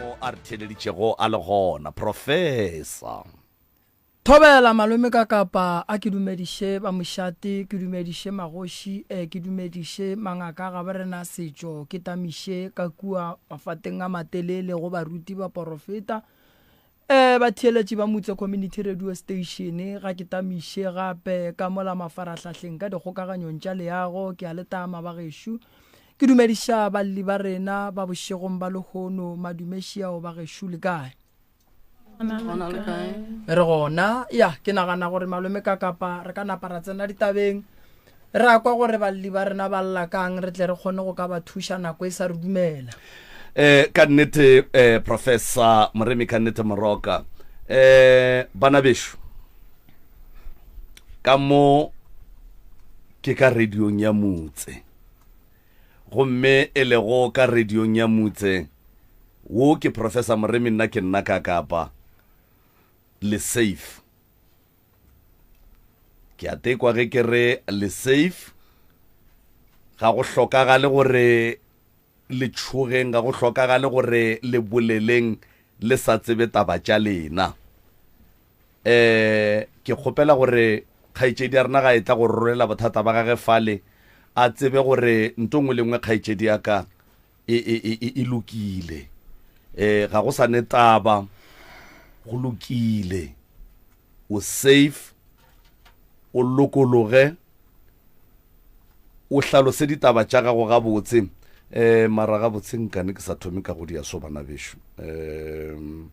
mo a re theeleditšego a le gona. Professor. Thobela malome ka kapa a ke dumediše ba mošate ke dumediše magoši e ke dumediše mangaka ga ba rena setšo ke tamiše ka kua mafateng a matelele go baruti ba porofeta e batheeletši ba Mutse Community Radio Station ga ke tamiše gape ka mola mafarahlahleng ka dikgokaganyong tša leago ke a le tama ba gešo ke dumediša balli ba rena ba bošegong ba lehono madumešiao ba gešo le kae Re gona. Ya, ke nagana gore malome ka kapa re ka napa ra tsena ditabeng. Re a kwa gore balli ba rena ba lla kang re tle re kgone go ka ba thuša nako e sa re dumela. Eh, ka nnete eh, Professor Moremi ka nnete Moroka. Eh, bana bešo ka mo ke ka radiong ya motse gomme e lego ka radiong ya motse Wo ke Professor Moremi nna ke nna ka Kapa. Le safe. Ke a tekwa ge ke re le safe. Ga go hlokagale gore le tšhogeng, ga go hlokagale gore le boleleng le sa tsebe taba tša lena. Eh, ke kgopela gore kgaetšedi ya rena ga e tla go rolela bothata ba gage fale, a tsebe gore nto nngwe le nngwe kgaetšedi ya ka e, e, e, e, e lokile um ga go sa ne taba go lokile o safe o lokologe o hlalose ditaba tša gago gabotse um mara gabotse nkane ke sa thome ka go dia so bana bešo um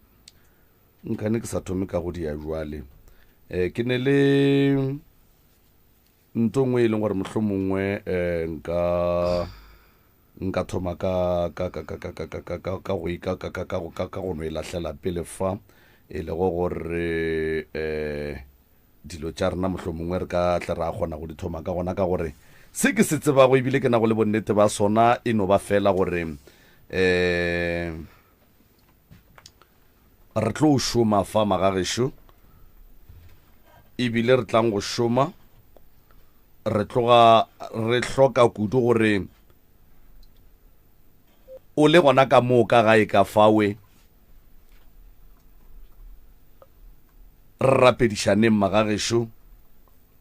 nkane ke sa thome ka go dia jwale um ke ne le Nto nngwe e leng gore mohlomongwe um nka nka thoma ka ka ka ka ka ka ka ka ka ka go ka ka ka ka ka ka go no e lahlela pele fa e lego gore um dilo tša rena mohlomongwe re ka tle ra kgona go di thoma ka gona ka gore se ke se tsebago ebile ke nago le bonnete ba sona e no ba fela gore um Re tlo šoma fa magagešo, ebile re tlang go šoma re tloga re hloka kudu gore o le gona ka moo ka gae ka fawe re rapedišaneng magagešo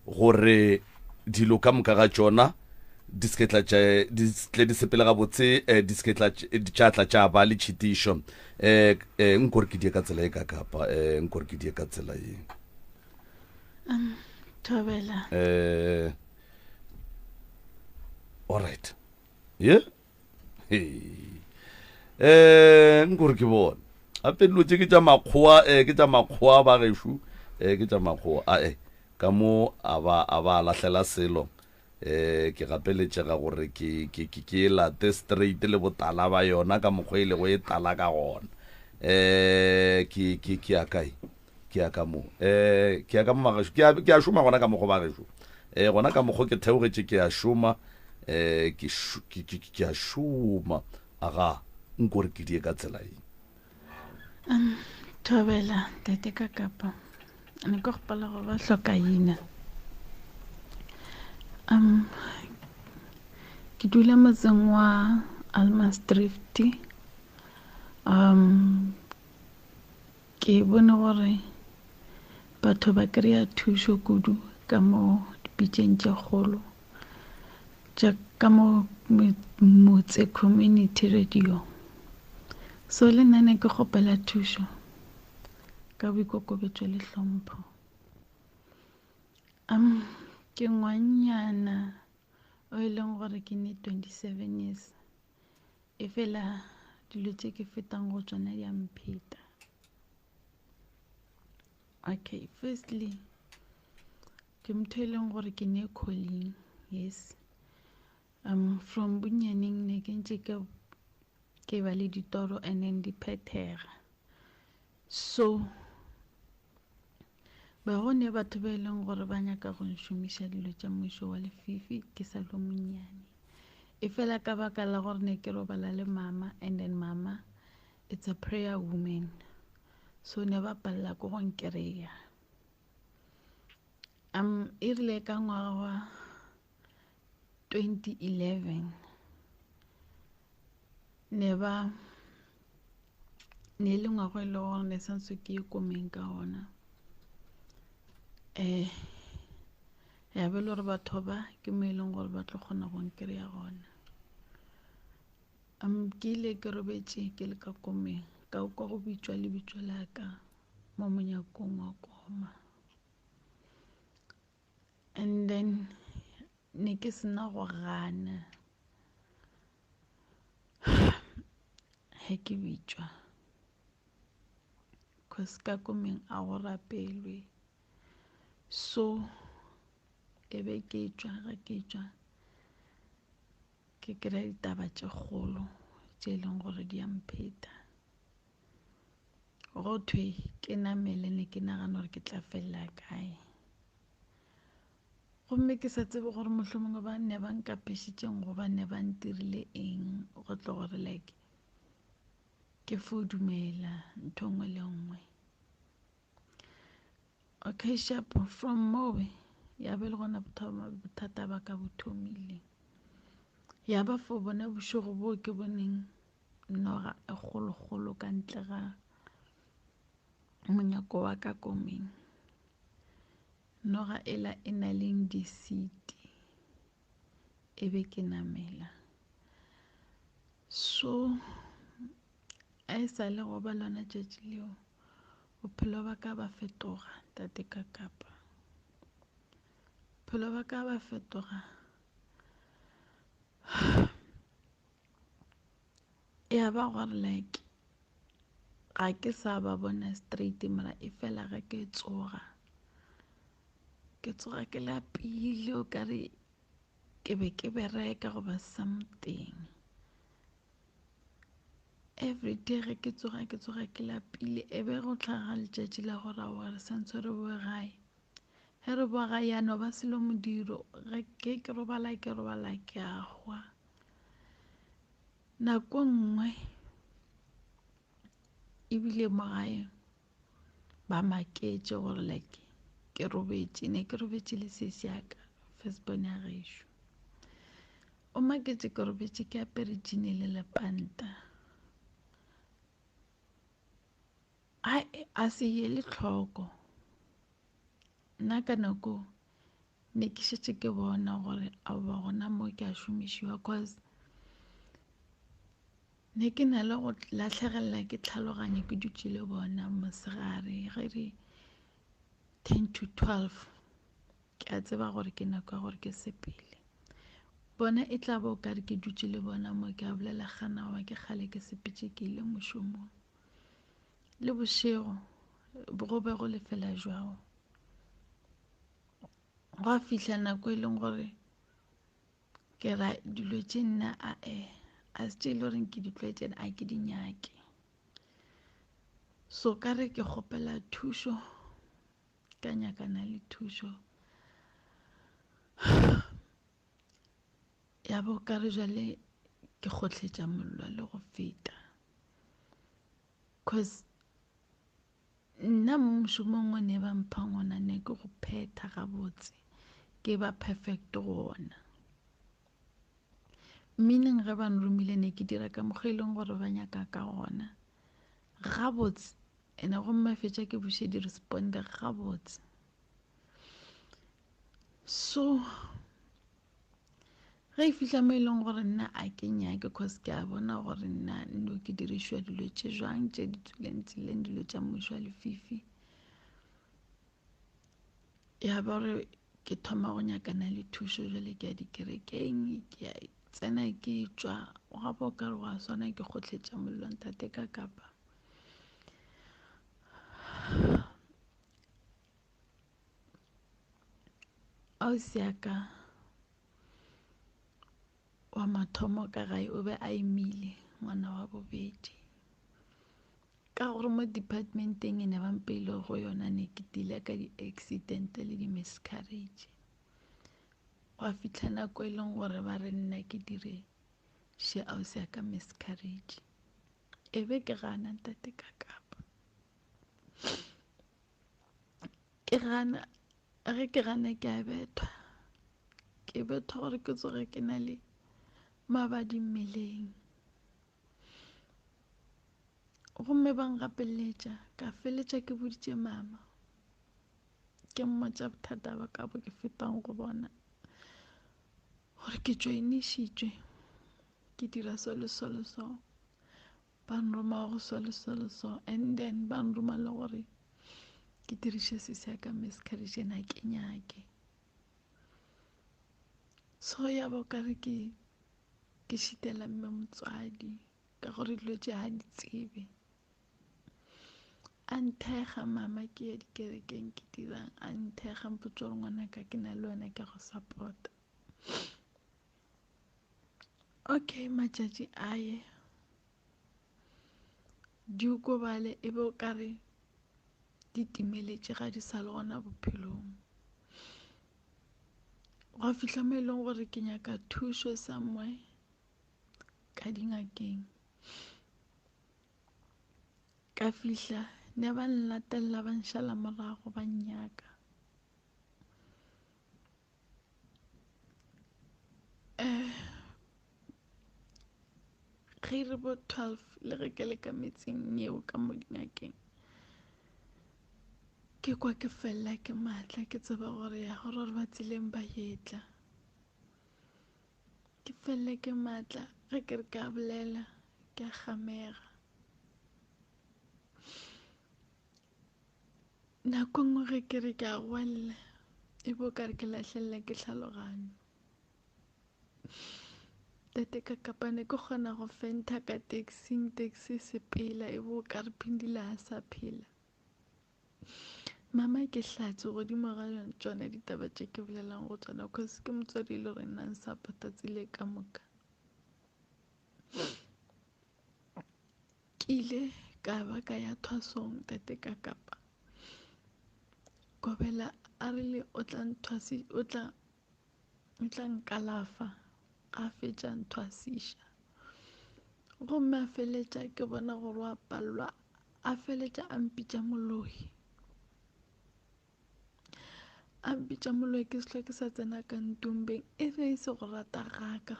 gore dilo ka moka ga tšona di se tla di tle di sepele gabotse eh, di se tla tša tla tša ba le tšhitišo um eh, eh, nkore ke die ka tsela e ka kapa um nkore ke die ka tsela ye um, thobela um alright ye um nkore ke bone gape dilo tše ke tša makgowa um ke tša makgowa ba gešo um ke tša makgowa ae ka mo a ba a ba lahlela selo um ke gapeletšega gore ke ke ke ke e late straight le botala ba yona ka mokgwa e lego e tala ka gona um ke ke ke ya kae ke ya ka mo um ke ya ka mo magašo ke a ke a šoma gona ka mokgwa ba gešo um gona ka mokgwa ke theogetše ke a šoma um ke ke ke ke a šoma aga nko re ke die ka tsela e Um, thobela tate ka kapa ne ke gopela go ba hlokaina um ke dula motseng wa Almansdrift um ke bone gore batho ba kry-a thušo kudu ka mo dipitšeng tše kgolo tša ka mo motse community radio so le nna ne ke kgopela thušo ka boikokobetšo le hlompho um ke ngwannyana o e leng gore ke ne 27 years e fela dilo tše ke fetang go tsona di a mpheta okay firstly Ke motho e leng gore ke ne calling yes um from bonnyaneng ne ke ntse ke ke ba le ditoro and then di phethega so ba go ne batho ba e leng gore ba nyaka go nšomiša dilo tša mmušo wa lefifi ke sa le monnyane e fela ka baka la gore ne ke robala le mama and then mama it's a prayer woman so ne ba palela ko go nkereya Um e rile ka ngwaga wa 2011 ne ba Ne e le ngwaga e le gore ne santse ke ye komeng ka ona. Um ya be le gore batho ba ke mo e leng gore ba tlo kgona go nkry-a gona. Um ke ile ke robetše ke le ka komeng ka kwa go bitšwa lebitso la ka mo monyakong wa koma. And then ne ke sena go gana ge ke bitšwa cause ka komeng a go rapelwe so e be ke tšwa ge ke tšwa ke kry-a ditaba tše kgolo tše e leng gore di a mpheta go thwe ke namele ne ke nagana gore ke tla felela kae Gomme ke sa tsebe gore mohlomongwe ba ne ba nkapešitšeng goba ne ba ntirile eng go tlo gore like ke fo dumela ntho nngwe le nngwe. Okay sharp from mowe ya be le gona bothata ba ka bo thomile. Ya ba fo bona bošego boo ke boneng noga e kgolokgolo ka ntle ga monyako wa ka komeng. Noga ela e na leng disiti e be ke namela. So a e sa le go ba lona tšatši leo bophelo ba ka ba fetoga tate ka kapa. Bophelo ba ka ba fetoga ya ba gore like ga ke sa ba bona straight mara e fela ge ke tsoga ke tsoga ke lapile o kare ke be ke bereka goba something every day ge ke tsoga ke tsoga ke lapile e be go tlhaga letšatši la gore aowa re santse re boe gae ge re boa gae ya no ba selo modiro ge ke ke robala ke robala ke a hwa Nako nngwe ebile mo gae ba maketše gore like ke robetše ne ke robetše le sesi ya ka first born ya gešo o maketše ke robetše ke apere jean le lepanta a se ye le tlhoko nna ka nako Ne ke šetše ke bona gore aowa gona mo ke a šomišiwa cause ne ke na le go lahlegelela ke tlhaloganyo ke dutše le bona mosegare ge re 10 to 12 ke a tseba gore ke nako ya gore ke sepele bona e tla ba o kare ke dutše le bona mo ke a bolela gana wa ke kgale ke sepetše ke ile mošomong le bošego go be go lefela jwago Gwa fihla nako e leng gore ke ra dilo tše nna ae a se tše e le goreng ke di tlwaetše a ke di nyake. So ka re ke kgopela thušo ka nyakana le thušo ya bo ka re jale ke kgohletša mollo le go feta cause Nna mo mošomong o ne ba mphang ona ne ke go phetha gabotse, ke ba perfect go ona. Meaning ge ba nromile ne ke dira ka mokgwa e leng gore ba nyaka ka gona gabotse, ene gomme fetša ke buše di responde gabotse. So Ge e fihla mo e leng gore nna a ke nyake cause ke a bona gore nna nno ke dirišwa dilo tše jwang tše di tswileng tseleng dilo tša mmušo wa lefifi ya ba gore ke thoma go nyakana le thušo jale ke ya dikerekeng ke ya tsena ke tšwa gape o ka re go a swana ke kgohletša mollo ntate ka kapa Ausi ya ka wa mathomo ka gae o be a imile ngwana wa bobedi. Ka gore mo department-eng e ne ba mpeile go yona ne ke tile ka di-accident le di-miscarriage. Gwa fihla nako e leng gore ba re nna ke dire še ausi ya ka miscarriage. E be ke gana ntate ka kapa. Ke gana ge ke gana ke a bethwa ke bethwa gore ke tsoge ke na le mabadi mmeleng. Gomme ba ngapeletša, ka feletša ke boditše mama. Ke mmotša bothata ba ka bo ke fetang go bona. Gore ke joinišitšwe, ke dira so le so le so. Ba nroma go so le so le so and then ba nroma le gore ke diriše sesi ya ka miscarriage ena ke nyake. So ya ba okare ke ke šitela mme motswadi ka gore dilo tše ga di tsebe. A nthekga mama ke ya dikerekeng ke dirang a nthekga mpotša gore ngwanaka ke na le wena ke go support-a. Okay matšatši a ye diokobale e be o kare di timeletše ga di sa le gona bophelong. Gwa fihla mo e leng gore ke nyaka thušo somewhere ka dingakeng. Ka fihla ne ba nlatelela ba nšala morago ba nnyaka. Eh, ge re bo 12 le ge ke le ka metseng yeo ka mo dingakeng ke kwa ke felela ke maatla ke tseba gore ya gore gore ba tseleng ba etla ke felele ke maatla ge ke re ke a bolela ke a gamega Nako nngwe ge ke re ke a goelela e bo ka re ke lahlelela ke tlhaloganyo. Tate ka kapane ke kgona go fentha ka taxing, taxi e sepela e bo ka re Phindile ga sa phela. Mama ke hlatse godimo ga tšona ditaba tše ke bolelang go tšona cause ke motswadi e le gore nna nsapota tsile ka moka. Ke ile ka ba ka ya thwasong tate ka kapa kobela a rile o tla nthwasi o tla o tla nkalafa a fetša nthwasiša gomme a feletša ke bona gore wa palelwa a feletša a mpitša moloi a mpitša moloi ke sehla ke sa tsena ka ntumbeng e be e se go rata gaka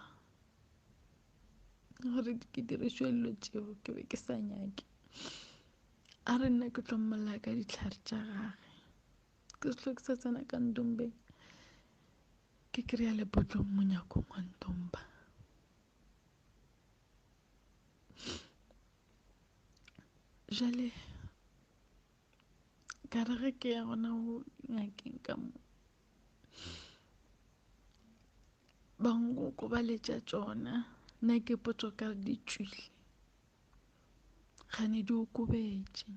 gore ke dirišwe dilo tšeo ke be ke sa nyake a re nna ke tlo mmolaya ka ditlhare tša gage ke sehlo ke sa tsena ka ntombeng ke kry-a lepotlong monyakong wa ntomba jale ka re ge ke ya gona go ngakeng ka mo Ba nkokobaletša tšona, nna ke ipotša o ka re di tšwile. Kgane di okobetše,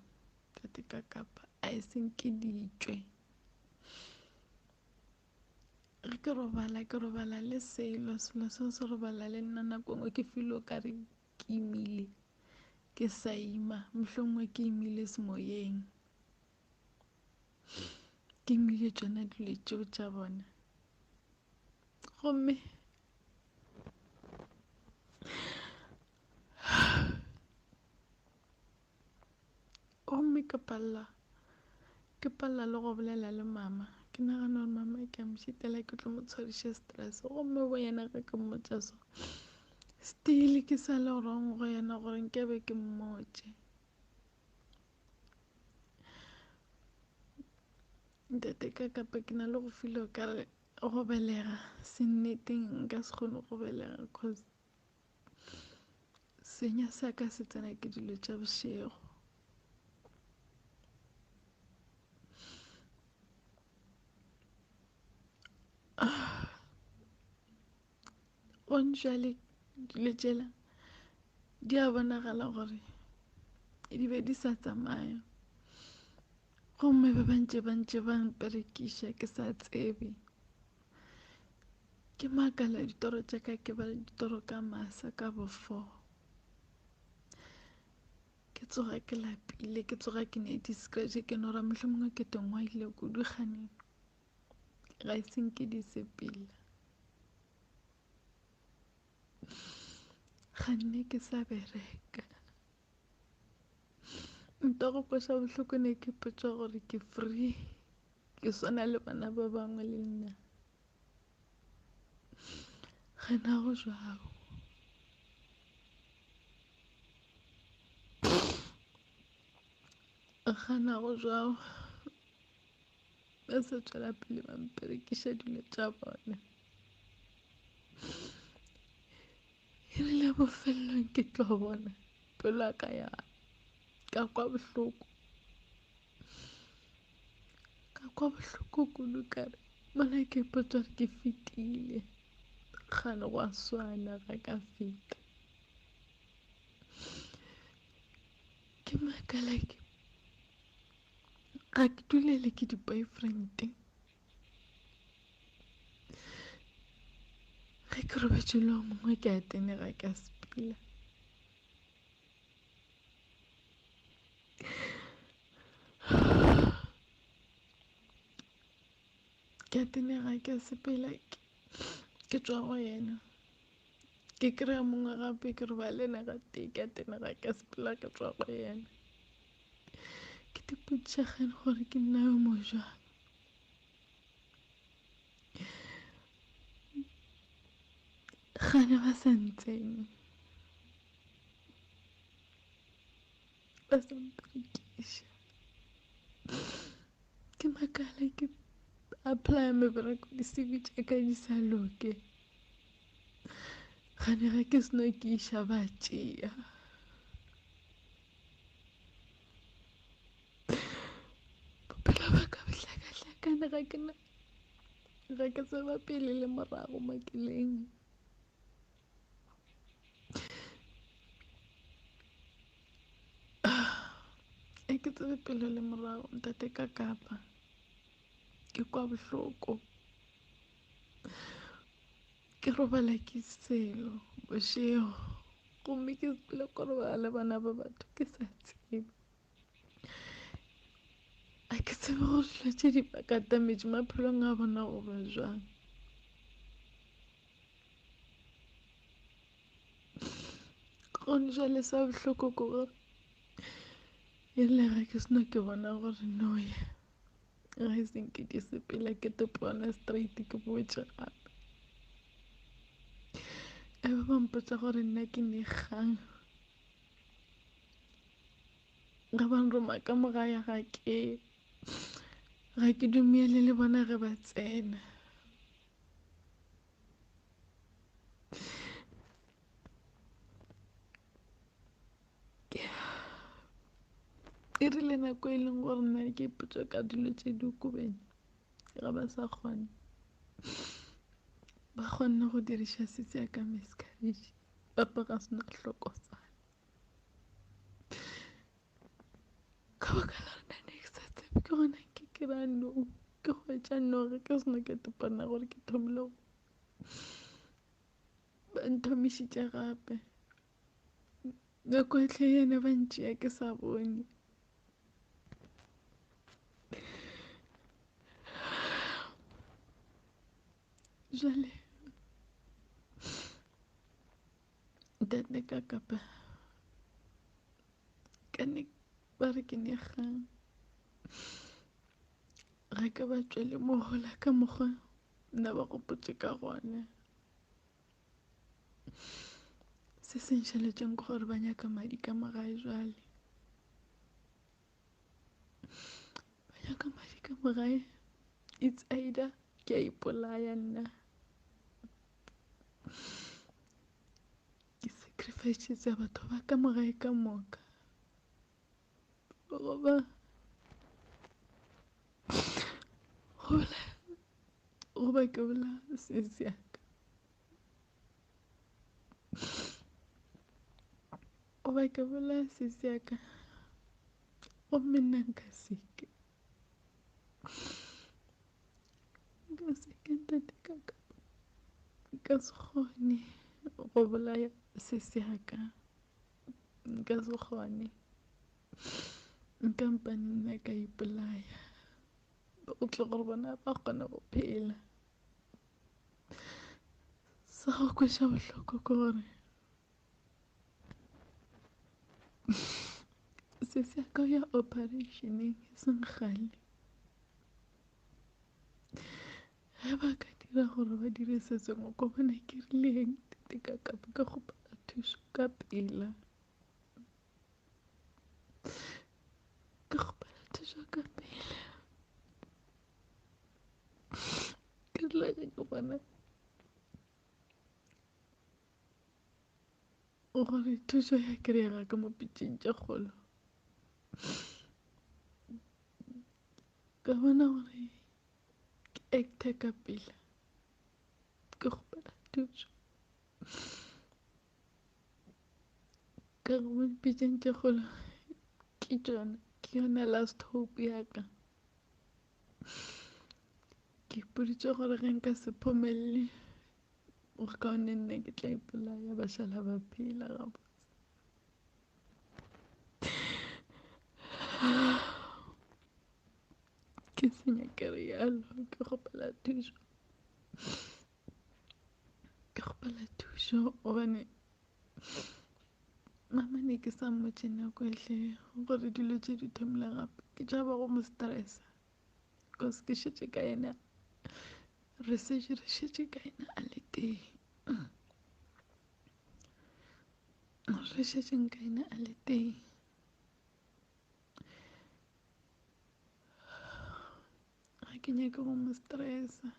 tate ka kapa a e seng ke di tšwe. Ge ke robala, ke robala le selo, selo seo se robala le nna nako nngwe ke feel o ka re ke imile, ke sa ima, mohlomongwe ke imile semoyeng. Ke imile tšona dilo tšeo tša bona. Gomme gomme ke palela ke palela le go bolela le mama ke nagana gore mama ke a mo šitela ke tlo mo tshwariša stress gomme bo yena ge ke mmotša so still ke sa le wrong go yena gore nkabe ke mmotše Ntate ka kapa ke na le go feel o kare go belega senneteng nka se kgone go belega cause senya sa ka se tsena ke dilo tša bošego. Gone jwale dilo tšela di a bonagala gore di be di sa tsamaya gomme ba bantše ba ntše ba mperekiša ke sa tsebe ke makala ditoro tša ka ke ba ditoro ka masa ka bo 4 ke tsoga ke lapile ke tsoga ke ne di-scratch ke no ra mohlomongwe ke tongwaile kudu kganeng ga e senke di sepela ganne ke sa bereka nto go kweša bohloko ne ke potša gore ke free ke swana le bana ba bangwe le nna gena go jwalo. Ganago jwao ba sa tšwela pele ba mperekiša dilo tša bona. E rile bofelelong ke tlo bona pelo ya ka ya ka kwa bohloko ka kwa bohloko kudu ka re mola ke ipotša gore ke fetile kgane gwa swana ga ka feta. Ke makala ke ga ke dulele ke di-boyfriend ge ke robetše le o mongwe ke a tenega ke a sepela ke a tenega ke a sepela ke tšwa go yena Ke kry-a mongwe gape ke robala le ena gatee ke a tenega ke a sepela ke tšwa go yena. Ke ipotšiša gane gore ke nna yo mo jwang. Gane ba sa ntsene ba sa mperekiša. Ke makala ke apply-a mebereko di-C_V tša ka di sa loke. Gane ge ke seno ke iša ba tšea. Bophelo ba ka bo hlakahlakane ga ke na ga ke tseba pele le morago mo ke leng. Ga ke tsebe pele le morago ntate ka kapa ke kwa bohloko. Ke robala ke selo bošego gomme ke sepele ko robala le bana ba batho ke sa tsebe. Ga ke tsebe gore dilo tše di ba katametše maphelong a bona goba jwang. Gone jwale sa bohloko ke gore e rile ge ke seno ke bona gore no ye ga e senke ke sepela ke topona straight ke boetše gape. E be ba mpotša gore nna ke ne kgang ge ba nroma ka mo gae ga ke ga ke dumele le bona ge ba tsena. E rile nako e leng gore nna ke ipotša ka dilo tše di okobeng ga ba sa kgona ba kgonne go diriša setse ya ka miscarriage papa ga sena hlokofala ka baka la gore nna ne ke sa tsebe ke gona ke kry-a no ke hwetša no ge ke seno ke topana gore ke thomile go ba nthomišitše gape Nako ehle yena ba ntšea ke sa bone. Jwale ntate ka kapa ka ne ba re ke ne kgang ga ke ba tšwele mohola ka mokgwa nna ba gopotše ka gona. Se se nšaletšeng ke gore ba nyaka madi ka mo gae jwale. Ba nyaka madi ka mo gae. It's either ke a ipolaya nna ke sacrifice batho ba ka mo gae ka moka goba goba ke bolaya sesi ya ka. Goba ke bolaya sesi ya ka gomme nna nka seke nka seke ntate ka ka nka se kgone go bolaya sesi ya ka nka se kgone nka mpane nna ka ipolaya go tle gore bona ba kgone go phela. Sa go kweša bohloko ke gore sesi ya ka ya operationeng e seng kgale. Ge ba ka dira gore ba dire se sengwe ko bona ke rileng tete ka kapo ka kgopela thušo ka pela. Ke kgopela. thušo ka pele. Ke rile ge ke bona gore thušo ya kry-ega ka mo pitšeng tše kgolo, ka bona gore ke acte ka pela ke kgopela thušo. Ka re mo dipitšeng tše kgolo ke tšona ke yona last hope ya ka. Ke ipoditše gore ge nka se phomelele go kaone nna ke tla ipolaya ba šala ba phela gabotse. Ke se nyake realo ke kgopela thušo. Ke kgopela thušo gobane mama ne ke sa mmotše nako ehle gore dilo tše di thomile gape. Ke tšhaba go mo stressa cause ke šetše ka yena re šetše re šetše ka yena a le tee. Re šetšeng ka yena a le tee. Ga ke nyake go mo stressa.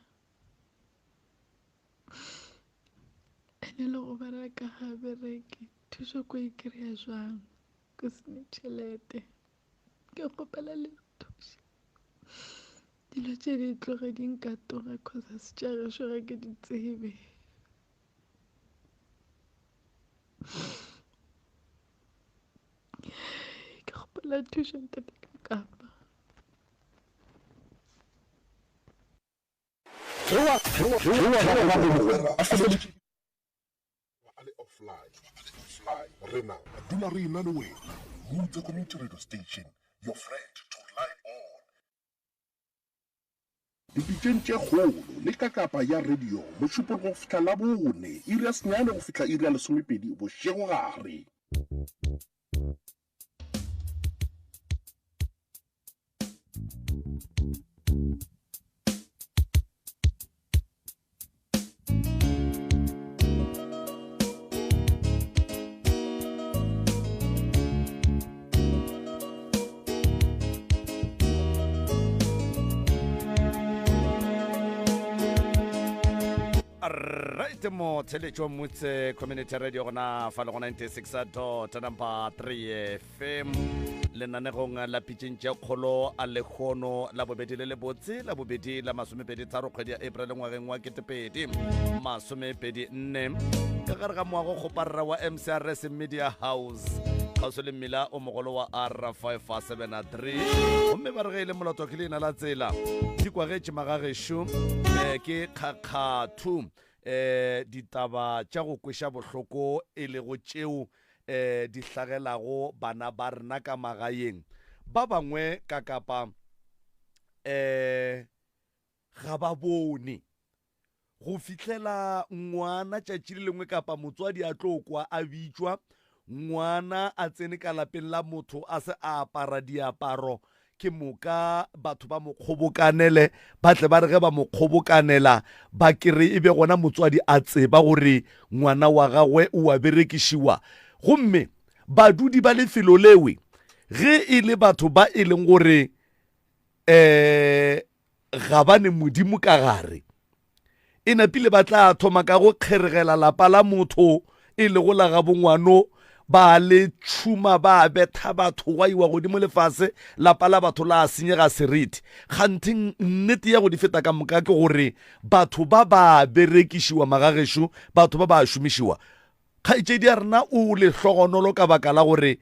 Ene le go bereka ga bereke thušo ko e kry-a jwang ke sene tšhelete ke kgopela le thuše dilo tše di tloge di nkatoge cause a se tša gešo ga ke di tsebe. Ke kgopela thušo ntate ka kapa. Ge wa ge wa gago mogwera a feleleditše a le offline, rena re dula re ena le wena. Mutse Community Radio Station, your friend to rely on. Dipitšeng tše kgolo le kakapa ya radio Mošupologo go fihla Labone, iri ya senyane go fihla iri ya lesomepedi bošegogare. Right mo theletšo motse community radio gona fa le go 96 dot number 3 FM lenanegong la pitšeng tše kgolo a lekgono la bobedi le lebotse la bobedi la masomepedi tharo kgwedi ya april ngwageng wa ketepedi masomepedi nne ka gare ga moago kgoparara wa mcrs media house kgauswi le mmila o mogolo wa r573 gomme ba re ge e le moloto ke leina la tsela di kwagetše magagešo um ke kgakgathu um ditaba tša go kweša bohloko e lego tšeo eh, di hlagelago bana ba rena ka magaeng. Ba bangwe ka kapa eh, ga ba bone go fihlela ngwana tšatši le lengwe kapa motswadi a tlo kwa a bitšwa ngwana a tsene ka lapeng la motho a se a apara diaparo Ke moka batho ba mo kgobokanele, ba tle ba re ge ba mo kgobokanela, ba kere e be gona motswadi a tseba gore ngwana wa gagwe o a berekišiwa. Gomme badudi ba lefelo lewe, ge e le batho ba e leng gore um ga ba ne Modimo ka gare, e napile ba tla thoma ka go kgeregela lapa la motho e lego la gabongwano ba le tšhuma ba betha batho gwa iwa godimo lefase lapa la batho la senyega seriti kganthe nnete ya go di feta ka moka ke gore batho ba ba berekišiwa magagešo batho ba ba šomišiwa kgaetšedi ya rena o lehlogonolo ka baka la gore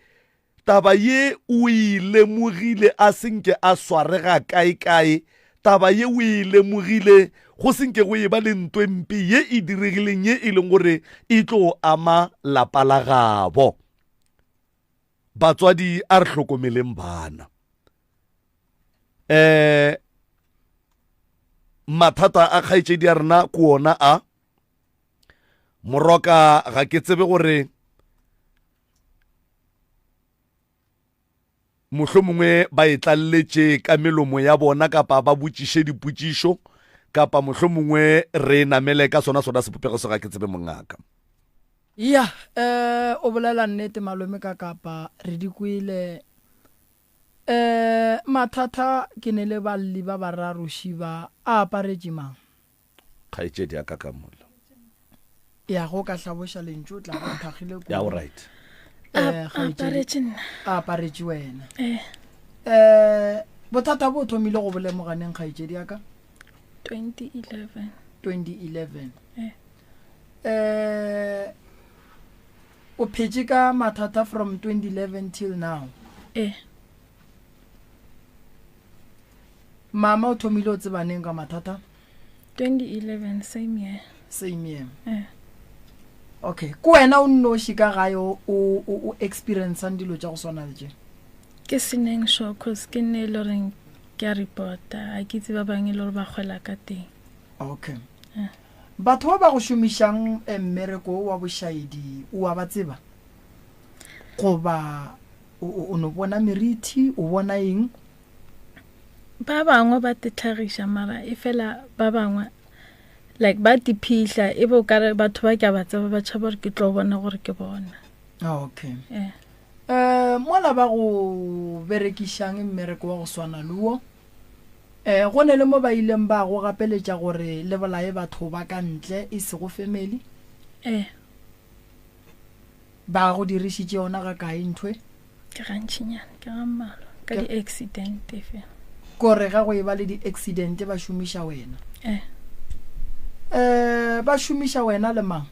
Taba ye o e lemogile a se nke a swarega kaekae. Taba ye o e lemogile go se nke go eba le ntwe mpe ye e diregileng ye e leng gore e tlo ama lapa la gabo. Batswadi a re hlokomeleng bana. Eh mathata a kgaetšedi ya rena ke ona a moroka ga ke tsebe gore mohlomongwe ba e tlaleletše ka melomo ya bona kapa ba botšiše dipotšišo kapa mohlomongwe re namele ka sona sona sebopego se ga ke tsebe mongaka. Ya, eh o bolela nnete malome ka kapa re di kwele. Um mathata ke ne le balli ba bararo šiba a aparetše mang? Kgaetšedi ya ka ka mola. Ya go ka hlaboša lentšu o tla ba o thakgile kudu. Ya o right. Eh, A kgaetšedi aparetše nna. a aparetše wena. Eh. Eh, bothata bo thomile go bolemoganeng kgaetšedi ya ka? 2011. 2011. Eh. Eh, O phetše ka mathata from 2011 till now. Eh. Mama o thomile o tseba neng ka mathata? 2011 same year. Same year. Eh. Okay, ke wena o nnoši ka gae o o o experiencang dilo tša go swana le tše? Ke seneng sure cause ke nne e le goreng ke a reporta a ke itse ba bangwe e le gore ba kgwela ka teng. Okay. Batho ba ba go šomišang mmereko wo wa bošaedi o a ba tseba? Goba o, o, o no bona merithi, o bona eng? Ba bangwe ba tetlhagiša mara e fela ba bangwe like ba tiphihla e be o kare batho ba ke a ba tseba ba tšhaba gore ke tlo bona gore ke bona. Okay. Eh. Eh, mola ba go berekišang mmereko wa go swana le wo, E, go ne le mo ba ileng ba go gapeletša gore le bolaye batho ba ka ntle, e sego family? E. Ba go dirišitše yona ga kae ntho e? Ke gantšinyana, ke ga mmalwa, ka di-accident fela. Kore ge go e ba le di-accident ba šomiša wena? E. E, ba šomiša wena le mang?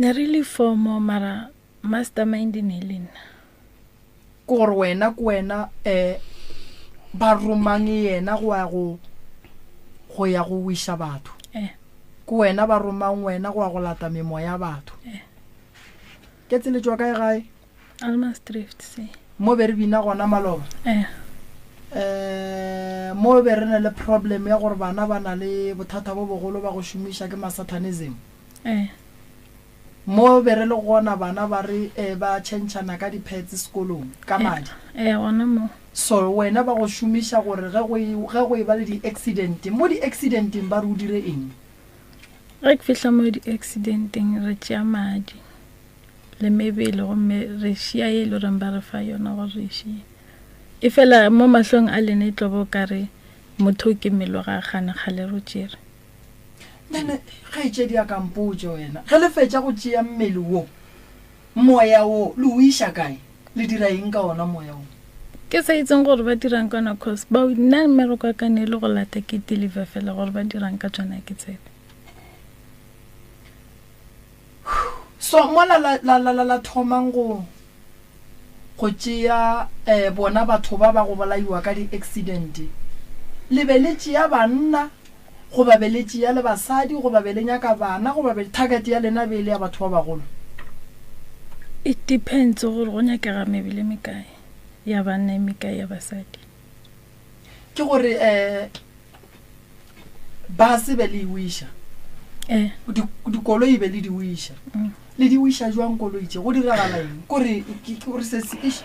Ne re le fomo mara mastermind ne e le nna. Ke gore wena ke wena um ba romang yena go ya go go ya go wiša batho. Eh. Ke wena ba romang wena go ya go lata memoya ya batho. Eh. Ke tseletšwa kae gae? Almansdrift se. Mo be re bina gona maloba. Eh. Eh, mo be re na le problem ya gore bana ba na le bothata bo bogolo ba go šomiša ke masatanism. Eh. Mo be re le gona bana ba re eh, ba tšhentšhana ka di-pads sekolong, ka madi. Eh, gona mo. So wena ba go šomiša gore ge go e, ge go e ba le di-accident, mo di-accidenteng ba re o dire eng? Ge ke fihla mo di-accidenteng re tšea madi le mebele gomme re šia ye e le goreng ba re fa yona gore re e šie. E fela mo mahlong a lena e tlo ba o ka re motho o ke mmele wa gagwe kgane kgale re o tšere. Then kgaetšedi ya ka mpotše wena, ge le fetša go tšea mmele wo, moya wo le o iša kae? Le dira eng ka ona moya wo? Ke sa itseng gore ba dirang ka ona cause ba nna mmereko wa ka ne e le go lata ke deliver fela gore ba dirang ka tsona ke tsebe. So mola la la la la la thomang go go tšea eh bona batho ba ba go bolaiwa ka di accident, le be le tšea banna Goba be le tšea le basadi, goba be le nyaka bana, goba be target ya lena be e le ya batho ba bagolo? It depends gore go nyakega mebele e mekae ya banna e mekae ya basadi. Ke gore um bus be le e wiša, Eh. dikoloi be le di wiša. Le di wiša jwang koloi tše? Go diragala eng? Kore ke gore se se eish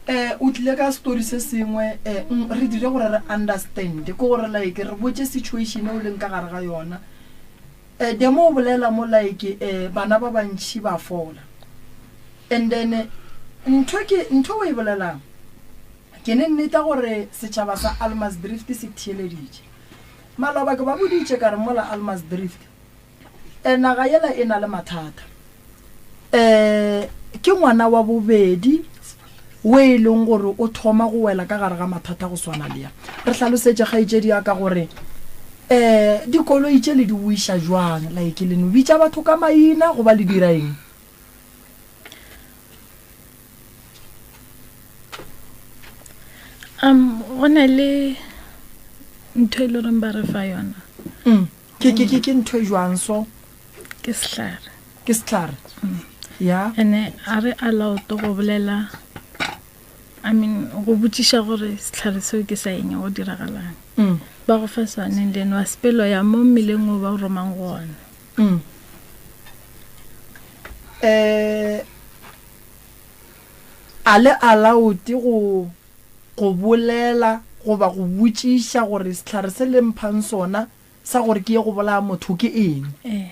eh o tlile ka story se sengwe eh re dire gore re understand ke gore like re botše situation e o leng ka gare ga yona. Eh demo o bolela mo like eh bana ba bantši ba fola. And then ntho ke ntho o e bolelang ke ne nneta gore setšhaba sa Almasdrift se theeleditše. Maloba ke ba boditše ka re mola Almasdrift E, naga yela e na le mathata. E, ke ngwana wa bobedi we e leng gore o thoma go wela ka gare ga mathata go swana le ya. Re hlalosetše kgaetšedi ya ka gore e, dikoloi tše le di wiša jwang, like le no bitša batho ka maina goba le dira eng? Um, go na le ntho e le goreng ba re fa yona. Mm. Ke, ke, ke, ke ntho e jwang so? Ke sehlare. Ke sehlare? Mm. Ya. Ene a re allowed go bolela, I mean, go botšiša gore sehlare seo ke sa eng, go diragalang. Mm. Ba go fa sone and then wa sepelo ya mo mmeleng o ba o romang go ona. Mm. Eh, a le allowed go go bolela goba go botšiša gore sehlare se le mphang sona sa gore ke ye go bolaya motho ke eng? Ee.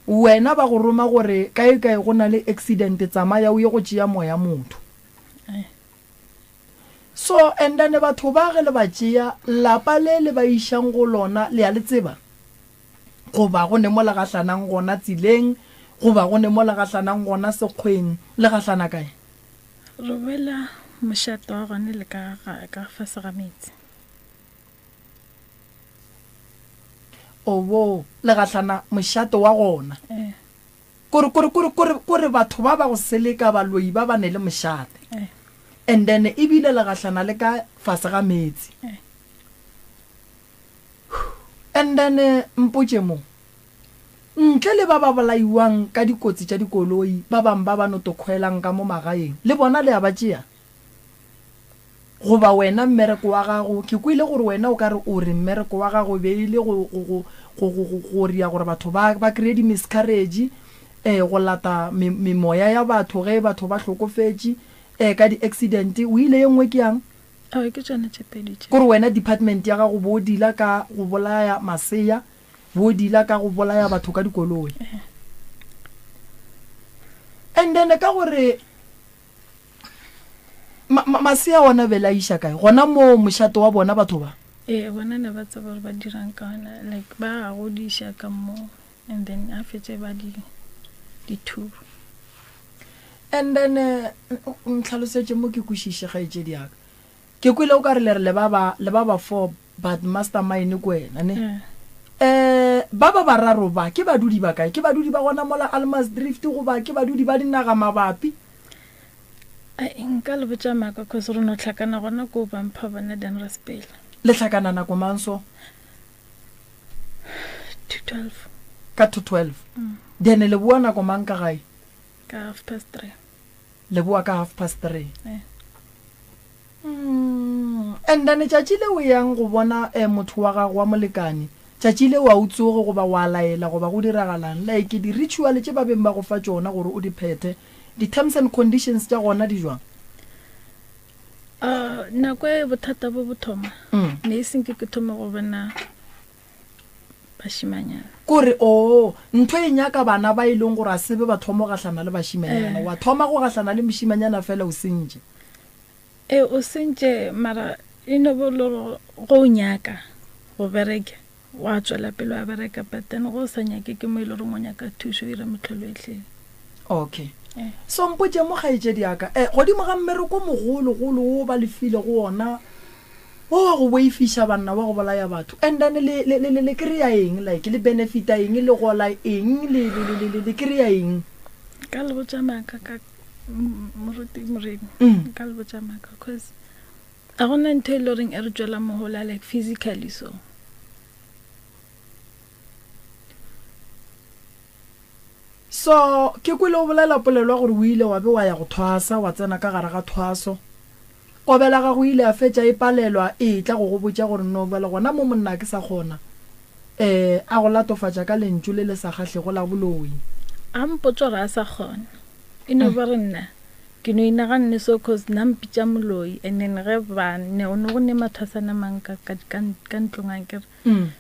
Wena ba go roma gore kae kae go na le accident tsamaya o ye go tšea moya motho. Ee. So and then batho ba ge le ba tšea, lapa le le ba išang go lona le a le tseba? Goba go ne mo le gahlanang gona tseleng, goba go ne mo le gahlanang gona sekgweng, le gahlana kae? Re boela mošate wa gona le ka ga, ka fase ga meetse. Obo, le gahlana mošate wa gona. Eh. Kore, kore, kore, kore, kore batho ba ba go seleka baloi ba ba ne le mošate. Eh. And then ebile le gahlana le ka fase ga meetse. Eh. And then mpotše mo, ntle le ba ba bolaiwang ka dikotsi tša dikoloi, ba bang ba ba no to khwelang ka mo magaeng, le bona le a ba tšea? Goba wena mmereko wa gago, ke kwele gore wena o ka re o re mmereko wa gago e be e le go, go, go, go, go, go, go ria gore batho ba, ba kreye di-miscarriage, eh, go lata me, memoya ya batho ge batho ba hlokofetše, eh, ka di-accident. O ile ye nngwe ke yang? Aowa, ke tšona tše pedi tše. Kore wena department ya gago bo dealer ka go bolaya masea, bo dealer ka go bolaya batho ka dikoloi. And then ka gore ma, ma, masea ona be le a iša kae? Gona moo mošate wa bona batho ba? Ee, bona ne ba tseba gore ba dirang ka ona, like ba a godiša ka moo and then a fetse ba di dithuba. And then eh, ntlhalosetše mo ke kwešiše kgaetšedi ya ka. Ke kwele o ka re le re le ba ba le ba ba four but mastermind ke wena ne. Eh. Eh, ba ba bararo ba ke badudi ba kae? Ke badudi ba gona mola Almasdrift goba ke badudi ba dinaga mabapi? Ai, nka le botša maaka cause re no hlakana gona koo ba mpha bona then ra sepela. Le hlakana nako mang so? 2:12. Ka 2:12. Then le boa nako mang ka gae? Ka half past 3. Le boa ka half past 3. Eh. Mm. And then tšatši le o yang go bona eh, motho wa gago wa molekane, tšatši le wa o tsoge goba wa laela goba go diragalang? Like di-ritual tše ba beng ba go fa tšona gore o di phethe, di-terms and conditions tša gona di jwang? Uh, nako e bothata bo bo thoma Mm. ne e seng ke ke thome go bona bašimanyana. Kore, oo, ntho e nyaka bana ba e leng gore a se be ba thoma go gahlana le bašimanyana. Eh. Wa thoma go gahlana le mošimanyana fela o sentše. Ee, o sentše, mara e no bo le gore go o nyaka go bereka, wa tswela pele wa bereka, but then go o sa nyake ke mo e le goreng o nyaka thušo, o ira mehlolo e hleng. Okay. Eh. So mpotše mo kgaetšedi ya ka, eh, godimo ga mmereko o mogologolo wo ba le file go ona, wo wa go boifiša banna, wa go bolaya batho, and then le, le, le, le, le kry-a eng? Like, le benefita eng? Le gola eng? Le, le, le, le, le, le kry-a eng? Nka le botša maaka ka moruti Moremi. Nka le botša maaka cause ga gona ntho e le goreng e re tšwela mohola like physically so. So, ke kwele o bolela polelo ya gore o ile wa be wa ya go thwasa, wa tsena ka gare ga thwaso. Kobela gago e ile ya fetša e palelwa e etla go go botša gore no bjale gona mo monna ke sa kgona. Eh, a go latofatša ka lentšu le le sa kgahlego la boloi. A mpotša gore a sa kgona. E no ba re nna ke no inaganne so cause na mpitša moloi and then ge ba ne o ne go ne mathwasana mang ka ka ka ka ntlong ankere.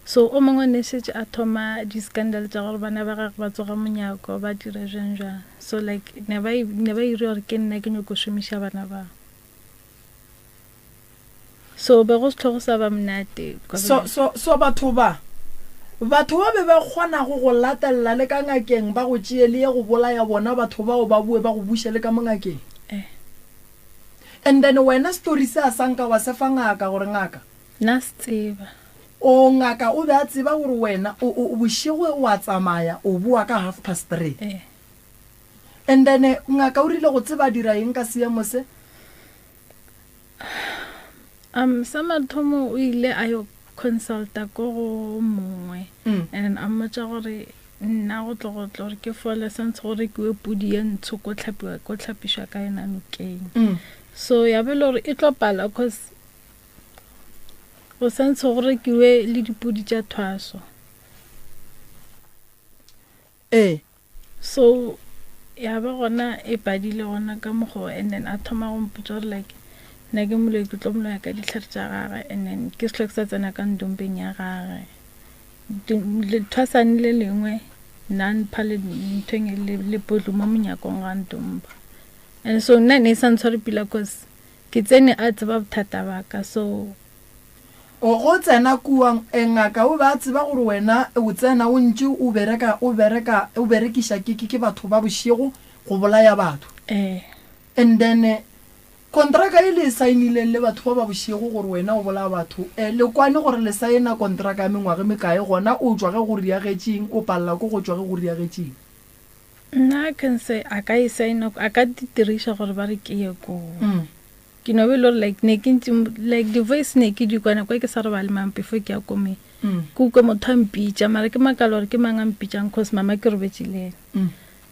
So o mongwe ne šetše a thoma di scandal tša gore bana ba gagwe ba tsoga monyako ba dira bjang bjang. So like ne ba ne ba iri gore ke nna ke nyoko šomiša bana ba. So be go se hlwe go sa ba monate. So so so batho ba batho ba be ba kgona go go latelela le ka ngakeng ba go tšee le ye go bolaya bona batho bao ba boe ba go buše le ka mo ngakeng. Eh. And then wena story se a sa nka wa se fa ngaka gore ngaka Na se tseba. O, ngaka o be a tseba gore wena o, o, bošego o a tsamaya, o boa ka half past three. Ee. And then ngaka o rile go tseba a dira eng ka seemo se? Um, sa mathomo o ile a yo consulta ko go mongwe. Mm. And then a mmotša gore nna go tlo go tlo gore ke fole santse go rekiwe pudi ye ntsho ko tlhapiwa ko tlhapišwa ka yona nokeng. Mm. So ya be le gore e tlo pala cause Go santse go rekiwe le dipudi tša thwaso. Ee. So ya ba gona e padile gona ka mokgo and then a thoma go mpotša gore like nna ke moloi ke tlo moloya ka dihlare tša gage and then ke se hlwe ke sa tsena ka ndompeng ya gage. Lethwasane le lengwe nna mpha le nthweng le lepotlo mo monyakong ga ntompa. And so nna ne e sa ntshware pila cause. Ke tsene a tseba bothata ba ka so. O go tsena kua, e, ngaka o be a tseba gore wena o tsena o ntše o bereka, o bereka, o berekiša ke, ke, ke batho ba bošego go bolaya batho. Ee. And then, kontraka e le e saenileng le batho ba ba bošego gore wena o bolaya batho, e, le kwane gore le saena kontraka ya mengwaga e mekae, gona o tšwa ge go riagetšeng, o palela ke go tšwa ge go riagetšeng. Nna I can say a ka e saena, a ka di diriša gore ba re ke ye koo. Ke no be e le gore like ne ke ntse like di-voice ne ke di kwa nako e ke sa robale mang before ke ya komeng. Ke ukwe motho a mpitša mara ke makala gore ke mang a mpitšang cause mama ke robetše le ena.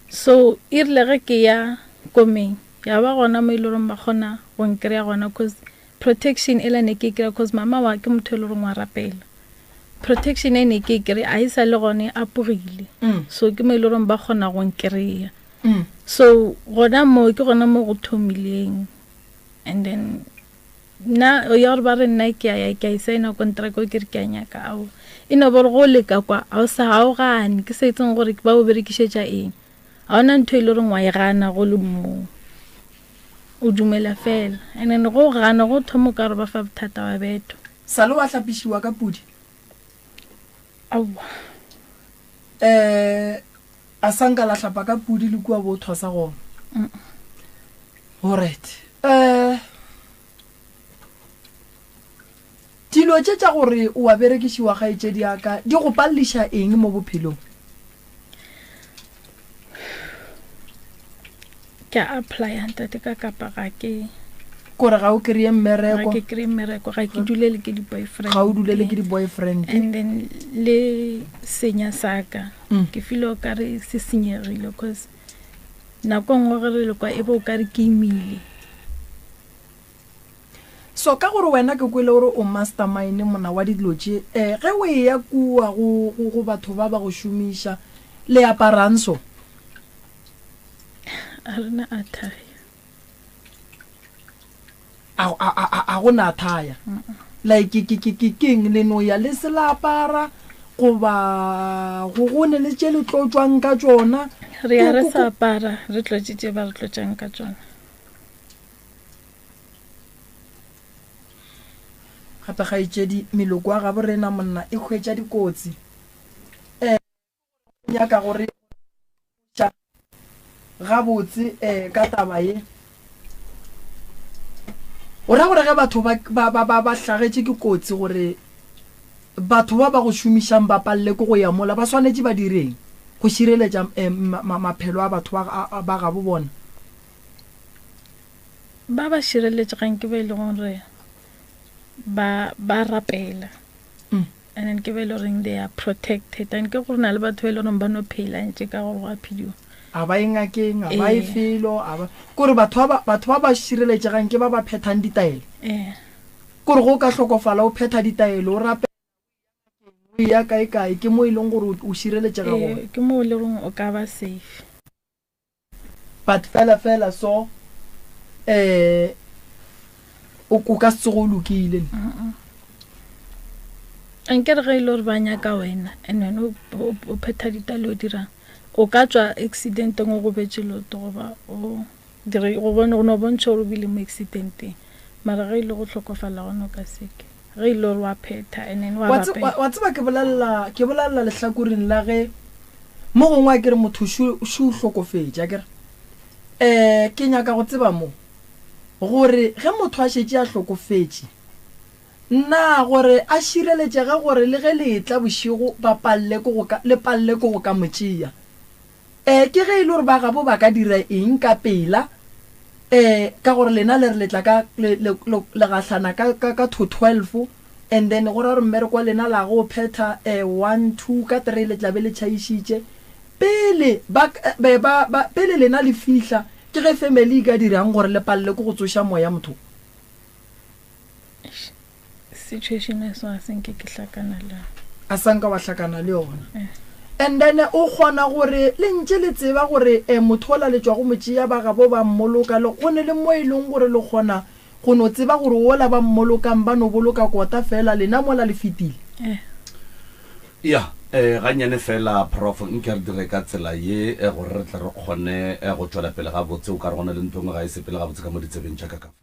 So e rile ge ke ya komeng ya ba gona mo e le goreng ba kgona go nkry-a gona cause protection ela ne ke e kry-a cause mama wa ke motho e le goreng wa rapela. Protection e ne ke e kry-a a e sa le gone e apogile. So ke mo e le goreng ba kgona go nkry-a. So gona moo ke gona mo go thomileng. And then nna ya gore ba re nna ke a ya ke a e saena contract o ke re ke a nyaka ao e no ba gore go leka kwa ga o sa ga o gane ke sa itseng gore ba o berekišetša eng ga ona ntho e le goreng wa e gana go le moo o dumela fela and then go gana go thoma o ka re ba fa bothata wa betwa Sa le wa hlapišiwa ka pudi? Aowa. Um a sa nka la hlapa ka pudi le kua bo thwasa gona? Alright. Eh Dilo tše tša gore o a berekišiwa kgaetšedi ya ka di go palliša eng mo bophelong? Ke a applya ntate ka kapa ga ke Kore ga o kry-e ga mmereko, ke kry-e mmereko ga ke dulele ke di-boyfriend ga o dulele ke di-boyfriend. And then le senya sa ka Mm. ke feel o kare se senyegile cause Nako nngwe ge re le kwa e be o ka re ke imile. So ka gore wena ke kwele gore o mastermind mona wa dilo tše, eh, ge o eya kua go, go, go batho ba ba go šomiša, le aparang so? A re na attire. A, a, a, a, a go na attire? Like ke, ke, ke, ke keng le no ya le se la apara goba go go ne le tše le tlotšwang ka tšona? Re ya re sa apara, re tlotše tše ba re tlotšang ka tšona. Gape kgaetšedi, meloko ya gabo rena monna e hwetša dikotsi. Eh, nyaka gore gabotse um ka taba ye. O ra gore ge batho ba, ba, ba, ba, ba hlagetše ke kotsi gore batho ba ba go šomišang ba palele ke go ya mola, ba swanetše ba direng go šireletša um ma, ma, maphelo a batho ba, a, ba gabo bona? Ba ba šireletšegang ke ba e lego gore ba, ba rapela. Mm. And then ke ba e le goreng they are protected and ke gore na le batho ba e le goreng ba no phela ntše ka gore go a phediwa. A ba ye ngakeng, a ba ye Ee. felo, a ba kore batho ba batho ba ba šireletšegang ke ba ba phethang ditaelo. Ee. Kore go ka hlokofala o phetha ditaelo, o rapela, o eya kae kae, ke mo e leng gore o šireletšega gona. Ee, ke mo e le goreng o ka ba safe. But fela fela so eh o o ka se tsoge o lokile. Ankere ge e le gore ba nyaka wena and wena o, o, o phetha ditalo o dirang o ka tšwa accidenteng o gobetše leoto goba o dire go bone go no bontšha gore o bile mo accidenteng mara ge e le go hlokofala gona o ka seke ge e le gore wa phetha and then wa Wa tse- rapela wa- wa tseba ke bolelela ke bolelela lehlakoreng la ge Mo gongwe a ke re motho šo, šo o hlokofetše, a ke re. Um ke nyaka go tseba mo, gore ge motho a šetše a hlokofetše, na gore a šireletšege gore le ge le etla bošego ba palele ke go ka, le palele ke go ka mo tšea? Um ke ge e le gore ba gabo ba ka dira eng ka pela, um ka gore lena le re le tla ka, le, le, le, le gahlana ka, ka, ka to twelve, And then go ra gore mmereko wa lena la go o phetha eh, one, two, ka three le tla be le tšhaišitše. Pele ba, be ba, ba, pele lena le fihla, ke ge family e ka dirang gore le palelwe ke go tsoša moya motho? Eish, situation e so a se nke ke hlakana le yona. A sa nka wa hlakana le yona. Eh. And then o kgona gore le ntše le tseba gore eh, motho ola le tšwa go mo tšea ba gabo ba mmoloka, le, go ne le mo e leng gore le kgona Go no tseba gore wola ba mmolokang ba no boloka kota fela, lena mola le fetile. Eh. Ya, eh, gannyane fela, Prof, nke re dire ka tsela ye, eh, gore re tle re kgone, eh, go tšwela pele gabotse. O ka re go na le ntho e nngwe ga e sepele gabotse ka mo ditsebeng tša ka ka fa.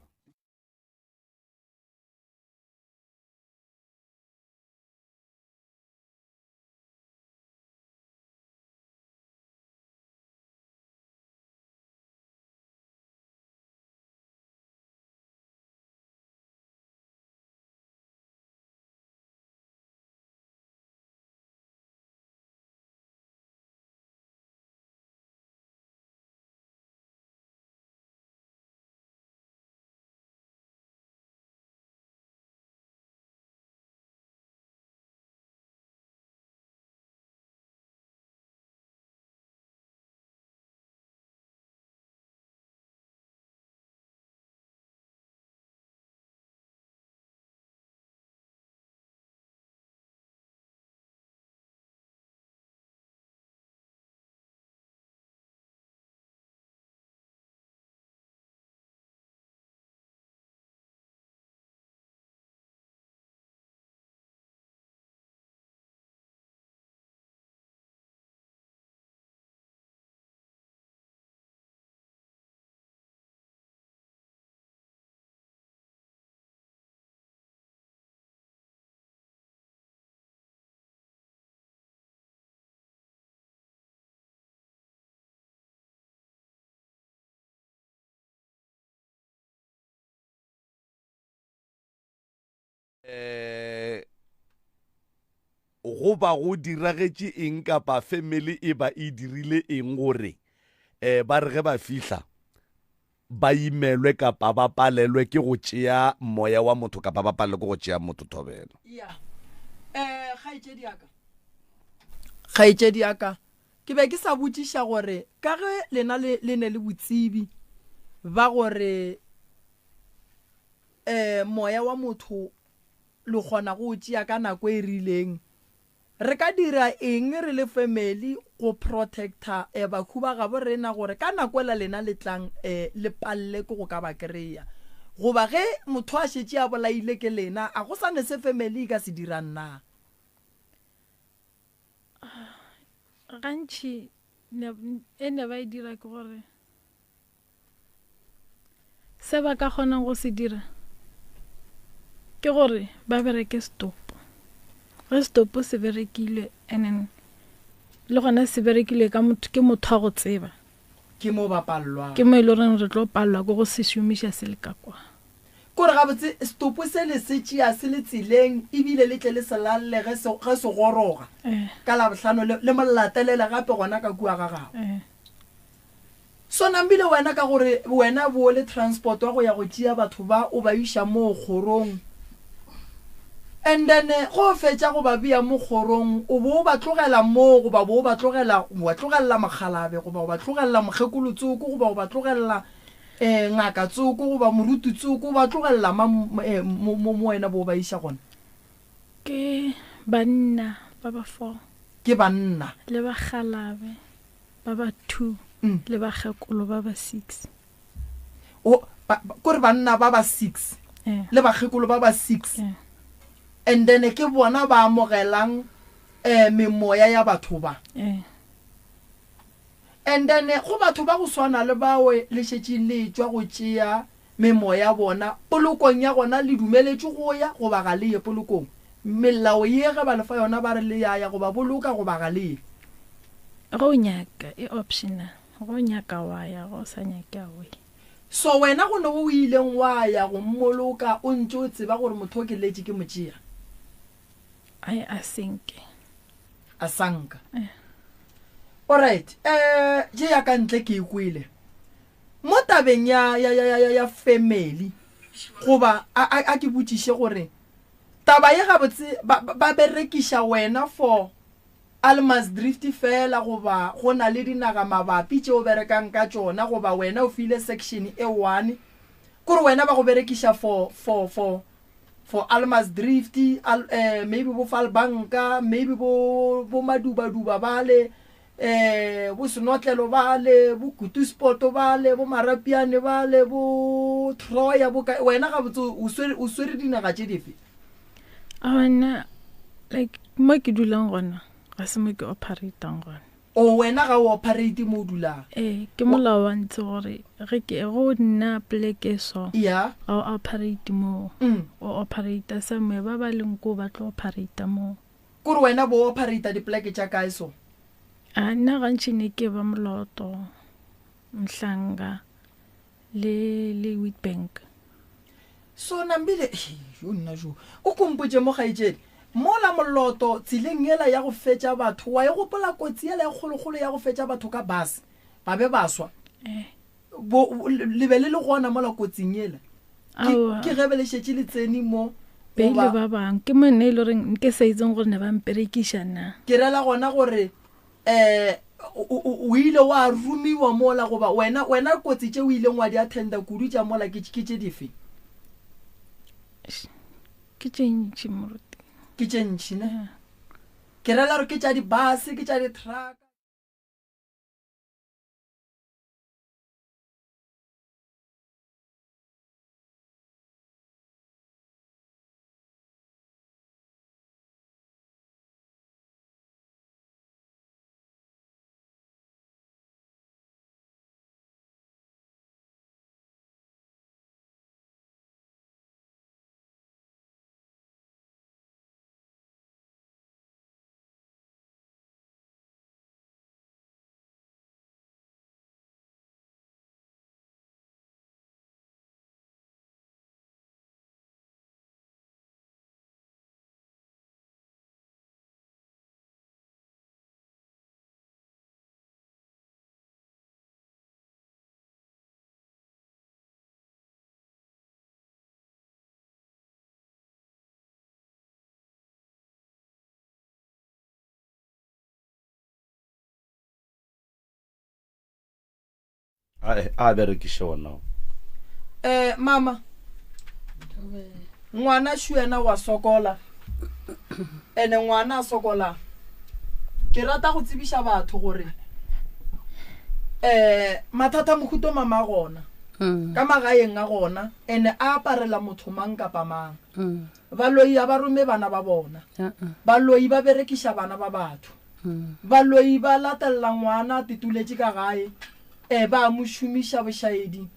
Eh, go ba go diragetše eng kapa family e ba e dirile eng gore um ba re ge ba fihla ba imelwe kapa ba palelwe ke go tšea moya wa motho kapa ba palelwe ke go tšea motho thobela ya um kgaetšedi yaka kgaetšedi yaka ke be ke sa botšiša gore ka ge lena le le ne le botsebi ba gore um moya wa motho le kgona go o tšea ka nako e rileng. Re ka dira eng re le family go protecta um bahu ba gabo rena gore ka nako ela lena le tlang um le palle ke go ka ba kry-a? Goba ge motho a šetše a bolaile ke lena, a go sa ne se family e ka se dirang na? Gantši e ne ba e dira ke gore Se ba ka kgonang go se dira ke gore ba bereke setopo. Ge setopo se berekilwe and then le gona se berekilwe ka motho ke motho wa go tseba. Ke mo ba palelwang. Ke mo e le goreng re tlo palelwa ke go se šomiša se le ka kwa. Kore gabotse setopo se le se tšea se le tseleng ebile le tle le se lalle ge se ge se goroga ka Labohlano le le mo latelele gape gona ka kua ga gabo. So nambile wena ka gore wena bo le transport wa go ya go tšea batho ba o ba iša moo kgorong and then go fetša go ba bea mo kgorong o bo o ba tlogela moo goba bo o ba tlogela wa tlogelela mokgalabe goba o ba tlogelela mokgekolo tsoko goba o ba tlogelela um ngaka tsoko goba moruti tsoko o ba tlogelela mang mo mo wena bo o ba iša gona? Ke banna ba ba four. Ke banna. Le bakgalabe. Ba ba two le bakgekolo ba ba six. O, ba, ba, kore banna ba ba six Eh. le bakgekolo ba ba six. Eh. And then ke bona ba amogelang eh, memoya ya batho ba. Eh. And then go batho ba go swana le bao le šetše le tšwa go tšea memoya ya bona, polokong ya gona le dumeletšwe go ya goba ga le ye polokong? Melao ye ge ba le fa yona ba re le ya ya goba boloka goba ga le ye? Ge o nyaka, e optional. Ge o nyaka wa ya, ge o sa nyake ga o ye. So wena go ne o ileng wa ya go mmoloka o ntše o tseba gore motho o ke letše ke mo tšea? Ai, a senke. A sanka. Eh. Alright, eh, je ya ka ntle ke e kwele. Mo tabeng ya, ya, ya, ya, ya, ya family, goba a, a, a ke botšiše gore taba ye gabotse ba, ba, ba berekiša wena for Almasdrift feela goba go na le dinaga mabapi tše o berekang ka tšona goba wena o file section e one, kore wena ba go berekiša for, for, for, for Almasdrift, al, eh, maybe bo Falbanka, maybe bo, bo Madubaduba bale, eh, bo Senotlelo bale, bo Kutuspoto bale, bo Marapiane bale, bo Troya, bo kae, wena gabotse o swere, o swere dinaga tše dife? Aowa nna like mo ke dulang gona ga se mo ke operatang gona. O wena ga o operate mo o dulang? Ee, ke molao wa ntse gore ge ke go nna poleke e so Ya. ga o operate moo, Mm. o operata somewhere, ba ba leng koo ba tlo operata moo. Kore wena bo operata dipoleke tša kae so? A nna gantši ne ke ba Moloto, Mhlanga le le Witbank. So Nambile, jo nna jo. O kompotše mo kgaetšedi. Mola Moloto tseleng yela ya go fetša batho, wa e gopola kotsi yela e kgolokgolo ya go fetša batho ka bus ba be ba swa? Eh. Bo, le be le le gona mola kotsing yela? Ke, Aowa. ke ge be le šetše le tsene mo, Be ile goba. ba bang. Ke mo nna e le goreng ke sa itseng gore ne ba mperekiša na. Ke rela gona gore, um o, o, o ile wa romiwa mola, goba wena, wena kotsi tše o ileng wa di attenda kudu tša mola ke, ke tše dife? Eish, Ke tše ntši, moruti. Ke tše ntši, ne? Yeah. Ke rela gore ke tša di-bus, ke tša di-truck. A a berekiše ona. Eh mama. Ngwana shu yena wa sokola. Ene ngwana a sokola. Ke rata go tsebiša batho gore eh mathata mohuto mama gona. Mm. Ka magaeng a gona ene a aparela motho mang kapa mang. Mm. Baloi a ba rome bana ba bona. Uh -uh. Baloi ba berekiša bana ba batho. Baloi ba latelela ngwana a tetuletše ka gae, e ba mo šomiša bošaedi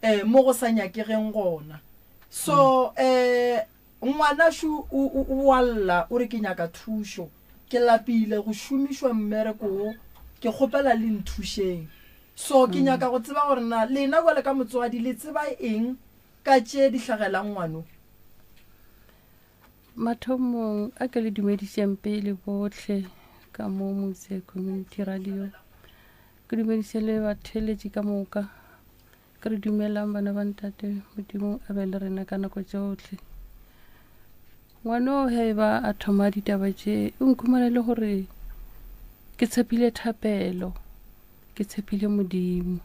e mo go sa nyakegeng gona. So e ngwanašu o, o, o a lla o re ke nyaka thušo, ke lapile go šomišwa mmereko wo, ke kgopela le nthušeng. So ke nyaka go tseba gore na lena bjale ka motswadi le tseba eng ka tše di hlagelang ngwano? Mathomong a ke le dumedišeng pele bohle ka mo Motse Community Radio. Ke dumediše le batheeletši ka moka. Ke re dumelang bana ba ntate, Modimo a be le rena ka nako tšohle. Ngwano ge e ba a thoma ditaba tše, o nkhumana le gore ke tshepile thapelo, ke tshepile Modimo.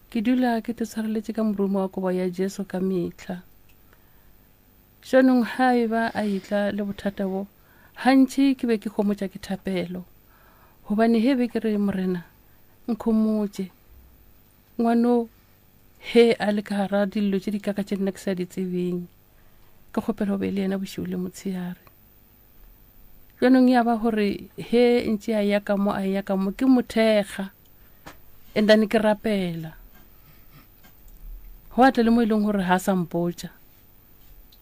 Ke dula ke te tshwareletše ka morumo wa kobo ya Jesu ka mehla. Jaanong ga e ba a etla le bothata bo, gantši ke be ke homotša ke thapelo. Gobane he be ke re, Morena, nkhomotše. Ngwano he a le ka gara dillo tše di kaka tše nna ke sa di tsebeng. Ke kgopela go be le yena bošego le motshehare. Jaanong ya ba gore he ntše a ya ka mo a ya ka mo ke mo thekga and then ke rapela. Go a tla le mo e leng gore ga a sa mpotša.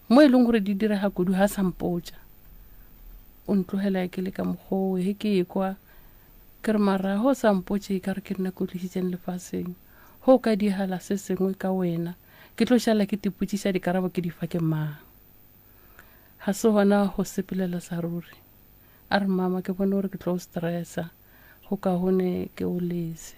Mo e leng gore di direga kudu ga sa mpotša. O ntlogela ke le ka mokgowe he ke ekwa ke re mara go sa mpotše e ka re ke nna ke o tlišitšeng lefaseng. Go ka diegala se sengwe ka wena ke tlo šala ke tipotšiša dikarabo ke di fa ke mang. Ga se gona go sepelela sa ruri. A re mama ke bone gore ke tlo o stressa go kaone ke o lese.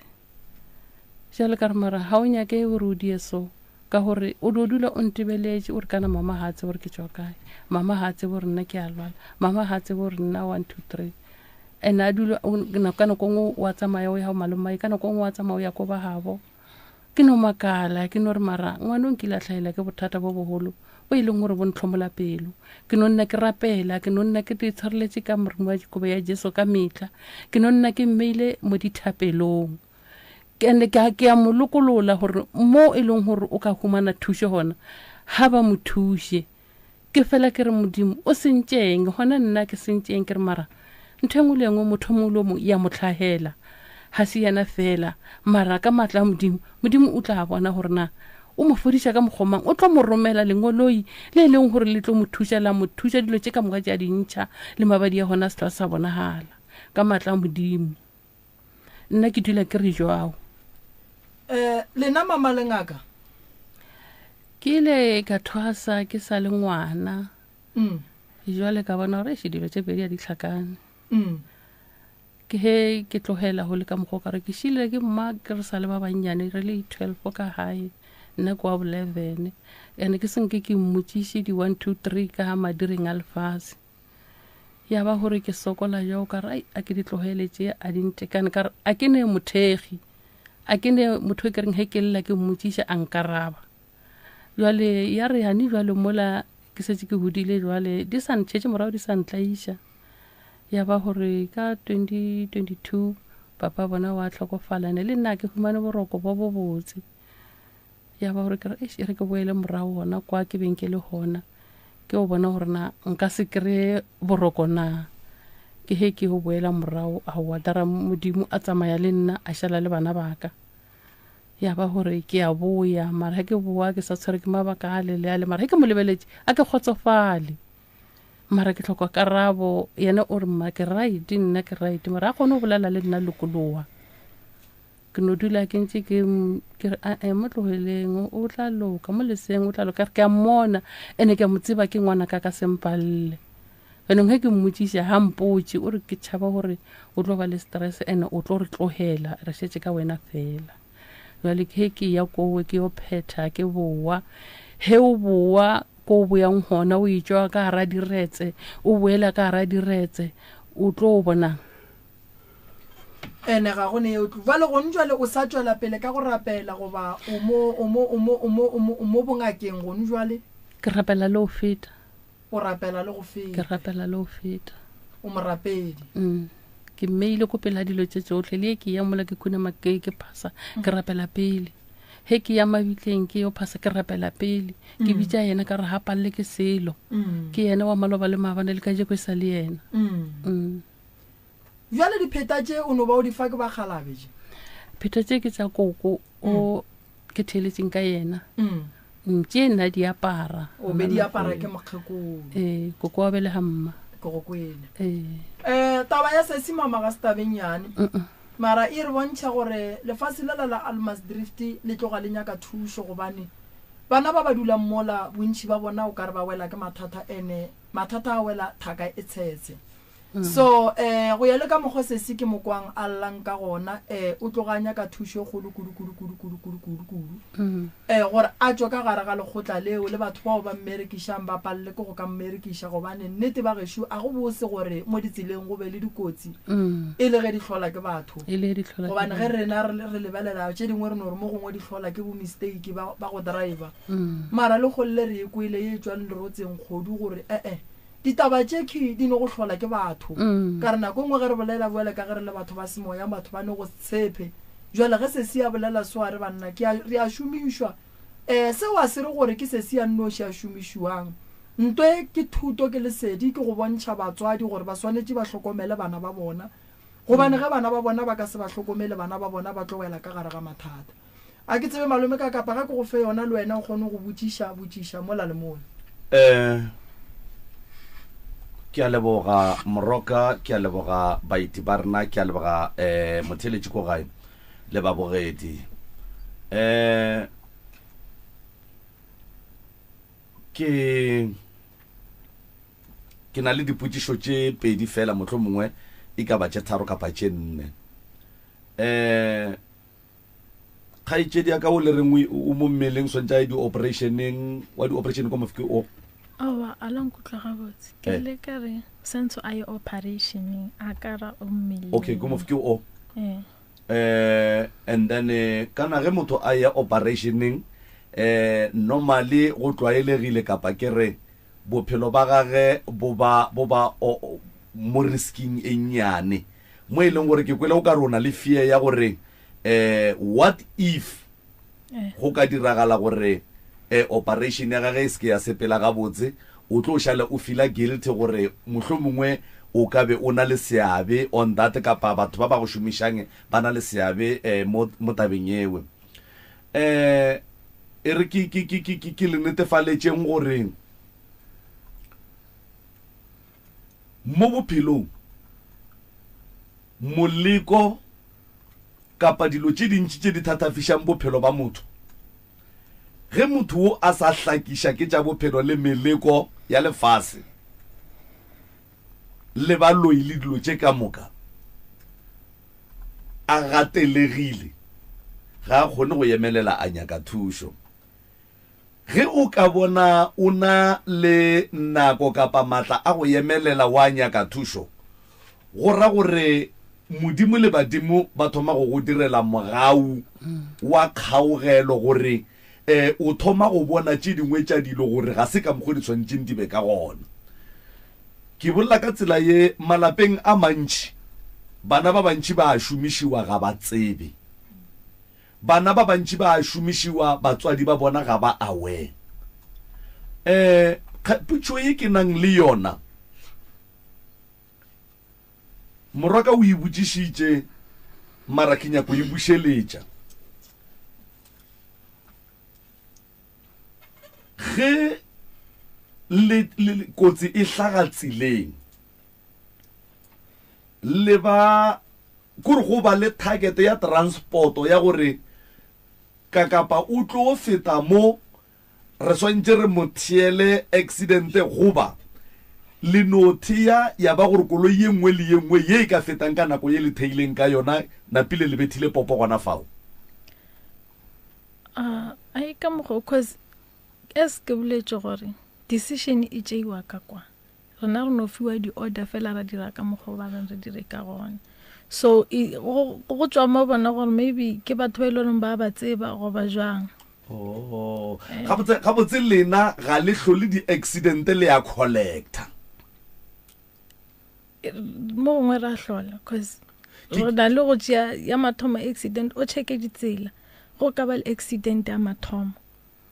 Jale ka re mara ga o nyake gore o die so ka gore o dio dula o ntebeletše o re kana mama ga a tsebe gore ke tšwa kae, mama ga a tsebe gore nna ke a lwala, mama ga a tsebe gore nna 1 2 3. And a dula ka nako nngwe wa tsamaya o ya go malomae, ka nako nngwe wa tsamaya o ya ko ba gabo. Ke no makala, ke no re mara ngwana o nkile a hlahela ke bothata bo bogolo bo e leng gore bo ntlhomola pelo. Ke no nna ke rapela, ke no nna ke itshwareletše ka morimo wa kobo ya Jesu ka mehla. Ke no nna ke mmeile mo dithapelong. And ke ke a mo lokolola gore mo e leng gore o ka humana thušo gona, ga ba mo thuše. Ke fela ke re Modimo o sentšeng gona nna ke sentšeng ke re mara ntho e nngwe le e nngwe motho mongwe le mongwe ya mo tlhagela ga se yena fela mara ka maatla a Modimo Modimo o tla bona gore na o mo fodiša ka mokgomang o tlo mo romela lengoloi le e leng gore le tlo mo thuša la mo thuša dilo tše ka moka tša dintšha le mabadi a gona se tla sa bonagala ka maatla a Modimo nna ke dula ke re jwao um lena mama le ngaka Ke ile ka thwasa ke sa le ngwana. Mm. Jwale ka bona gore eish dilo tše pedi a di hlakane. Mm. Ke he ke tlogela go le ka mokgwa ka re ke šile ke mma ke re sa le ba bannyane re le 12 ka gae nna ke wa bo-11 and ke senke ke mmotšiše di 1 2 3 ka ga madireng a lefase ya ba gore ke sokola jo ka re ai a ke di tlogele tše a di ntekane ka re a ke ne mothekgi A ke ne motho e ke reng he ke lla ke mmotšiša a nkaraba. Jwale ya re yane jwale mola ke setse ke hodile jwale di sa ntšhetše morago di sa ntlaiša. Ya ba gore ka 2022 papa bona wa hlokofala ne le nna ke humane boroko bo bo botse. Ya ba gore ke re eish e re ke boele morago gona kwa ke beng ke le gona ke go bona gore na nka se kry-e boroko na. Ke he ke go boela morago aowa dara Modimo a tsamaya le nna a šala le bana ba ka. Ya ba gore ke a boya mara ge ke boa ke sa tshwere ke mabaka a le le a le mara ge ke mo lebeletše a ke kgotsofale. Mara ke hloka karabo yena o re mma ke right nna ke right mara a kgone go bolela le nna lokologa. Ke no dula ke ntše ke ke re ae mo tlogeleng o tla loka mo leseng o tla loka ke a mmona ene ke a mo tseba ke ngwana ka ka sempalle ene ge ke mmotšiša ga mpotše o re ke tšhaba gore o tlo ba le stress ene o tlo re tlogela re šetše ka wena fela jale ke ke ya kowe ke yo phetha ke boa he o boa ko o boyang gona o etšwa ka gara diretse o boela ka gara diretse o tlo bonang. Ene ga go ne yeo tlo. Bjale gone jwale o sa tšwela pele ka go rapela goba o mo, o mo, o mo, o mo, o mo, o mo bongakeng gone jwale? Ke rapela le go feta. O rapela le go feta. Ke rapela le go feta. O morapedi. Ke mmeile ko pele ga dilo tše tšohle, le ye ke ya mola ke khunama ke, ke phasa, ke rapela pele. Ge ke ya mabitleng ke yo phasa, ke rapela pele. Ke bitša yena ka re ga palele ke selo. Ke yena wa maloba le maabane le kajeko e sa le yena. Bjale dipheta tše o no ba o di fa ke bakgalabe tše? Pheta tše ke tša koko o ke theeletšeng ka yena. Tše nna di apara. O be di apara ke mokgekolo. Ee, koko wa belega mma. Ke go kwele. Ee. Taba ya sesi mama ga se taba e nnyane. Mara e re bontšha gore lefase lela la Almasdrift le tloga le nyaka thušo gobane bana ba ba dulang mola bontši ba bona o ka re ba wela ke mathata ene mathata a wela thaka e tshetse. So um go ya le ka mokgwa sesi ke mo kwang a llang ka gona um o tloga a nyaka thušo e kgolo kudu kudu kudu kudu kudu kudu kudu um gore a tšwe ka gare ga lekgotla leo le batho bao ba mmerekišang ba palele ke go ka mmerekiša gobane nnete ba gešo a go bose gore mo ditseleng go be le dikotsi e le ge di hlola ke batho E le ge di hlola ke gobane ge rena re re lebelela tše dingwe re no re mo gongwe di hlola ke bo mistake ba ba go driver mara le kgolle re e kwele ye e tšwang lerotseng kgodu gore e-e Ditaba tše khi di no go hlola ke batho. Ka re nako e nngwe ge re bolela bjale ka ge re le batho ba semoya, batho ba no go se tshepe. Bjale ge sesi a bolela so a re banna ke a, re a šomišwa. Eh, seo a se re gore ke sesi a nnoši a šomišiwang. Ntwe ke thuto, ke lesedi, ke go bontšha batswadi gore ba swanetše ba hlokomele bana ba bona. Gobane ge bana ba bona ba ka se ba hlokomele, bana ba bona ba tlo wela ka gare ga mathata. A ke tsebe malome ka kapa ga ke go fe yona le wena o kgone go botšiša botšiša mola le mola. Eh, ke a leboga Moroka, ke a leboga baeti ba rena, ke a leboga eh motheeletši ko gae le babogedi. Eh, ke ke na le dipotšišo tše pedi fela mohlomongwe e ka ba tše tharo kapa tše nne. Eh, Kgaetšedi ya ka o le reng o mo mmeleng swantše a ye di-operationeng wa di-operation ko mofe ke o? Aowa, a la nkutlwa gabotse. Ke eh. ile ka re sentse a ye operationeng a ka ra o mmeleng. Okay, ko mofe ke o? Eh. Eh, and then eh, kana ge motho a ya operationeng eh normally go tlwaelegile kapa ke re bophelo ba gage bo ba bo ba mo risking e nnyane mo e leng gore ke kwele o ka re o na le fear ya gore um what if eh. go ka diragala gore um operation ya gage e se ke ya sepela gabotse o tlo šale o feela guilty gore mohlomongwe o ka be o na le seabe on that kapa batho ba ba go šomišang ba na le seabe um mo, mo tabeng ewe um e re ke, ke, ke, ke, ke le netefaletšeng gore Mo bophelong, moleko kapa dilo tše dintši tše di thatafišang bophelo ba motho, ge motho wo a sa hlakiša ke tša bophelo le meleko ya lefase le baloi le dilo tše ka moka, a gatelegile, ga a kgone go emelela a nyaka thušo. Ge o ka bona o na le nako kapa matla a go emelela wa nyaka thušo, go ra gore Modimo le badimo ba thoma go go direla mogau wa kgaogelo gore o thoma go bona tše dingwe tša dilo gore ga se ka mokgo di swanetšeng di be ka gona. Ke bolela ka tsela ye, malapeng a mantši bana ba bantši ba a šomišiwa ga ba tsebe. Bana ba bantši ba a šomišiwa, batswadi ba bona ga ba aware. Um potšo ye ke nang le yona, morwaka o e botšišitše, mara ke nyako e bušeletša. Ge le, le, kotsi e hlaga tseleng, le ba Kore go ba le target ya transport ya gore ka kapa o tlo feta mo re swantše re mo theele accident goba le no thea ya ba gore koloi ye nngwe le ye nngwe ye e ka fetang ka nako ye le theileng ka yona napile le bethile popo gona fao. Uh, ai ka mokgwa cause as ke boletše gore decision e tšeiwa ka kwa. Rena re no fiwa di-order fela ra dira ka mokgwa o ba reng re dire ka gona. So e, go, go tšwa mo bona gore maybe ke batho ba e le goreng ba ba tseba goba jwang. Oh. Gabotse, gabotse lena ga le hlole di-accident le ya collector. Mo gongwe ra hlola cause re na le go tšea ya mathomo accident o checke ditsela go ka ba le accident ya mathomo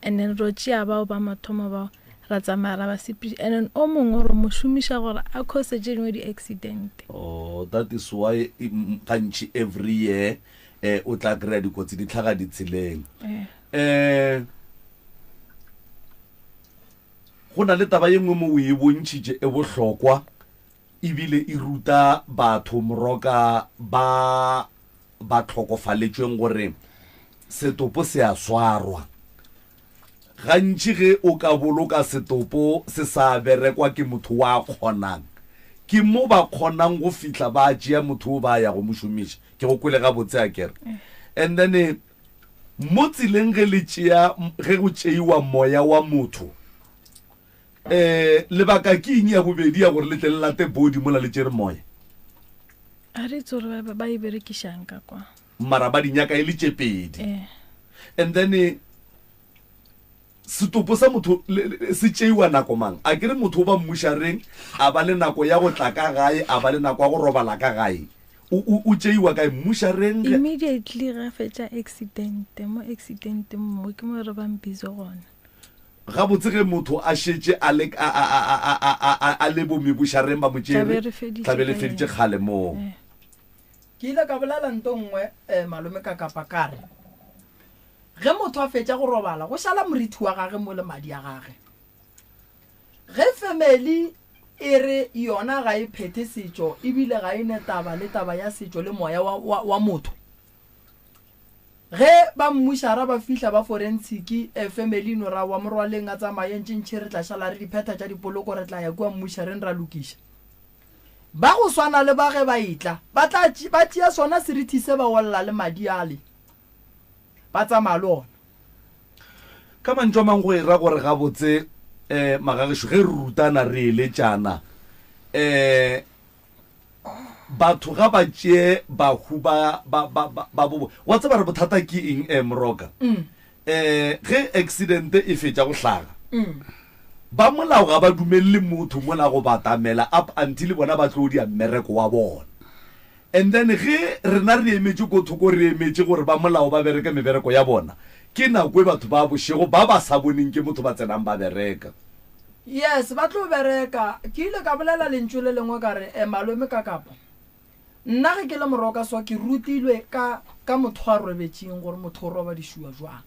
and then ro tšea bao ba mathomo bao ra tsamaya ra ba sepediša and then o mongwe ro mo šomiša gore a cause tše dingwe di-accident. Oh, that is why gantši every year eh o tla kry-a dikotsi di tlhaga ditseleng. Eh. Eh go na le taba ye nngwe mo o e bontšhitše e bohlokwa ebile e ruta batho moroka ba ba tlhokofaletšweng gore setopo se a swarwa. Gantši ge o ka boloka setopo se sa berekwa ke motho wa kgonang, ke mo ba kgonang go fihla ba tšea motho o ba ya go mo šomiša. Ke go kwele gabotse akere? And then mo tseleng ge le tšea, ge go tšeiwa moya wa motho, um lebaka ke eng ya bobedi ya gore le tle le late body mola le tšere moya? A re itse gore ba, ba e berekišang ka kwa. Mara ba di nyaka e le tše pedi. Eh. And then eh, setopo sa motho se tšeiwa nako mang? A ke re motho o ba mmušareng a ba le nako ya go tla ka gae, a ba le nako ya go robala ka gae. O, o, o tšeiwa kae? Mmušareng? Immediately ga fetša accident, mo accident mo ke mo re bang busy gona. Gabotse ge motho a šetše a le, a, a, a, a, a, a, a, a le bomebušareng ba mo Tla be tšere, re feditše tla be le ka feditše yena. kgale moo. Eh. Ke ile ka bolela nto nngwe eh, malome ka kapa ka re, ge motho a fetša go robala go šala morithi wa gage mo le madi a gage. Ge family e re yona ga e phethe setšo ebile ga e ne taba le taba ya setšo le moya wa, wa, wa motho, Ge ba mmušara ba fihla ba forensiki, e, family no ra wa morwaleng a tsamaye ntšintši re tla šala re di phetha tša dipoloko re tla ya kua mmušareng ra lokiša. Ba go swana le ba ge ba etla ba tla ba tšea sona serithi se ba olla le madi ale ba tsamaya le ona. Ka mantšu a mang go e ra gore gabotse um magagešo ge re rutana re eletšana um Batho ga ba tšee bahu ba, ba, ba, ba, ba bo. Wa tseba re bothata ke eng, eh, Moroka? Mm. Eh, ge accident e fetša go hlaga, Mm. ba molao ga ba dumelele motho mola go batamela up until bona ba tlo dia mmereko wa bona. And then ge rena re emetše ko thoko re emetše gore ba molao ba bereke mebereko ya bona, ke nako e batho ba bošego ba ba sa boneng ke motho ba tsenang ba bereka. Yes, ba tlo bereka. Ke ile ka bolela lentšu le lengwe ka re, Eh, malome ka kapa. Nna ge ke le moroka so ke rutilwe ka, ka motho a robetšeng gore motho o robadišuwa jwang.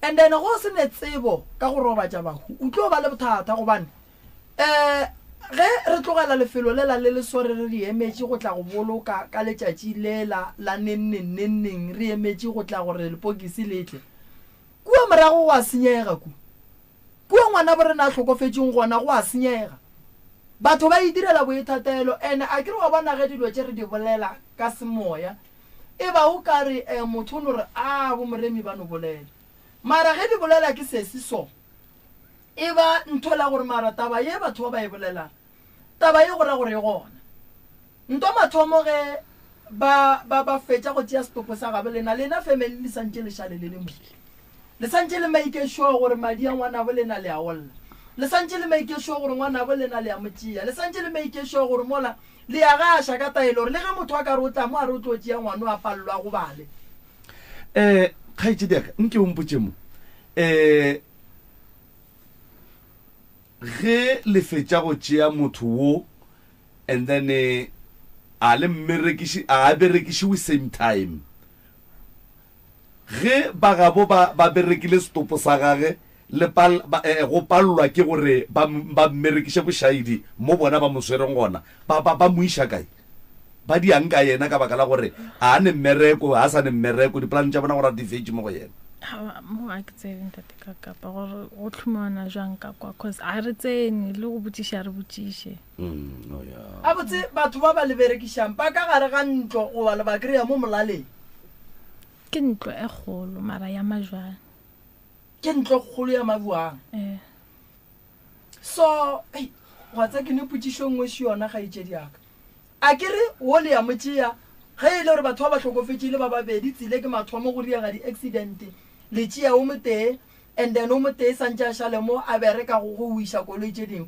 And then go se ne tsebo ka go robatša bahu, o tlo ba le bothata gobane eh ge re tlogela lefelo lela le le so re re re emetše go tla go boloka ka letšatši lela la neng neng neng neng re emetše go tla gore lepokisi le tle. Kua morago go a senyega ku. Kua ngwanabo rena a hlokofetšeng gona go a senyega. Batho ba itirela boithatelo and a ke re wa bona ge dilo tše re di bolela ka semoya e ba o ka re eh motho o no re ah bo Moremi ba no bolela. Mara ge di bolela ke sesi so e ba ntho la gore mara taba ye batho ba ba e bolelang Taba ye go ra gore e gona. Nto mathomo ge ba, ba, ba fetša go tšea setopo sa gabo lena, lena family le santše le šale le le mo. Le santše le make sure gore madi a ngwanabo lena le a olla. Le santše le make sure gore ngwanabo lena le a mo tšea. Le santše le make sure gore mola le a gaša ka taelo gore le ge motho a ka re o tla mo a re o tlo tšea ngwano a palelwa a gobale. Um kgaetšedi ya ka, nke o mpotše mo, um Ge le fetša go tšea motho wo and then a le mmerekiši a a berekišiwe same time. Ge ba gabo ba ba berekile setopo sa gage le pal ba eh go pallwa ke gore ba ba mmerekiše bošaedi mo bona ba mo swereng gona ba ba ba mo iša kae? Ba diang ka yena ka baka la gore a ne mmereko, a sa ne mmereko, dipolane tša bona gore a di fetše mo go yena. Aowa, mo ga ke tsebe ntate ka kapa gore go tlhomiwana jwang ka kwa cause ga re tsene le go botšiša re botšiše. Mm, oh yeah. Gabotse batho ba ba le berekišang ba ka gare ga ntlo goba le ba kry-a mo molaleng? Ke ntlo e kgolo mara ya majwang. Ke ntlo e kgolo ya mabuang. Eh. So, ei, gwa tsa ke ne potšišo nngwe še yona kgaetšedi ya ka. A ke re wo le ya mo tšea, Ge e le gore batho ba ba hlokofetše e le ba babedi, tsile ke mathomo go diega di-accident, le tšea o motee and then o motee santše a šale mo a bereka go go wiša koloi tše dingwe.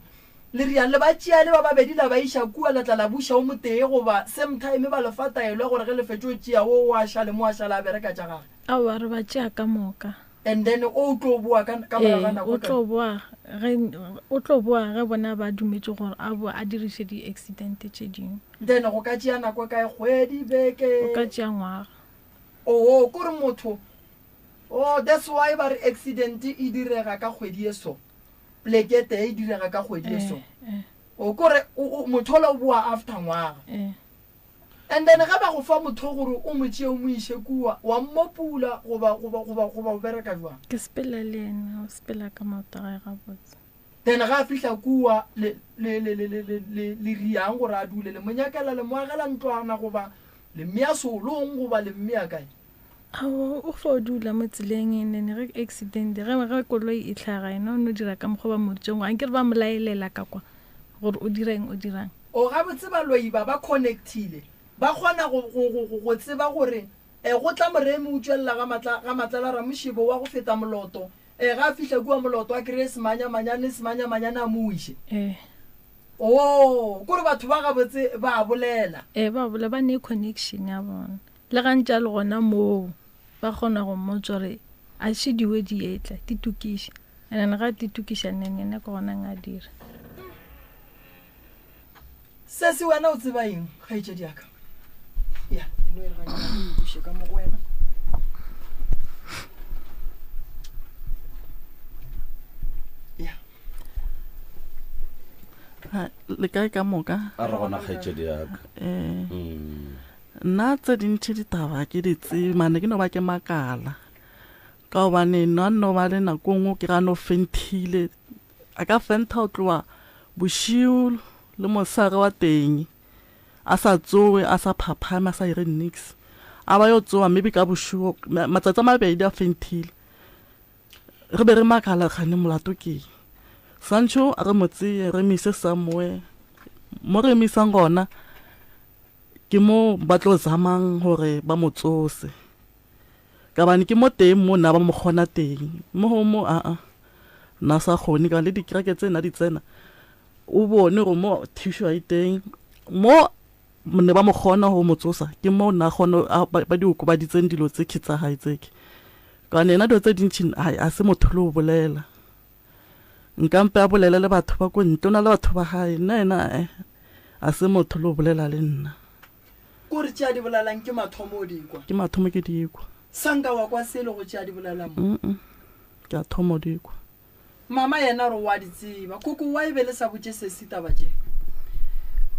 Le riang le ba tšea le ba babedi la ba iša kua la tla la buša o motee goba same time ba le fa taelo ya gore ge le fetša o tšea wo o a šale mo a šala a bereka tša gage. Aowa re ba tšea ka moka. And then o o tlo boa ka ka morago ga Ee, nako o e kae? tlo boa ge o tlo boa ge bona ba dumetše gore a boe a diriše di-accident tše dingwe. Then go ka tšea nako e kae? Kgwedi, beke? Go ka tšea ngwaga. Oo, kore motho, oh that's why ba re accident e direga ka kgwedi e so, pleke e tee e direga ka kgwedi e so. Eh, eh. O kore o, o, motho ola o boa after ngwaga. Eh. And then ge ba go fa motho gore o mo tšee o mo iše kua, wa mmopula goba, goba, goba, goba o bereka jwang? Ke sepela le yena, o sepela ka maoto a gae gabotse. Then ge a fihla kua, le, le, le, le, le, le, le, le riang gore a dule? Le mo nyakela, le mo agela ntlwana goba le mmea seolong goba le mmea kae? Aowa, o fo dula mo tseleng and then ge accident, ge, ge koloi e hlaga yena o no dira ka mokgwa ba mo rutšeng, ankere ba mo laelela ka kwa gore o dira eng, o dirang. O gabotse baloi ba ba connectile, ba kgona go, go, go, go, go tseba gore e go tla moremi o tšwelela ga matla, ga Matlala Ramošebo wa go feta Moloto, e ga a fihla kua Moloto a kreye semanyamanyane, semanyamanyane a mo wiše. Ee. Oo, kore batho ba gabotse ba a bolela. Ee, ba bolela, ba ne connection ya bona. Le ga ntše a le gona moo, ba kgona go mmotša gore a še diwe di etla, di tokiše. And then ga di tokiša, and then yena ke gona a dira. Sesi, wena o tseba eng, kgaetšedi ya ka? Ya, e no e re gannyane, e buše ka mo go wena. Ya. Ha, le kae ka moka? A re gona kgaetšedi ya ka. Eh. Mm. Nna tse dintši ditaba ke di tsebe mane ke no ba ke makala ka gobane nna nno ba le nako nngwe ke ga no fenthile a ka fentha go tloga bošego le mosegare wa teng a sa tsowe a sa phaphame a sa ire nix a ba yo tsowa maybe ka bošego matsatsi a mabedi a fenthile re be re makala kgane molato ke santšho re mo tseye re mo ise somewhere mo re mo isang gona Ke mo ba tlo zamang gore ba mo tsose. Ka bane ke mo teng mo na ba mo kgona teng. Mo go mo aa na sa kgone ka le dikereke tse na di tsena. O bone gore mo thušo a iteng. Mo ne ba mo kgona go mo tsosa ke mo na kgona ba di okobaditseng dilo tse ke tsa hae tse ke. Ka bane yena dilo tse dintši a se motho le go bolela. Nka mpe a bolele le batho ba ko ntle, o na le batho ba gae, nna ena eh, a se motho le o bolela le nna. Kore tše a di bolelang ke mathomo o di kwa? Ke mathomo ke di kwa. Sa nka wa kwa selo go tše a di bolelang mo? Mm-mm, ke a thoma o di kwa. Mama yena o re o a di tseba. Koko, why be le sa botše sesi taba tše?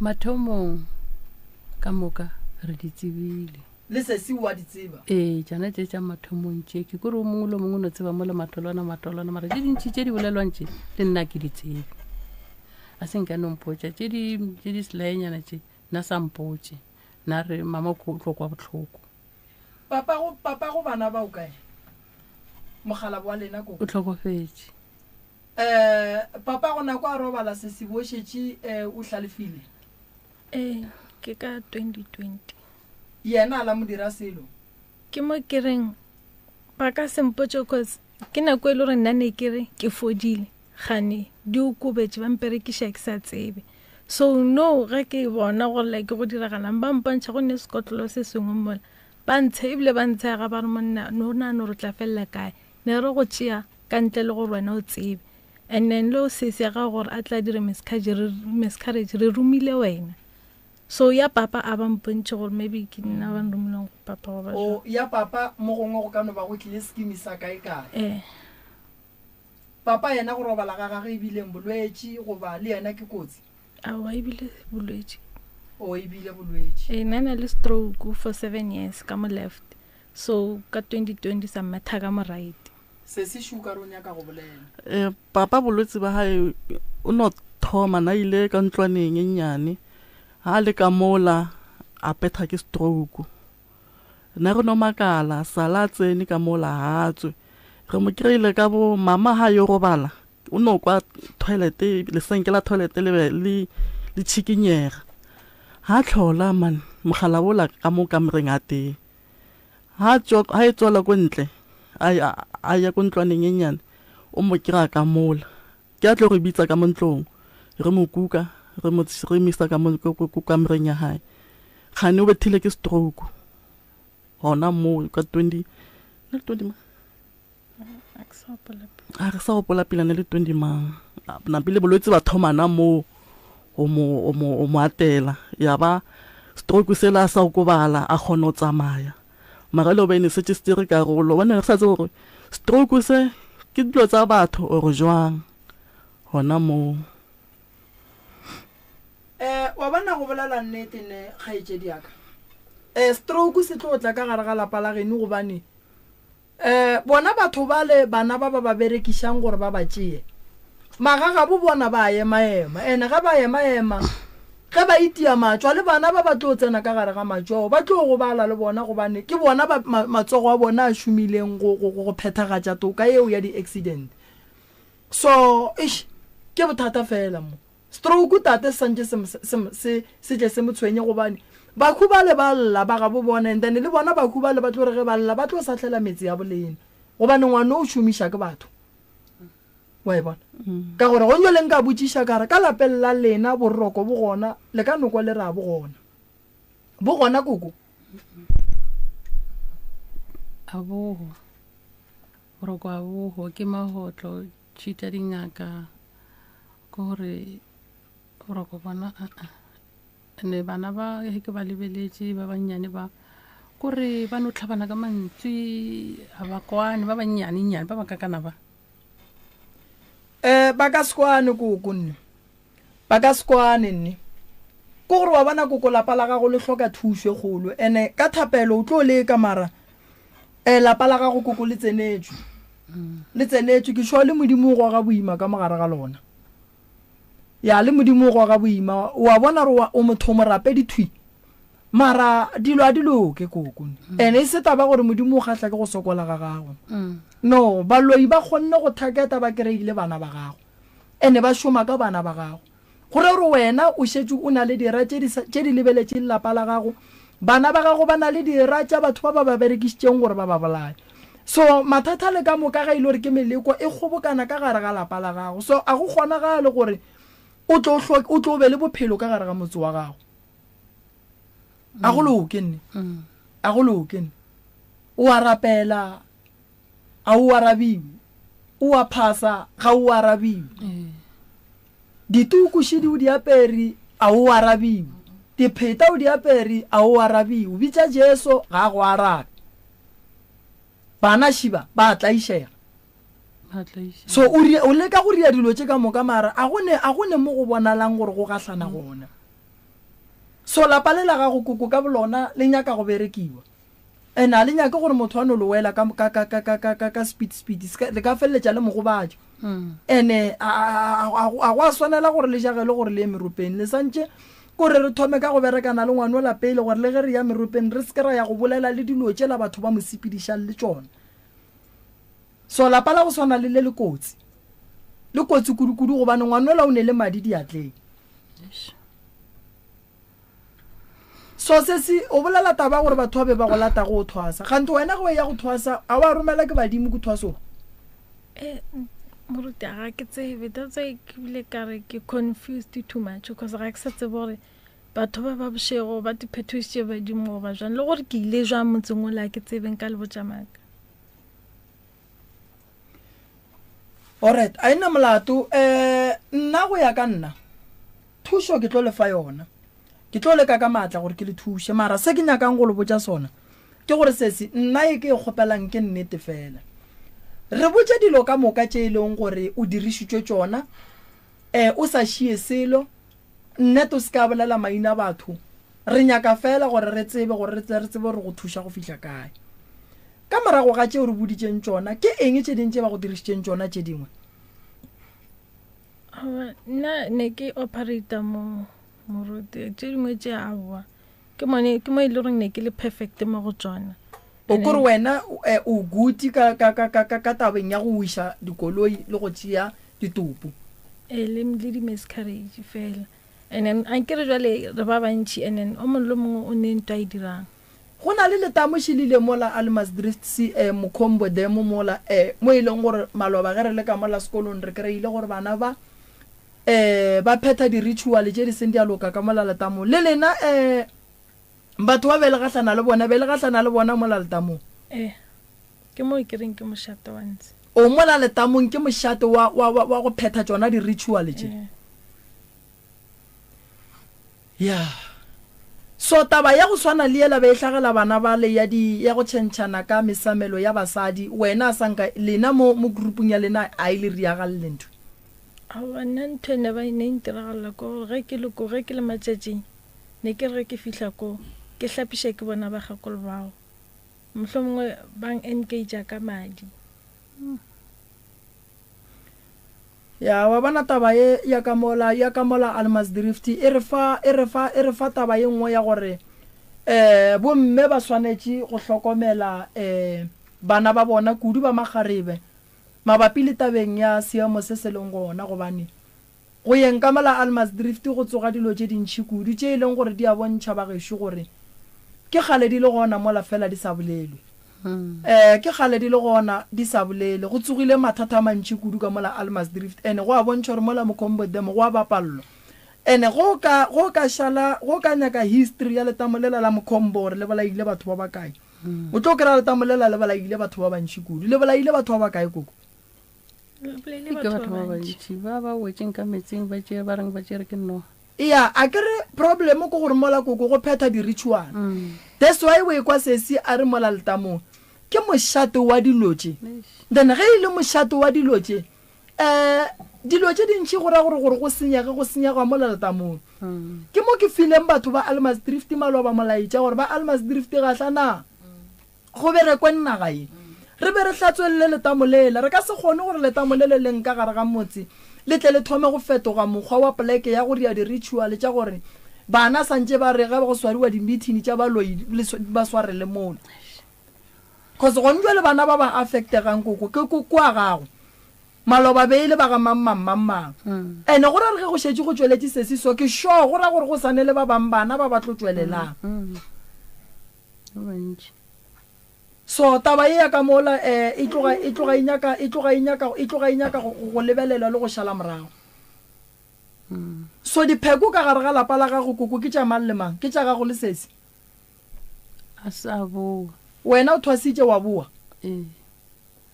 Mathomong ka moka re di tsebile. Le sesi o a di tseba. Ee, tšona tše tša mathomong tše, ke kore o mongwe le o mongwe o no tseba mo le matolwana matolwana, mara tše dintši tše di bolelwang tše le nna ke di tsebe. A se nka no mpotša tše di tše di selaenyana tše, nna sa mpotše. Nna re mama o tlo kwa bohloko. Papago papago bana ba o kae? Mokgalabo wa lena ko? O hlokofetše. Eh, papago nako a robala sesi bo šetše eh, o hlalefile? Ee, ke ka 2020. Yena a la mo dira selo. Ke mo ke reng ba ka se mpotše cause ke nako e le gore nna ne ke re ke fodile gane di okobetše ba mperekiša ke sa tsebe so no ge ke bona gore like go diragalang ba mpontšha go ne sekotlolo se sengwe mola ba ntshe ebile ba ntshega ba re monna no nagana gore o tla felela kae ne re go tšea ka ntle le gore wena o tsebe and then le o sesi ya gago gore a tla dire miscarriage re romile wena So ya papa a ba mpontšhe gore maybe ke nna ba nromileng go papa goba O jwang. ya papa mo gongwe go ka no ba go tlile skimi sa kae kae. Ee. Papa yena go robala ga gagwe e bileng bolwetši goba le yena ke kotsi? Aowa e bile bolwetši. O e bile bolwetši. Ee, na na le stroke for 7 years ka mo left. So ka 2020 sa mmetha ka mo right. Sesi šo o ka re o nyaka go bolela. Eh, papa bolwetse ba gae o no thoma na ile ka ntlwaneng e nnyane ha le ka mola a petha ke stroke ne re no makala sala a tsene ka mola ha tswe re mo kry-ile ka bo mama ha yo robala o no kwa toilet lesenke la toilet le be le le tšhikinyega ha tlhola man. Mogala wola ka mo kamoreng a tee. Ha tšwa, ha e tswela ko ntle, a ya, a ya ko ntlwaneng e nnyane, o mo kry-a ka mola. Ke a tlo re bitsa ka mo ntlong, re mo kuka, re mo, re mo isa ka mo, ko, ko, ko kamoreng ya hae. Kgane o bethile ke stroke, gona moo ka 20, ne le 20 mang? A re sa gopola pila ne le 20 mang. Napile bolwetse ba thomana moo o mo o mo o mo atela ya ba stroke sela a sa okobala a kgona go tsamaya mara le bene se se re karolo bane re sa tsebe gore stroke se ke dilo tsa batho or jwang gona moo. Eh, wa bona go bolela nnete ne kgaetšedi ya ka. Eh, stroke se tlo tla ka gare ga lapa la geno gobane Um bona batho bale, bana ba ba ba berekišang gore ba ba tšee, magagabo bona ba a emaema. Ene ge ba emaema, ge ba itia matšwa, le bana ba ba tlo tsena ka gare ga matšwa ao, ba tlo gobala le bona, gobane ke bona ba ma, matsogo a bona a šomileng go, go, go phethagatša toka yeo ya di-accident. So, eish, ke bothata feela mo. Stroke tate se santše se, se, se, se tle se mo tshwenye gobane bakhu bale ba lla ba gabo bona and then le bona bakhu bale ba tlo re ge ba lla ba tlo sahlela metse ya bolena gobane ngwana o šomiša ke batho wa e bona mm. ka gore go njo le nka botšiša ka re ka lapeng la lena boroko bo gona le ka nokwa le ra bo gona bo gona koko a boho boroko a boho ke magotlo tšhita dingaka Ke gore boroko bona aa ene bana ba ge ke ba lebeletše ba bannyane ba kore ba no tlhabana ka mantswe ga ba kwane ba bannyane nnyane ba ba kakana ba. Um ba ka se kwane koko nne ba ka se kwane nne ke gore wa bona koko lapa la gago le hloka thušo e kgolo ene ka thapelo o tlo leka mara um lapa la gago koko le tsenetšwe Le tsenetšwe ke sure le Modimo o goga boima ka mogare ga lona. Ya, le Modimo o goga boima. O a bona gore o motho o morapedi thwi. Mara dilo a di loke koko. Mm. Ene e se taba gore Modimo o kgahla ke go sokola ga gago. Mm. No, baloi ba kgonne go thaketa ba kry-ile bana ba gago. Ene ba šoma ka bana ba gago. Go ra gore wena o šetše o na le dira tše di, tše di lebeletšeng lapa la gago. Bana ba gago ba na le dira tša batho ba ba ba berekišitšeng gore ba ba bolaye. So, mathata le ka moka ge e le gore ke meleko e kgobokana ka gare ga lapa la gago. So, a go kgonagale gore o tlo hloke, o tlo be le bophelo ka gare ga motse wa gago. A go loke nne. A go loke nne. O a rapela, a o arabiwe. O a phasa, ga o arabiwe. Dituku šidi o di apere, a o arabiwe. Dipheta o di apere, a o arabiwe. O bitša Jesu, ga a go arabe. Bana šiba, ba a tlaišega. So o, o leka go ria dilo tše ka moka, mara a go ne, a go ne mo go bonalang gore go gahlana gona. So lapa le la gago koko ka bolona le nyaka go berekiwa. And a le nyake gore motho a no le wela ka, ka, ka, ka, ka, ka, ka, ka speed, speed. Se ka, le ka feleletša le mo gobatša. And a, a, a, a go a swanela gore le jagele gore le ye meropeng. Le santše kore re thome ka go berekana le ngwanola pele gore le ge re ya meropeng re se ke ra ya go bolela le dilo tšela batho ba mo sepedišang le tšona. So lapa la go swana le le le kotsi. Le kotsi kudu-kudu gobane ngwanola o ne le madi diatleng. So se se o bolela taba ya gore batho ba be ba go lata go o thwasa. Kganthe wena ge o eya go thwasa a wa romela ke badimo ko thwasong? Eh, moruti ga ke tsebe that's why ke bile ka re ke confused too much because ga ke sa tsebe gore batho ba ba bošego ba diphetošitše badimo goba jwang le gore ke ile jwang motseng ola ke tsebeng ka le botša maaka. Alright, a e na molato. Um nna go ya ka nna thušo ke tlo le fa yona. Ke tlo leka ka maatla gore ke le thuše, mara se ke nyakang go le botša sona ke gore sesi nna e ke e kgopelang ke nnete fela. Re botše dilo ka moka tše e leng gore o dirišitšwe tšona, um o sa šie selo, nnete o se ka bolela maina batho, re nyaka fela gore re tsebe gore re tle re tsebe gore go thuša go fihla kae. Ka morago ga tšeo re boditšeng tšona, ke eng tše ding tše ba go dirišitšeng tšona tše dingwe? Aowa, nna ne ke operator mo moruti tše dingwe tše aowa ke mone ke mo e le goreng ne ke le perfect mo go tšona. O kore wena eh, o guti ka, ka, ka, ka, ka, ka tabeng ya go wiša dikoloi le go tšea ditopo. E le, le di-miscarriage fela. And then a nkere jwale re ba bantši and then o mongwe le mongwe o ne ntho a e dirang. Go na le letamo šilile mola Allemansdrift CA Mokhombo Dam mola eh mo e leng gore maloba ge re le ka mola sekolong re kry-ile gore bana ba eh ba phetha di-ritual tše di seng di a loka ka mola letamong. Le lena eh batho ba be le gahlana le bona be le gahlana le bona mola letamong? Eh ke moo ke reng ke mošate wa ntse. O mola letamong ke mošate wa wa wa wa go phetha tšona di-ritual tše? Eh. Ya. So taba ya go swana le yela be e hlagela bana bale ya di ya go tšhentšhana ka mesamelo ya basadi, wena a sa nka lena mo mo groupung ya lena a e le riagalle ntho. Aowa nna ntho e ne ba ne e ntiragalela ke gore ge ke le ko ge ke le matšatšing ne ke re ge ke fihla ko ke hlapiša ke bona bakgekolo bao mohlomongwe ba engage ka madi. Ya, wa bona taba ye ya ka mola, ya ka mola Allemansdrift e re fa, e re fa, e re fa taba ye nngwe ya gore um bomme ba swanetše go hlokomela um bana ba bona kudu ba makgarebe mabapi le tabeng ya seemo se se leng gona gobane go yeng ka mola Allemansdrift go tsoga dilo tše dintši kudu tše e leng gore di a bontšha bagešo gore ke kgale di le gona mola fela di sa bolelwe. Ee, ke kgale di le gona di sa bolele. Go tsogile mathata a mantši kudu ka mola Allemansdrift ene go a bontšha gore mola Mokhombo Dam go a bapallwa. Ene go ka, go ka šala, go ka nyaka history ya letamo lela la Mokhombo gore le bolaile batho ba bakae. O tlo kry-a letamo lela le bolaile batho ba bantši kudu. Le bolaile batho ba bakae koko? Le bolaile Ke batho batho ba ba bantši. bantši ba ba wetšeng ka metsing ba tšere ba reng ba tšere ke noga. Eya, akere problem ke gore mola koko go phetha di ritual. That's why o ekwa sesi a re mola letamong ke mošate wa dilo tše. Then ge e le mošate wa dilo tše, um dilo tše dintši go ra gore gore go senyege go senyega mola letamong. Ke mo ke fileng batho ba Allemansdrift maloba molaetša gore ba Allemansdrift gahla na. Go berekwe naga ye. Re be re hlatswelele letamo lela. Re ka se kgone gore letamo le le leng ka gare ga motse le tle le thome go fetoga mokgwa wa poleke ya go ria di-ritual tša gore bana santše ba re ge go swariwa di-meeting tša baloi le ba swarele mola. Cause gone jwale bana ba ba affectegang koko ke koko wa gago. Maloba be e le ba ga mang mang mang mang. Ene go ra re ge go šetše go tšweletše sesi so ke sure go ra gore go sane le ba bang bana ba ba tlo tšwelelang. Ba bantši. So taba ye ya ka mola eh, e tloga e tloga e nyaka e tloga e nyaka e tloga e nyaka go, go lebelelwa le go šala morago. So dipheko ka gare ga lapa la gago koko ke tša mang le mang? Ke tša gago le sesi? A sa boa. Wena o thwasitše wa boa? Ee.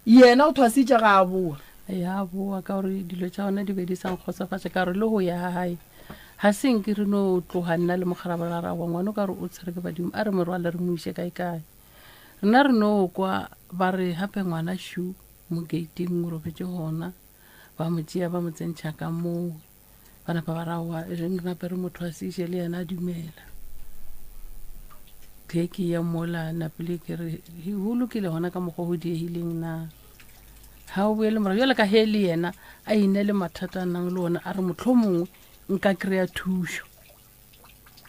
Yena o thwasitše ga a boa. Ya boa ka gore dilo tša gona di be di sa nkgotsofatše ka gore le go ya gae ga se nke re no tloga nna le mokgalabje ra ra wa ngwana o ka re o tshwere ke badimo a re mo rwale re mo iše kae kae. Rena re no kwa ba re gape ngwana šu mo gating o robetše gona ba mo tšea ba mo tsentšha ka moo. Ba napa ba ra wa e reng re nape re mo thwasiše le yena a dumela. Ge ke ya mola napile ke re go lokile gona ka mokgwa go diegileng na ga o boele morago jale ka he le yena a ine le mathata a nang le ona a re motlho mongwe nka kry-a thušo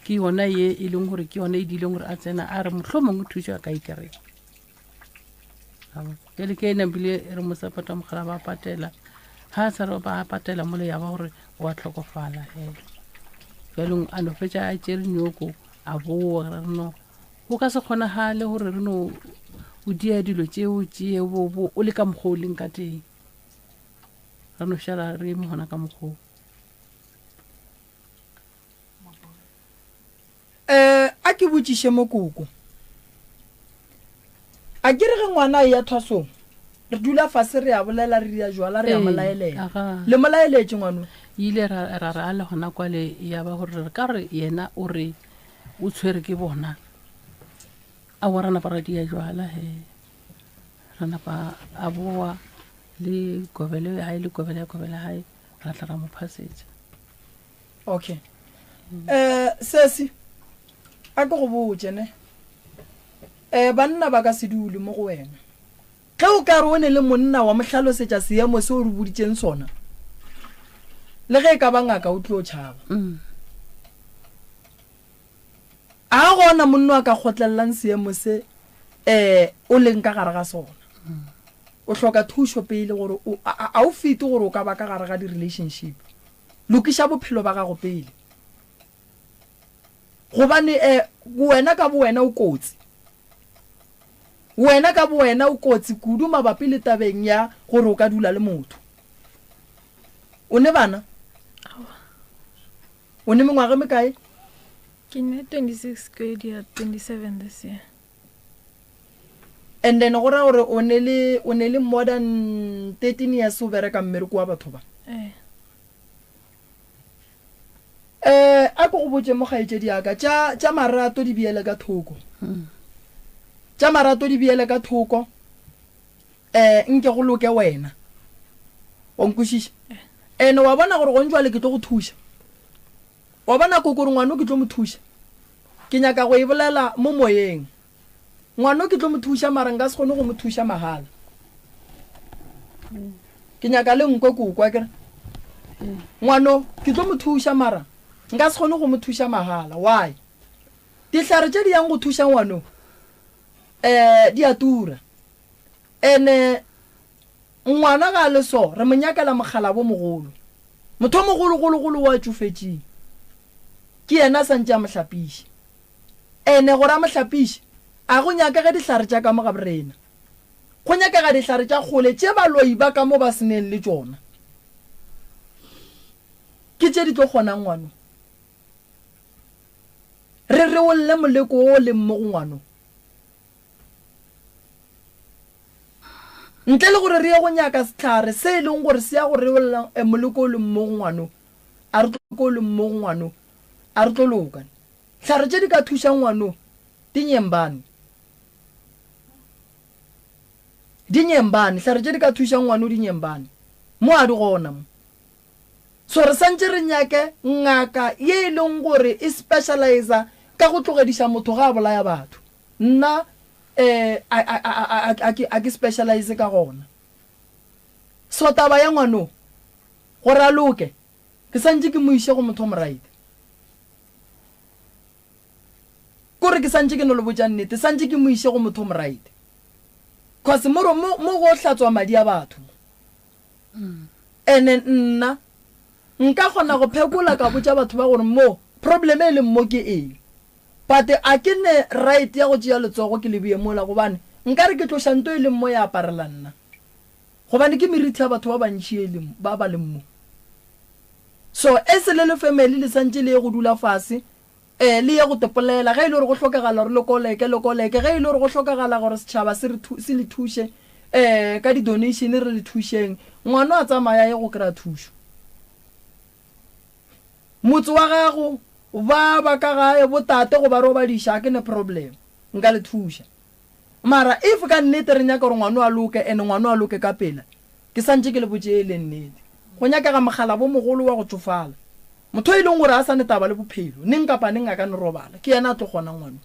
ke yona ye e leng gore ke yona e dileng gore a tsena a re motlho mongwe thušo a ka e kry-a Jale ke ena bile re mo support-a mogala ba patela ga a sa re ba patela mole ya ba gore wa tlhokofala he jalong a no fetša a tšere nyoko a boa re no go ka se kgonagale gore re no o dia dilo tšeo tšee bo bo o le ka mokgwa o leng ka teng re no šala re eme gona ka mokgwa o. Eh, a ke botšiše mo koko. A ke re ge ngwana a eya thwasong, re dula fase re a bolela, re dia jwala, re a mo Ee, laelela. aga. Le mo laeletše ngwano? Ile ra ra re a le gona kwale ya ba gore re ka re yena o re o tshwere ke bona. Aowa ra napa ra dia jwala he. Ra napa a boa le kobelo ya hae le kobelo ya kobelo ya hae ra tla ra mo phasetša. Okay. Eh, sesi, a ke go botše ne. Eh, banna ba ka se dule mo go wena. Ge o ka re o ne le monna wa mo hlalosetša seemo se o re boditšeng sona, le ge e ka ba ngaka o tlo tšhaba. Mm. A gona monna a ka kgotlelelang seemo se eh o leng ka gare ga sona. O hloka thušo pele gore o a, a o fete gore o ka ba ka gare ga di-relationship. Lokiša bophelo ba gago pele. Gobane um wena ka bowena o kotsi. Wena ka bowena o kotsi kudu mabapi le tabeng ya gore o ka dula le motho. O ne bana? Aowa. O ne mengwaga e mekae? Ke ne 26 kgwedi ya 27 this year. And then go raya gore o ne le o ne le more than 13 years o bereka mmereko wa batho ba. Eh. Eh, a ko go botše mo kgaetšedi ya ka, tša, tša marato di beele ka thoko. Tša marato di beele ka thoko, eh, nke go loke wena. Wa nkwešiša? Ene wa bona gore gong jwale ke tlo go thuša. Wa bona koko gore ngwano ke tlo mo thuša. Ke nyaka go e bolela mo moyeng. Ngwano ke tlo mo thuša mara nka se kgone go mo thuša mahala. Ke nyaka le nkwe koko akere. Ngwano ke tlo mo thuša mara nka se kgone go mo thuša mahala. Why? Dihlare tše di yang go thuša ngwano eh di a tura. Ene ngwana ga a le so re mo nyakela mokgalabo mogolo. Motho o mogologologolo wa tšofetšeng. Ke yena a santše a mo hlapiše. Ene gore a mo hlapiše, a go nyakege dihlare tša ka mo ga borena. Go nyakega dihlare tša kgole tše baloi ba ka mo ba se neng le tšona. Ke tše di tlo kgonang ngwano. Re reolle moleko wo o leng mo go ngwano. Ntle le gore re ye go nyaka sehlare se e leng gore se ya go reolla moleko o leng mo go ngwano, a re tlo o leng mo go ngwano, a re tlo loka. Hlare tše di ka thušang ngwano di nyembane. Di nyembane, hlare tše di ka thušang ngwano di nyembane. Mo a di gona mo. So re santše re nyake ngaka ye e leng gore e specializer ka go tlogediša motho ga a bolaya batho. Nna eh a a a a a ke specialize ka gona. So taba ya ngwano gore a loke ke santše ke mo iše go motho o moraite. Kore ke santše ke no le botša nnete, santše ke mo iše go motho o moraite. Cause mo mo mo go hlatswa madi a batho mo. Ene nna nka kgona go phekola ka botša batho ba gore mo problem e leng mo ke eng. But a ke ne right ya go tšea letsogo ke le bee mola gobane nkare ke tloša nto e leng mo ya aparela nna. Gobane ke merithi ya batho ba bantši e leng ba ba leng mo. So as le le family le santše le ye go dula fase eh le ye go tepolela ge e le gore go hlokagala gore le koleke le koleke ge e le gore go hlokagala gore setšhaba se re se le thuše eh ka di donation re le thušeng ngwano a tsamaya a ye go kry-a thušo. Motse wa gago ba ba ka gae bo tate go ba robadiša a ke ne problem nka le thuša. Mara if ka nnete re nyaka gore ngwano a loke and ngwano a loke ka pela, ke santše ke le botše e le nnete. Go nyakega mokgalabo mogolo wa go tšofala. Motho e leng gore a sa ne taba le bophelo, neng kapa neng a ka no robala, ke yena a tlo kgonang ngwano.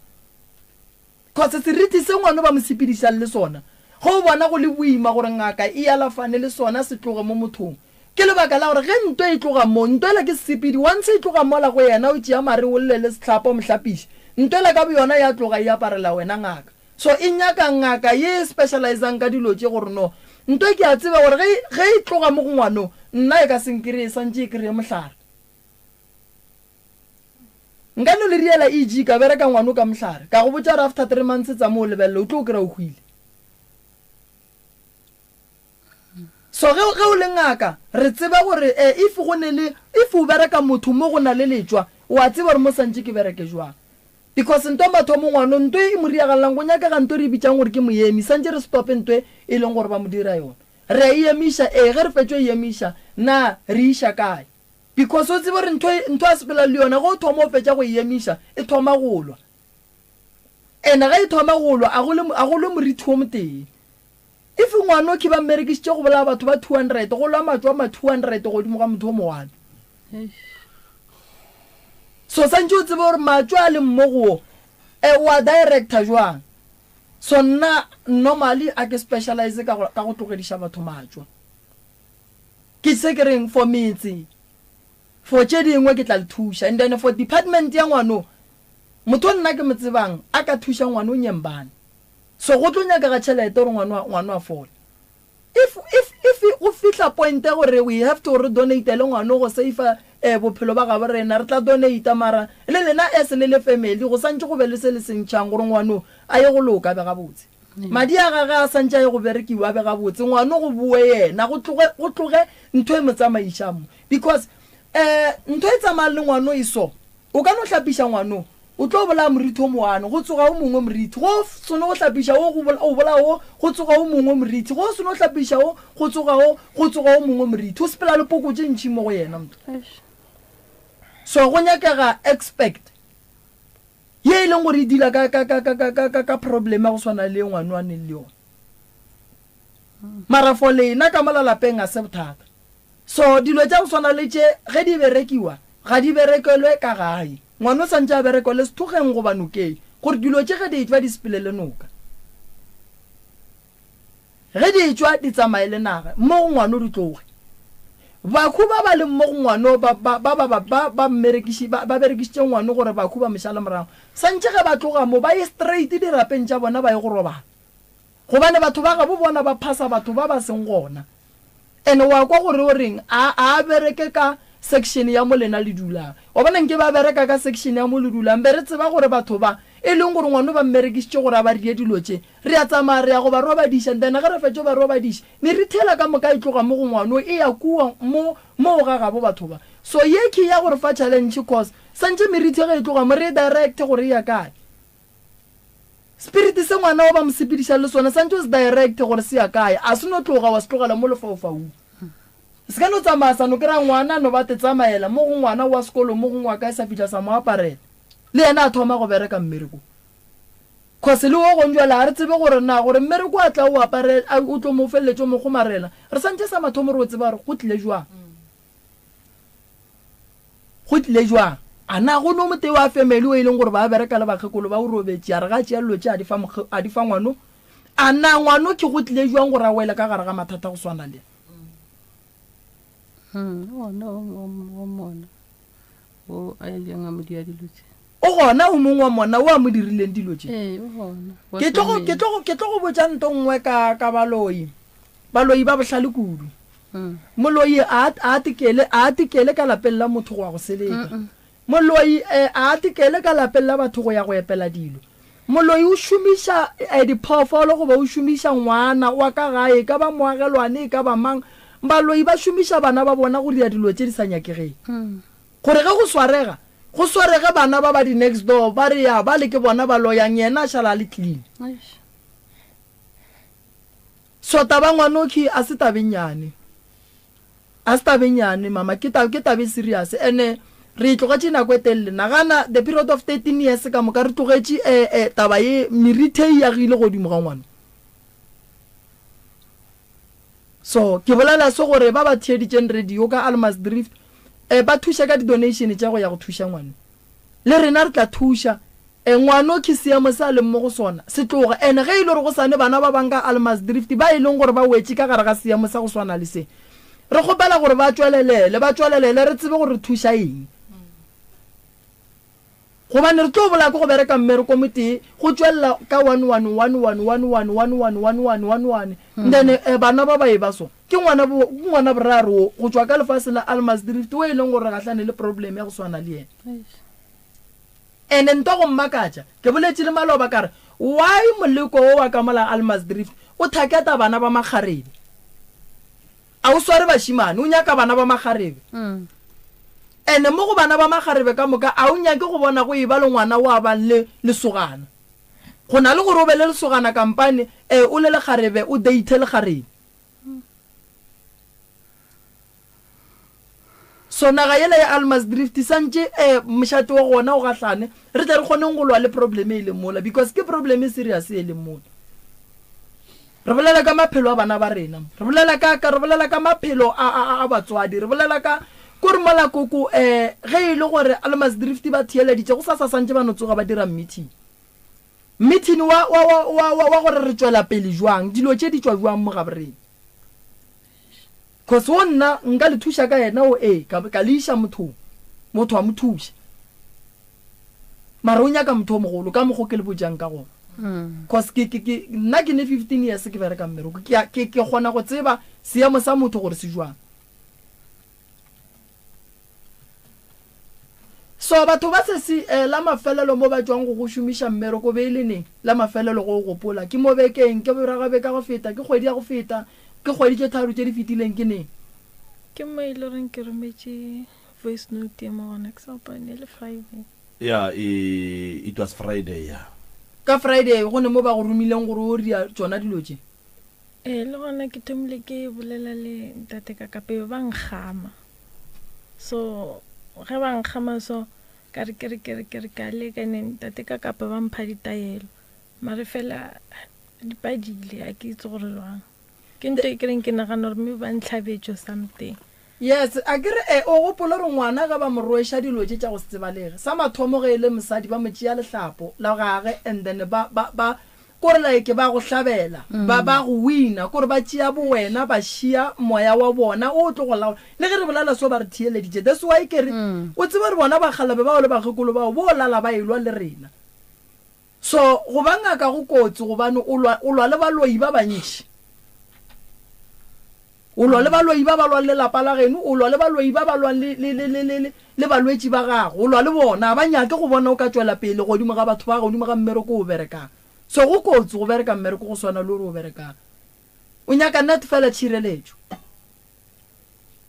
Cause seriti se ngwano ba mo sepedišang le sona, ge o bona go le boima gore ngaka e alafane le sona se tloge mo mothong, Ke lebaka la gore ge nto e tloga mo, nto ela ke sesepedi, once e tloga mola go yena o tšea mare o lle le sehlapa o mo hlapiše, nto ela ka boyona ya tloga e aparela wena ngaka. So e nyaka ngaka ye e specializang ka dilo tše gore no, nto e ke a tseba gore ge, ge e tloga mo go ngwano, nna e ka se nkreye, e santše e kreye mohlare. Nka no le riela EG ka bereka ngwano ka mohlare, ka go botša gore after three months tsama o lebelele, o tlo o kry-a o hwile. So ge, ge o le ngaka, re tseba gore eh, if go ne le, if o bereka motho mo go na le letšwa, o a tseba gore mo santše ke bereke jwang. Because nto mathomo ngwano, nto e mo riagalelang, go nyakega nto e re e bitšang gore ke moemi, santše re stope nto e e leng gore ba mo dira yona. Re a e emiša, ee, ge re fetšo e emiša, na re e iša kae? Because o tsebe gore ntho e, ntho a sepelang le yona, ge o thoma o fetša go e emiša, e thoma go lwa. And ge e thoma go lwa, a go le, a go lwe morithi wo motee. If ngwanoki ba mmerekišitše go bolaya batho ba 200, go lwa matšo a ma 200 godimo ga motho o mowane. So santše o tsebe gore matšo a leng mo go wo, eh, o a director jwang. So nna normally a ke specialize ka go, ka go tlogediša batho matšo. Ke se ke reng for metse, for tše dingwe ke tla le thuša. And then for department ya ngwano, motho o nna ke mo tsebang a ka thuša ngwano o Nyembane. So go tlo nyakega tšhelete gore ngwano ngwano a fole. If if if go fihla point ya gore we have to re donatele ngwano go save-a um bophelo ba gabo rena, re tla donata mara le lena as le le family go santše go be le se le se ntšhang gore ngwano a ye go loka a be gabotse. Madi a gage a santše a ye go berekiwa a be gabotse, ngwano go bowe yena, go tloge, go tloge ntho e mo tsamaišang mo. Because um ntho e tsamayang le ngwano e so, o ka no hlapiša ngwano, o tlo bolaya morithi o moane, go tsoga o mongwe morithi, go seno go hlapiša wo, go o bolaya wo, go tsoga o mongwe morithi, go seno hlapiša wo, go tsoga wo, go tsoga o mongwe morithi. O sepela le poko tše ntši mo go yena motho. So go nyakega expect ye e leng gore e deala ka, ka, ka, ka, ka, ka, ka, ka problem ya go swana le ye ngwano a neng le yona. Mara for lena ka mola lapeng ga se bothata. So dilo tša go swana le tše ge di berekiwa ga di berekelwe ka gae. Ngwana o santše a berekelwe sethokgeng goba nokeng gore dilo tše ge di etšwa di sepele le noka. Ge di etšwa di tsamaye le naga mo go ngwano di tloge. Bakhu ba ba leng mo go ngwano ba ba ba ba ba ba mmerekiši ba ba berekišitše ngwano gore bakhu ba mo šale morago. Santše ge ba tloga mo ba ye straight dirapeng tša bona ba ye go robala. Gobane batho ba gabo bona ba phasa batho ba ba seng gona. And wa kwa gore o reng, a, a bereke ka section ya mo lena le dulang. Wa bona nke ba bereka ka section ya mo le dulang, be re tseba gore batho ba, e leng gore ngwano ba mmerekišitše gore a ba rie dilo tše, re a tsamaya re ya go ba robadiša, and then ge re fetša go ba robadiša, meriti yela ka moka e tloga mo go ngwano e ya kua mo, moo ga gabo batho ba. So ye ke ya go re fa challenge cause santše meriti ge e tloga mo re e direct gore e ya kae. Spirit se ngwana o ba mo sepedišang le sona santše o se direct gore se ya kae, a se no tloga wa se tlogela mo lefaufaung. Se ka no tsamaya sa no kry-a ngwana a no ba tetsamaela mo go ngwana wa sekolo mo gongwe wa kae sa fihla sa mo aparela. Le yena a thoma go bereka mmereko. Cause le wo gong jwale ga re tsebe gore na gore mmereko a tla o apare o tlo mo feleletše o mo kgomarela. Re santše sa mathomo re o tseba gore go tlile jwang. Go tlile jwang? A na go no motee wa family o e leng gore ba bereka le bakgekolo ba o robetše a re ga a tšea dilo tše a di fa mokge, a di fa ngwano? A na ngwano ke go tlile jwang gore a wele ka gare ga mathata go swana le? Hmm, ona o o mona o a ileng a mo dia dilo tše. O gona o mongwe wa mona o a mo dirileng dilo tše? Ee, o gona. Wa Ke tlo go, family. ke tlo go, ke tlo go botša nto nngwe ka, ka baloi. Baloi ba bohlale kudu. Moloi a a atekele, a atekele ka lapeng la motho go ya go seleka. Moloi a atekele ka lapeng la batho go ya go epela dilo. Moloi o šomiša diphoofolo goba o šomiša ngwana wa ka gae, e ka ba moagelwane, e ka ba mang. Baloi ba šomiša bana ba bona go dira dilo tše di sa nyakegeng. Gore ge go swarega, go swarege bana ba ba di next door, ba re ya bale ke bona ba loyang, yena a šala a le clean. So taba ngwanokhwi a se tabe nnyane. A se tabe nnyane mama, ke ta, ke tabe serious. Ene re e tlogetše nako e telele. Nagana the period of 13 years ka moka re tlogetše eh, eh, taba ye meriti e agile godimo ga ngwana. So ke bolela se gore ba ba theeditšeng radio ka Almas Drift eh, ba thuše ka di-donation tša go ya go thuša ngwana. Le rena re tla thuša. E, ngwano ke seemo se a leng mo go sona, se tloga. Ene ge e le gore go sa ne bana ba bang ka Almasdrift ba e leng gore ba wetše ka gare ga seemo sa go swana le se, re kgopela gore ba tšwelelele, ba tšwelelele re tsebe gore re thuša eng. Gobane re tlo bolaya ke go bereka mmereko motee, go tšwelela ka one one one one one one one one one one one one, then eh, bana ba ba e ba so. Ke ngwana bo, ke ngwana boraro wo, go tšwa ka lefaseng la Almasdrift wo e leng gore re gahlane le problem ya go swana le yena. Ene nto go mmakatša, ke boletše le maloba ka re, Why moleko wo wa ka mola Almasdrift o thaketa bana ba makgarebe? A o sware bašimane, o nyaka bana ba makgarebe. Ene mo go bana ba makgarebe ka moka a o nyake go bona go eba le ngwana wa bang le lesogana. Go na le gore o be le lesogana kampane, ee, o le lekgarebe o date lekgarebe. So naga yela ya Almasdrift santše eh, mošate wa gona o gahlane, re tle re kgoneng go lwa le problem e leng mola because ke problem e serious e leng mola. Re bolela ka maphelo a bana ba rena, re bolela ka, ka re bolela ka maphelo a, a, a, a batswadi, re bolela ka kore mola koko eh, ge e le gore Almasdrift ba theeleditše go sasa santše ba no tsoga ba dira meeting. Meeting wa, wa, wa, wa, wa, wa gore re tšwela pele jwang, dilo tše di tšwa jwang mo gaborena. Cause wo nna nka le thuša ka yena o ee ka, ka le iša mothong, motho a mo thuša. Mara o nyaka motho o mogolo ka mokgo ke le botšang ka gona. Cause ke, ke, ke, nna ke ne 15 years ke bereka mmereko, ke, ke, ke kgona go tseba seemo sa motho gore se jwang. So batho ba sesi eh, la mafelelo mo ba tšwang go go šomiša mmereko be e le neng? La mafelelo go o gopola ke mo bekeng, ke boraga beke ya go feta, ke kgwedi ya go feta, ke kgwedi tše tharo tše di fetileng, ke neng? Ke mo e le goreng ke rometše voice note ye mo gona, ke sa gopola ne e le Friday. Ya, e, it was Friday, ya. Ka Friday go ne mo ba go romileng gore o ria tšona dilo tše? Ee, le gona ke thomile ke bolela le ntate ka ka pebe ba nkgama. So ge ba nkgama so ka re ke re ke re ke re ka leka ne ntate ka kapa ba mpha ditaelo mare fela di padile a ke itse gore jwang ke nto e ke reng ke nagana gore mme ba ntlhabetše something. Yes, a ke re e o gopole gore ngwana ge ba mo rweša dilo tše tša go se tsebalege, sa mathomo ge e le mosadi ba mo tšea lehlapo la gage and then ba ba ba Kore like ba go hlabela, ba ba go wina, kore ba tšea bowena ba šia moya wa bona o tlo go laola. Le ge re bolela so ba re theeleditše. That's why ke re o tsebe gore bona bakgalabe bao le bakgekolo bao bo lala ba elwa le rena. So go ba ngaka go kotsi gobane o lwa o lwa le baloi ba bantši. O lwa le baloi ba ba lwang le lapa la geno, o lwa le baloi ba ba lwang le, le, le, le, le, le balwetši ba gago. O lwa le bona. Ga ba nyake go bona o ka tšwela pele godimo ga batho ba, godimo ga mmereko o o berekang. So go kotsi go bereka mmereko go swana le o re o berekang. O nyaka net fela tšhireletšo.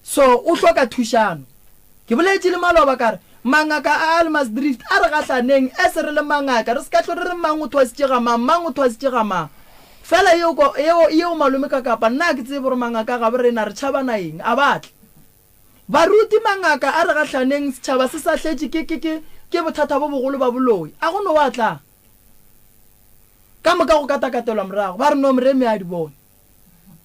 So o hloka thušano. Ke boletše le maloba ka re, Mangaka a Almasdrift a re gahlaneng as re le mangaka, re se ka hlwe re re mang o thwasitše ga mang, mang o thwasitše ga mang. Fela yeo ko, yeo, yeo malome ka kapa, nna ga ke tsebe gore mangaka a gabo rena re tšhabana eng, a ba tle. Baruti mangaka a re gahlaneng, setšhaba se sahletše ke, ke, ke, ke bothata bo bogolo ba boloi. A go no wa tla. Ka moka go katakatelwa morago, ba re no Moremi a di bone.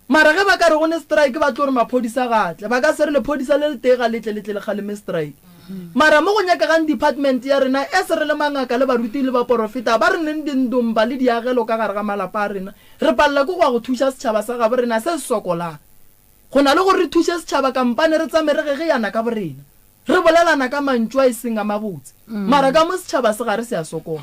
Mara ge ba ka re go ne strike ba tlo re maphodisa ga a tle. Ba ka se re lephodisa le letee ga le tle le tle le kgaleme strike. Mara mo go nyakegang department ya rena as re le mangaka le baruti le baporofeta ba re neng dindomba le diagelo ka gare ga malapa a rena re palela ke go ya go thuša setšhaba sa gabo rena se se sokolang. Go na le gore re thuše setšhaba kampane re tsame re gegeyana ka borena. Re bolelana ka mantšu a e seng a mabotse. Mara ka mo setšhaba se gare se a sokola.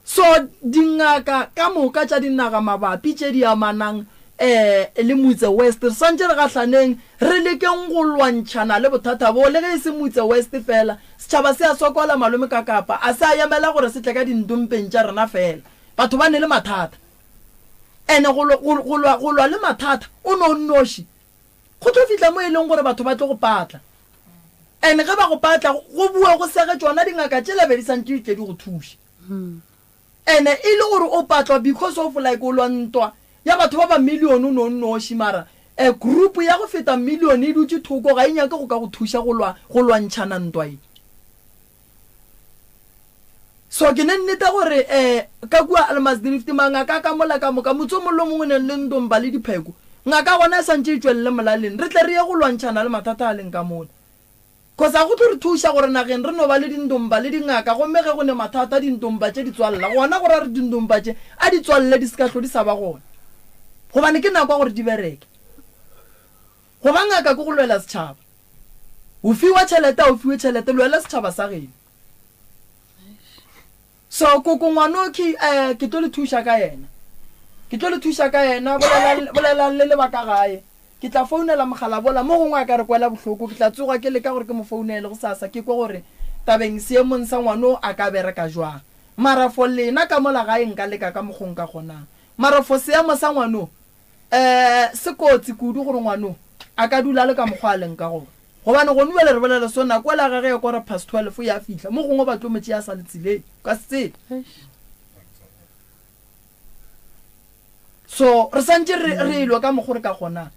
So dingaka ka moka tša dinaga mabapi tše di amanang le Mutse West re swantše re gahlaneng re lekeng go lwantšhana le bothata bo, le ge e se Mutse West fela. Setšhaba se a sokola malome ka Kapa, a se a emela gore se tle ka dintompeng tša rena fela. Batho ba ne le mathata. Ene go, go, go lwa, go lwa le mathata o no nnoši go tlo fihla mo e leng gore batho ba tlo go patla. And ge ba go patla, go bua go sege tšona dingaka tšela be di santše di tle di go thuše. And e le gore o patlwa because of like o lwa ntwa ya batho ba ba million o no nnoši mara a group ya go feta million e dutše thoko ga e nyake go ka go thuša go lwa go lwantšhana ntwa ye. So ke ne nnete gore um ka kua Almasdrift mangaka a ka mola ka moka motse o mongwe le o mongwe o neng le ndomba le dipheko ngaka gona e santše e tšwelele molaleng re tle re ye go lwantšhana le mathata a leng ka mola. Cause a go tlo re thuša gore nageng re no ba le dindomba le dingaka gomme ge go ne mathata dindomba tše di tswalela gona go ra re dindomba tše a di tswalele di se ka hlo di sa ba gona gobane ke nako ya gore di bereke. Go ba ngaka ke go lwela setšhaba. O fiwa tšhelete a o fiwe tšhelete lwela setšhaba sa geno. So koko ngwanokhi eh ke tlo le thuša ka yena. Ke tlo le thuša ka yena bolelang bolelang le le ba ka gae. Ke tla founela mogala bola mo gongwe a ka re kwela bohloko ke tla tsoga ke leka gore ke mo founele gosasa ke kwe gore tabeng seemong sa ngwano a ka bereka jwang. Mara for lena ka mola gae nka leka ka mokgo nka kgonang. Mara for seemo sa ngwano um se kotsi kudu gore ngwano a ka dula a le ka mokgwa a leng ka gona. Gobane gone bjale re bolela so, nako ela gage ya quarter past 12 ya fihla, mo gongwe ba tlo mo tšea a sa le tseleng, o ka se tsebe. So re santše re re elwa ka mokgo re ka kgonang.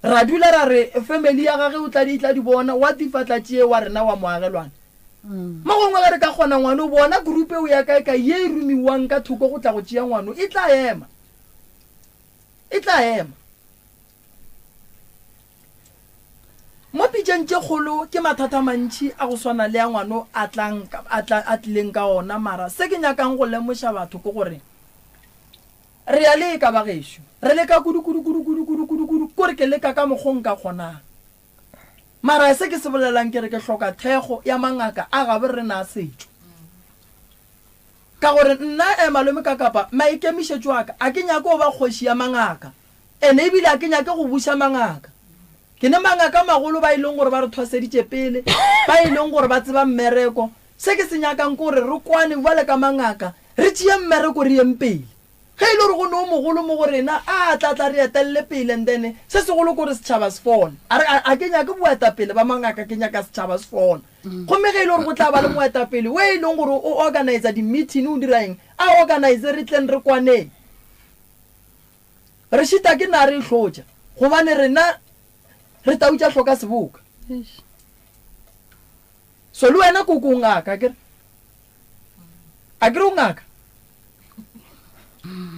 Ra dula ra re family ya gage o tla di tla di bona, what if a tla tšee wa rena wa moagelwane? Mo gongwe ge re ka kgona ngwano, bona group eo ya kae kae ye e romiwang ka thoko go tla go tšea ngwano e tla ema. E tla ema. Mo pitšeng tše kgolo ke mathata a mantši a go swana le a ngwano a tlang, a tla, a tlileng ka ona. Mara se ke nyakang go lemoša batho ke gore re a leka bagešo. Re leka kudu, kudu, kudu, kudu, kudu, kudu, kudu. Kore ke leka ka mokgo nka kgonang. Mara se ke se bolelang ke re ke hloka thekgo ya mangaka a gabo rena a setšo. Ka gore nna, eh, malome ka kapa, maikemišetšo a ka, a ke nyake go ba kgoši ya mangaka. Ene ebile a ke nyake go buša mangaka. Ke ne mangaka magolo ba e leng gore ba re thwaseditše pele, ba e leng gore ba tseba mmereko. Se ke se nyakang ke gore re kwane bjale ka mangaka, re tšee mmereko re yeng pele. Ge e le gore go ne o mogolo mo go rena, a tla tla re etelle pele and then se segolo ke gore setšhaba se fole. A re, a ke nyake boetapele ba mangaka, ke nyaka setšhaba se fola. Gomme ge e le gore go tla ba le moetapele o e leng gore o organisa di-meeting, o dira eng, a organise re tleng re kwaneng. Re šita ke na re e hlotša, gobane rena re tau tša hloka seboka. So le wena koko o ngaka, akere? Akere o ngaka?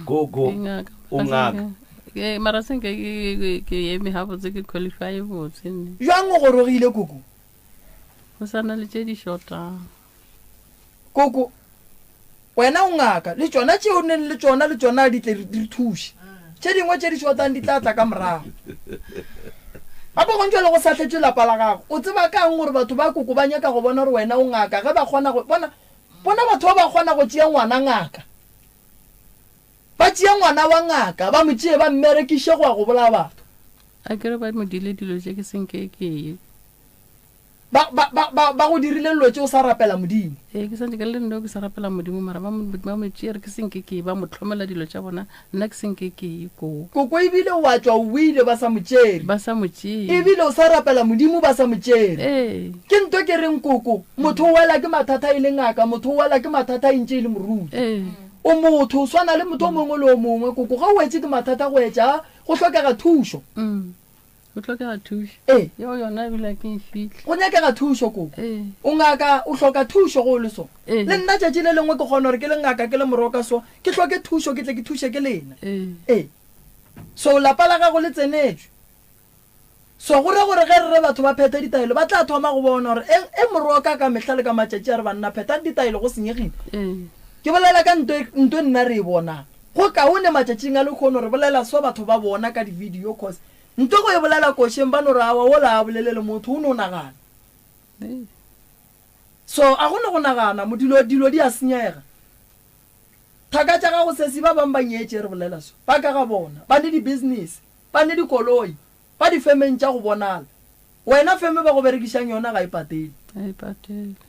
Koko o ngaka. Ke mara senke ke ke eme gabotse ke qualify botse nne. Jwang o gorogile koko? Go sa na le tše di shotang. Koko, wena o ngaka, le tšona tše o neng le tšona le tšona di tle di re thuše. Tše dingwe tše di shotang di tla tla ka morago. Gape go ntšwe le go sahletšwe lapa la gago. O tseba ka'ng gore batho ba koko ba nyaka go bona gore wena o ngaka ge ba kgona go bona bona batho ba ba kgona go tšea ngwana ngaka. Ba tšea ngwana wa ngaka ba mo tšee ba mmerekiše go ya go bolaya batho. Akere ba mo dile dilo tše ke senke ke ye. Ba, ba, ba, ba, ba go dirile dilo tše o sa rapela Modimo. Ee, ke santse ke le nno ke sa rapela Modimo, mara ba mo, ba mo tšere ke senke ke, ba mo hlomela dilo tša bona, nna ke senke ke ye koo. Koko ebile o a tšwa o boile ba sa mo tšere. Ba sa mo tšee. Ebile o sa rapela Modimo ba sa mo tšere. Ee. Ke nto ke reng koko, motho o wela ke mathata e le ngaka, motho o wela ke mathata e ntše e le moruti. Ee. O motho, o swana le motho o mongwe le o mongwe, koko ge o wetše ke mathata go etša, go hlokega thušo. Mm. Go hlokega thušo. Ee. Yeo yona ebile ke e fihle. Go nyakega thušo koko. Ee. O ngaka, o hloka thušo ge o le so. Ee. Le nna tšatši le lengwe ke kgona gore ke le ngaka, ke le moroka so, ke hloke thušo ke tle ke thuše ke lena. Ee. Ee. So lapa la gago le tsenetšwe. So go ra gore ge re re batho ba phethe ditaelo, ba tla thoma go bona gore e, e moroka ka mehla le ka matšatši a re banna phethang ditaelo go senyegile. Ee. Ke bolela ka nto e, nto e nna re e bonang. Go kaone matšatšing a lekhono re bolela so batho ba bona ka di video cause nto go e bolela košeng ba no re awa wola a bolele le motho o no nagana. So a go no go nagana mo dilo dilo di a senyega. Thaka tša gago sesi ba bang ba nyetše re bolela so ba ka ga bona ba ne di business ba ne dikoloi ba di femeng tša go bonala wena feme ba go berekišang yona ga e patele. Ga e patele.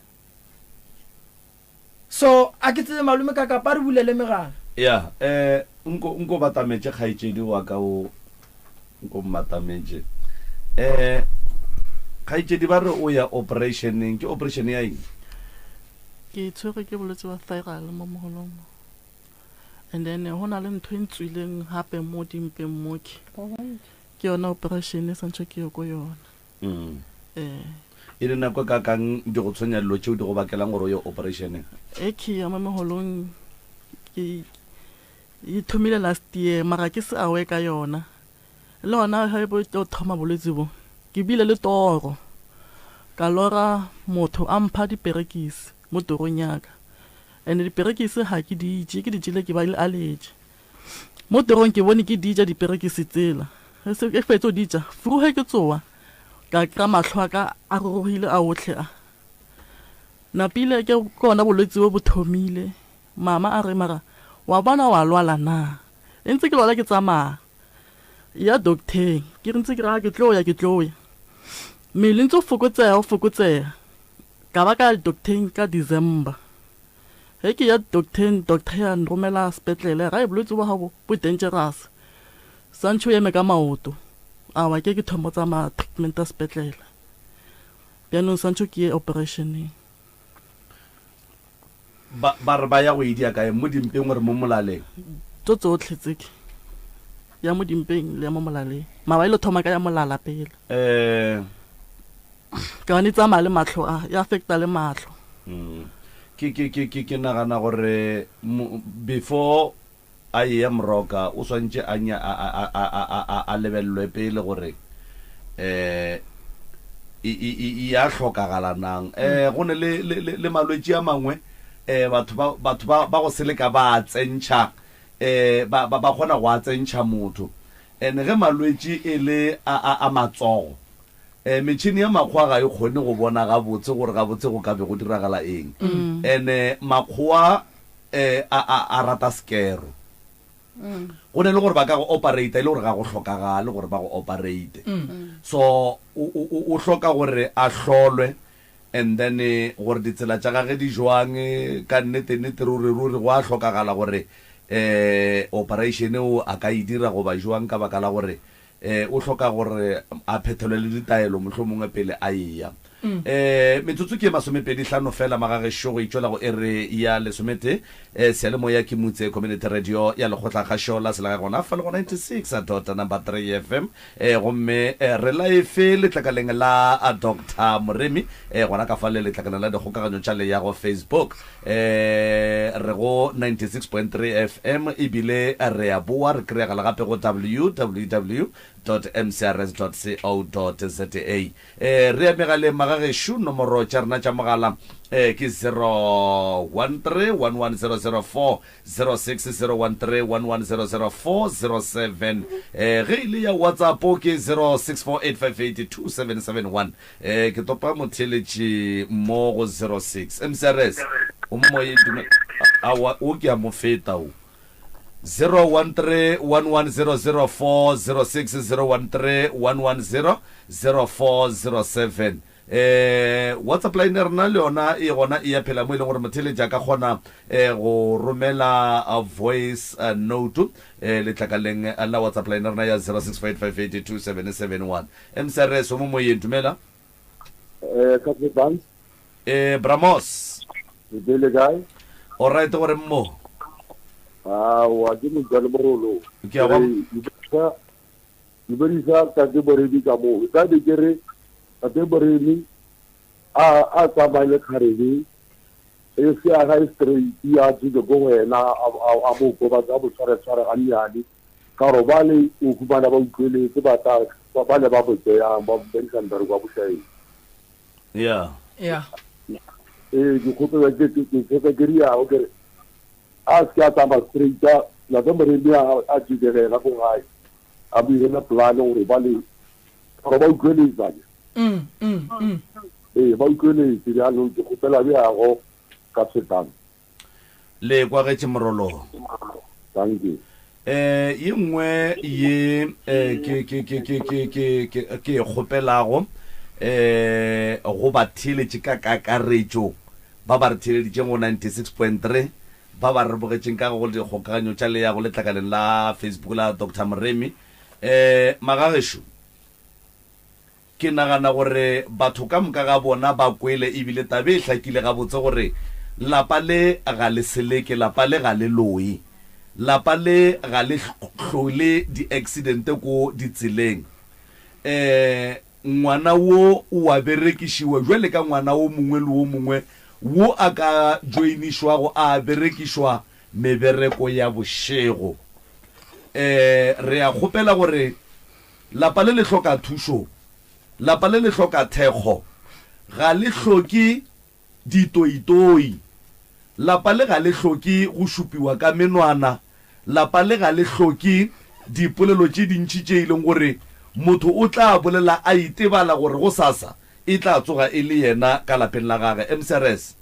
So, a ke tsebe malome ka kapa re bulele megala. Ya, eh, nko, nko batametše kgaetšedi wa ka o, nko mmatametše. Eh, kgaetšedi ba re o ya operationeng, ke operation ya eng? Ke tshwerwe ke bolwetse ba thyroid mo mogolong mo. And then go na le ntho e ntswileng gape mo dimpeng mo ke. Ke yona operation e santšwe ke ye ko yona. Mm. Ee. E le nako e kakang di go tshwenya dilo tšeo di go bakelang gore o ye operationeng? E ke ya mo megolong ke e thomile last year mara ke se aware ka yona. Le gona ge bo tlo thoma bolwetse bo ke bile le toro ka lora motho a mpha diperekisi mo torong ya ka and diperekisi ga ke di je ke di jele ke ba le allergy. Mo torong ke bone ke di ja diperekisi tsela. Ge se ke fetso di ja, furu ge ke tsoa, ka kry-a mahlo a ka a rurugile a otlhe a. Napile ke ke ona bolwetse bo bo thomile. Mama a re mara wa bona wa lwala na? E ntse ke lwala ke tsamaya. Ya docteng. Ke re ntse ke re ha ke tlo ya ke tlo ya. Mmele ntse o fokotsega o fokotsega. Ka ba ka ya docteng ka December. Ge ke ya docteng, doctor ya nromela sepetlele, ra e bolwetse bo gago bo dangerous. Santšhe o eme ka maoto. Awa ke ke thomo tsamaya treatment ya sepetlele. Bjanong santšhe ke ye operationeng. Ba, ba re ba ya go e dia kae? Mo dimpeng gore mo molaleng? Tso tsotlhe tse ke ya mo dimpeng le ya mo molaleng. Mara ba ile thoma ka ya molala pele. Eh. Ka gobane e tsamaya le mahlo a, e affecta le mahlo. Mm. Ke, ke, ke, ke, ke nagana gore before a eya moroka o swantše a, nya, a, a, a, a, a, a, a lebelelwe pele gore eh e, e, e, e ya hlokagala nang. Eh go ne le, le, le, le malwetši a mangwe eh batho ba, batho ba, ba go seleka ba a tsentšha eh ba, ba, ba kgona go a tsentšha motho. And ge malwetši e le a, a, a matsogo E, metšhini ya makgowa ga e kgone go bona gabotse gore gabotse go ka be go diragala eng. Ene makgowa e, a, a, a rata sekero. Go ne le gore ba ka go operate e le gore ga go hlokagale gore ba go operate. So o o o hloka gore a hlolwe and then gore ditsela tša gage di jwang ka nnete nnete ruri ruri go a hlokagala gore um operation eo a ka e dira goba jwang ka baka la gore um o hloka gore a phethelwe le ditaelo mohlomongwe pele a eya. Um metsotso ke e masomepedi hlano fela magagešo go itšwela go iri ya lesometee. Um seyalemoya ke Mutse Community Radio ya Lekgotlakgašo la Selegae gona fa le go 96 dot number 3 FM. Um gomme re live letlakaleng la Doctor Moremi um gona ka fale letlakaleng la dikgokaganyo tša leago Facebook. Eh, re go 96.3 FM ebile re a boa re kry-agala gape go www mcrs co za. Eh, re ya megaleng magagešo, nomoro tša rena tša mogala eh, ke 013 11004 06 013 11004 07. Eh, ge e le ya WhatsApp ke 0648582771. Eh, ke topa motheeletši mo go 06. MCRS, o mo moyeng dume. Aowa, o ke a mo feta o. 013 11004 06 013 110 0407. Eh, WhatsApp line ya rena le yona e gona e ya phela mo e leng gore motheeletši a ka kgona eh, go romela voice note eh, letlakaleng la WhatsApp line ya rena ya 0658582771. MCRS o mo moyeng, dumela. Eh, ka bang? Eh, Bramos. Le bele kae? O right gore mo. Ah, wa ke mo jalo morolo. Ke a ba. Ke bedisa tate Boremi ka mo. Ka be ke re tate Boremi a a tsamaye le kgarebe e se a ga e straight ya tsile go wena a mo kobatsa a mo tshware tshware ga nnyane. Ka gore bale o humana ba utlweletse ba tla ba le ba mo tseyang ba berekisa mmereko wa bošaedi. Yeah. Yeah. Ee, ke kgopela ke ke ke ke ke riago ke re a se ke a tsamaya straight a ntate Moremi a a jikegela ko gae a mo irele plan gore ba le gore ba utlweletsane. Mm, mm, mm. Ee, ba utlweletse jaanong ke kgopela bjago ka setang. Le kwagetše morolo. Thank you. Eh, ye nngwe ye eh, ke ke ke ke ke ke ke ke e kgopelago eh go ba theeletše ka kakaretšo ba ba re theeleditšeng go 96.3 ba ba re bogetšeng ka go dikgokaganyo tša leago letlakaleng la Facebook la Doctor Moremi eh magagešo Ke nagana gore batho ka moka ga bona ba kwele e bile taba e hlakile gabotse gore lapa le ga le seleke, lapa le ga le loye, lapa le ga le hlole di-accident ko ditseleng. Um ngwana wo o a berekišiwa bjale ka ngwana wo mongwe le wo mongwe wo a ka joinišwago a berekišwa mebereko ya bošego. Um re a kgopela gore Lapa le le hloka thušo. Lapa le le hloka thekgo. Ga le hloke ditoitoi. Lapa le ga le hloke go šupiwa ka menwana. Lapa le ga le hloke dipolelo tše dintši tše e leng gore motho o tla bolela a itebala gore gosasa e tla tsoga e le yena ka lapeng la gage. MCRS.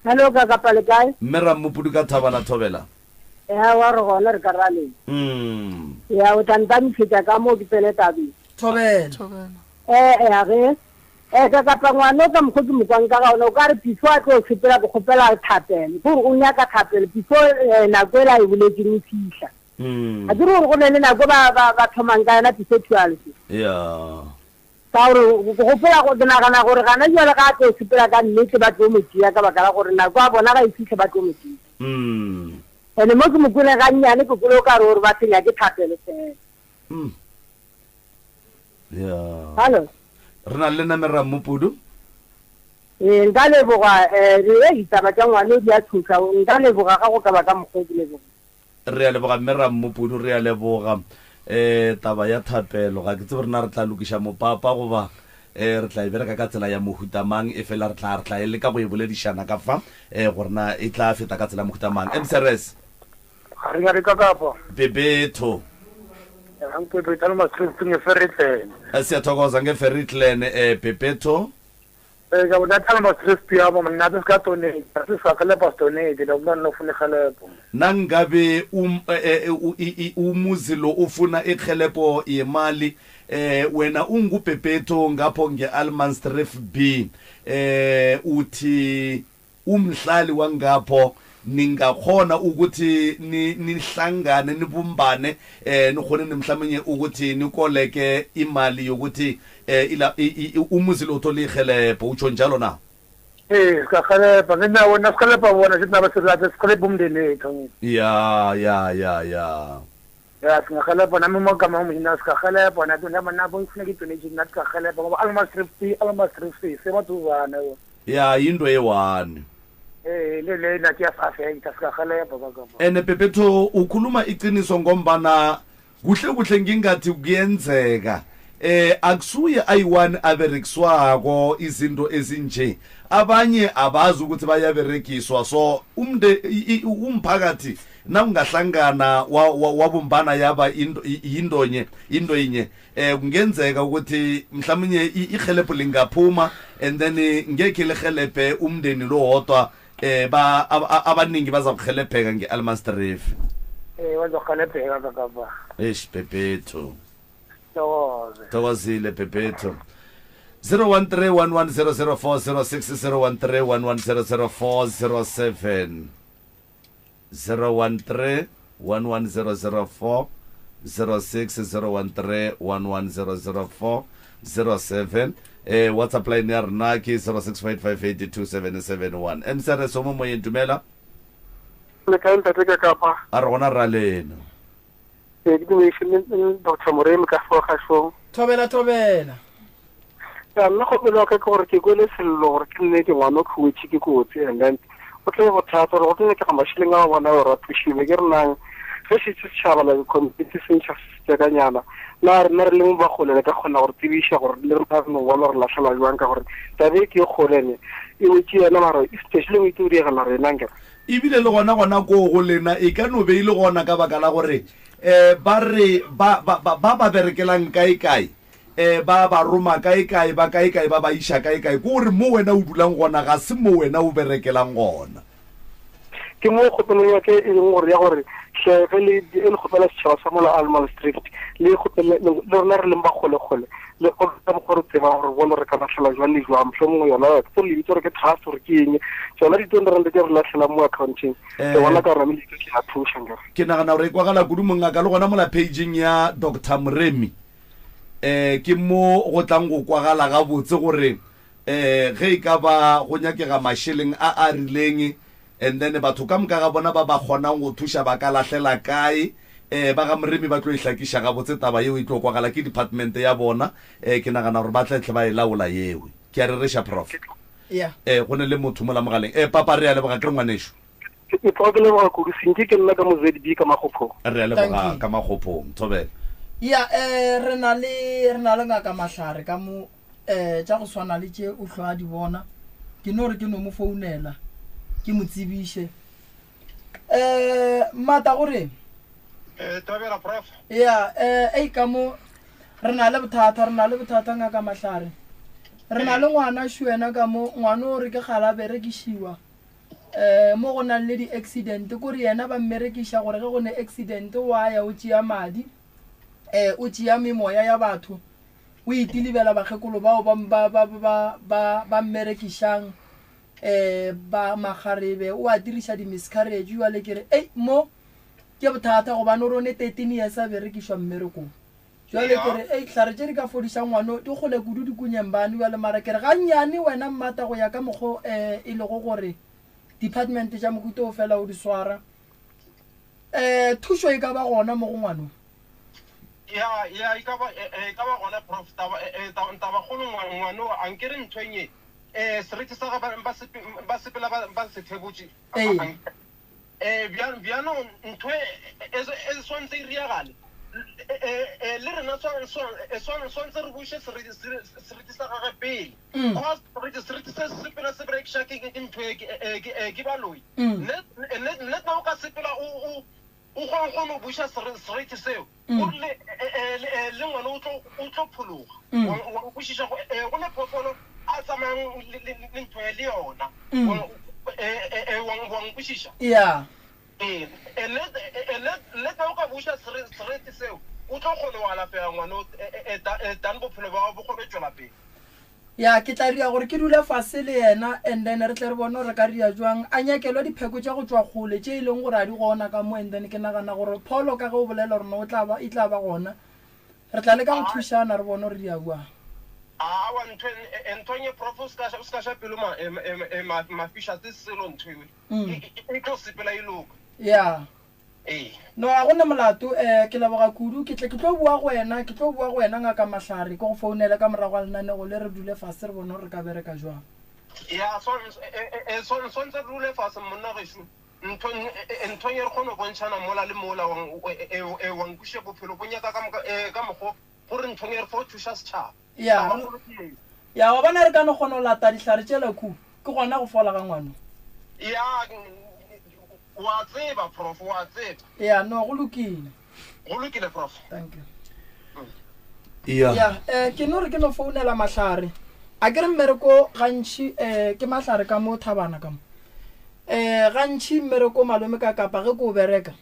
Hello, Kakapa le kae? Mme Rammopudu ka Thabana Thobela. Ya wa re gona re ka ra leng. Ya o tla ntamišetša ka mo ke tsene tabeng. Thobela. Eh eh a ge eh ka kapa ngwana o ka mokgwa ke mokwang ka ga ona o ka re before a tlo sepela ke kgopela thapelo ke gore o nyaka thapelo before eh, nako ela e boletseng e fihla a ke re gore go ne le nako ba ba ba thomang ka yona before 12 ya Ka gore ke gopola go, ke nagana gore gana bjale ga a tlo sepela ka nnete ba tlo mo tšea ka baka la gore nako ya bona ga e fihle ba tlo mo tšea. Ene mo ke mo kwele gannyane ke kwele o ka re o re ba se nyake thapelo fela. Ya. Hallo. Re na le name Rammopudu. Ee, nka leboga eh, ee ditaba tša ngwane di a tshoša, nka leboga ga go ka ba ka mokgwa o ke leboga. Re a leboga Mme Rammopudu, re a leboga. Eh, taba ya thapelo, ga ke tsebe gore na re tla lokiša mopapa goba eh, re tla e bereka ka tsela ya mohuta mang, efela re tla, re tla e leka go e boledišana ka fa, eh, gore na e tla feta ka tsela ya mohuta mang. MCRS. Ga re nyake ka kapa. Bebetho. Bebetho le Mastreng ngeFerritlen. Siyathokoza ngeFerritlen, eh, Bebetho. Ee, ka bona thana ba stress ya bo mna se ka donate, se sa gelepa se donate, la bona no fune gelepo. Nangabe um, eh, eh, u- i- i- umuzi lo ufuna irhelebho yemali eh wena ungubhebhethu ngapho nge-Allemansdrift B eh uthi umhlali wangapho ningakghona ukuthi nihlangane nibumbane eh nikhone nimhlamenye ukuthi nikoleke imali yokuthi eh ila umuzi lo uthole ihelebho utsho njalo na Eh sikarhelebha nginawo nasihelebha bona sithi nabo silahle sihelebha umndeni wethu ya ya ya ya ya singahelebha nami umagama wami singahelebha nathi nabo nabo ifuneka i-donation nathi singahelebha ngoba almastrift almastrift semaduzane ya yinto eyi-one Eh le le nathi yas-affecta singahelebha kakapa ene pepetho ukhuluma iqiniso ngombana kuhle kuhle ngingathi kuyenzeka eh akusuye ayi-one aberekiswako izinto ezinje abanye abazi ukuthi bayaberegiswa so umnde umphakathi nawungahlangana wabumbana yaba into yindonye into yinye eh kungenzeka ukuthi mhlawumnye ihelebho lingaphuma and then ngekhe lihelebhe umndeni lo wodwa eh ba abaningi bazakuhelebheka nge-almastref eh bazohelebheka kakaba eish bhebhethu thokoze thokozile bhebhethu 013 013 013 013 11004 06 013 11004 07 eh whatsapp line ya rena ke 0655827771 mcrs o mo moyeng dumela le kae ntate ka kapa a re gona ra lena ee ke dumediše dr moremi ka fo gašong thobela thobela ya nna kgopelo wa ka ke gore ke kwele sello gore ke nnete ngwana o khuwetše ke kotsi and then go tle bothata gore go tlo nyakega mašeleng a bona gore a thušiwe ke re nang ge šetse setšhaba like community se ntšha sekanyana na rena re leng ba kgole le ka kgona gore tsebiša gore le rena re no bona gore latlhelwa jwang ka gore tabe e ke e kgolene e wetse yena mara especially o itse o diegela rena nkere ebile le gona gona koo go lena e ka no be e le gona ka baka la gore um ba re ba ba ba ba berekelang kae kae um ba ba roma kae kae ba kae kae ba ba iša kae kae ke gore mo wena o dulang gona ga se mo wena o berekelang gona. Ke mo kgopelong ya ke e leng gore ya gore hle ge le e le kgopela setšhaba sa mola Allemansdrift le kgopele le rena re leng ba kgole-kgole le ka mokgwa re tsebang gore bone re ka latlhela jwang le jwang mohlomongwe yona ke tsore lebitso gore ke trust gore ke eng tsona di-twenty rand tse re latlhelang mo accounting ke bona ka rona le ke a thuša nkere. Ke nagana gore e kwagala kudu mongaka le gona mola pageng ya Doctor Moremi um ke mo go tlang go kwagala gabotse gore um ge e ka ba go nyakega mašeleng a a rileng and then batho ka moka ga bona ba ba kgonang go thuša ba ka lahlela kae um ba ga moremi ba tlo e hlakiša gabotse taba yeo e tlo kwagala ke department ya bona um ke nagana gore ba tla tle ba e laola yeo ke a rereša prof um go ne le motho mola mogaleng um papa re a leboga ke re ngwanešu Ke tloga ke leboga kudu Sinki ke nna ka mo ZB ka Makgophong. Re a leboga ka Makgophong. Thobela. Ya eh re na le re na le ngaka Mahlare ka mo eh tša go swana le tše o hlwa di bona. Ke no re ke no mo founela ke mo tsebiše. Eh mata gore Eh Thobela prof. Ya eh ei ka mo re na le bothata re na le bothata ngaka Mahlare. Re na le ngwana shuena ka mo ngwana o re ke gala berekišiwa. um mo go nang le di-accident kore yena ba mmerekiša gore ge go ne accident wa ya o tšea madi um o tšea memoya ya batho o itilibela bakgekolo bao ba, ba, ba, ba, ba, ba mmerekišang um ba makgarebe o a diriša di-miscarriage jale ke re ei mo ke bothata gobane o re o ne 13 years a berekišwa mmerekong Jwale ke re, Ei, hlare tše di ka fodiša ngwano di kgole kudu dikunyeng bane bjale, mara ke re gannyane wena mmata go ya ka mokgo um e lego gore department tša mohuta o fela o di swara, um thušo e ka ba gona mo go ngwano. Ya, ya, e ka ba, e ka ba gona, Prof. Taba, tabakgolo ngwano, a nkere ntho e nye, seriti sa ga ba, ba sepela ba, ba se thebotše. Ee. Eh, bjanong ntho e, e, e, e swantse e riagale eh, le rena swantse re buše seriti sa gage pele mm. seriti se sepela se berekiša ke ntho e, ke baloi mm. nne o ka sepela o kgone go buša seriti seo mm. o rile le ngwana o tlo phologa wa kwešiša go ne phoofolo. a tsamayang le ntho e le yona. Wa nkwešiša? Ya. Ee, le ge o ka buša sereti seo, o tlo kgona go alafega ngwano than bophelo bja gago bo kgone go tšwela pele. Ya, ke tla ria gore ke dule fase le yena and then re tle re bone gore re ka ria jwang. A nyakelwe dipheko tša go tšwa kgole tše e leng gore a di gona ka mo and then ke nagana gore pholo ka ge o bolela gore no o tla ba, e tla ba gona. Re tla leka go thušana re bone gore di ya bjang. Aowa ntho ntho e prof o ska o ska sha pelo ma ma mafiša se selo ntho e e tlo sepela e loka. Yeah. Ee. No, ga go na molato. Um ke leboga kudu. Ke tle ke tlo bua go wena, ke tlo bua go wena Ngaka Mahlare, ke go founele ka morago ga lenanego le re dule fase re bone gore re ka bereka jwang. Ya, swantse re dule fase monna gešo. Ntho ntho ye re kgone go bontšhana mola le mola wa nkwešiša bophelo bo nyaka ka mokgo gore ntho ye re fo thuša setšhaba. Ya, ya wa bona re ka no kgona go lata dihlare tšela ku, ke gona go fola ga ngwano. Ya, wa tseba prof, wa tseba. Ya, no go lokile. Go lokile prof. Thank you. Ya. Ya, eh ke no re ke no founela mahlare. A ke re mmereko gantši eh ke mahlare ka mo thabana ka mo. Eh gantši mmereko malome ka kapa ge ke o bereka.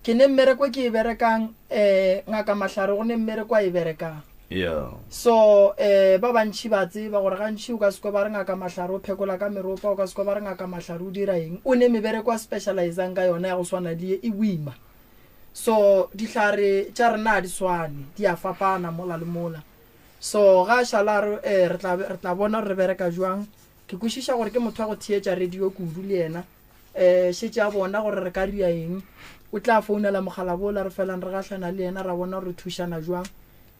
Ke ne mmereko ke e berekang eh ngaka mahlare go ne mmereko a e berekang. Yeah. So eh ba bantši ba tseba gore gantši o ka se kwe ba re ngaka mahlare o phekola ka meropa, o ka se kwe ba re ngaka mahlare o dira eng. O ne mebereko a specializang ka yona ya go swana le ye e boima. So dihlare tša rena ga di swane, di a fapana mola le mola. So ga a šala a re eh re tla re tla bona gore re bereka jwang. Ke kwešiša gore ke motho wa go theetša radio kudu le yena. um šetše a bona gore re ka ria eng o tla founela mogala bola re felang re gahlana le yena ra bona gore re thušana jwang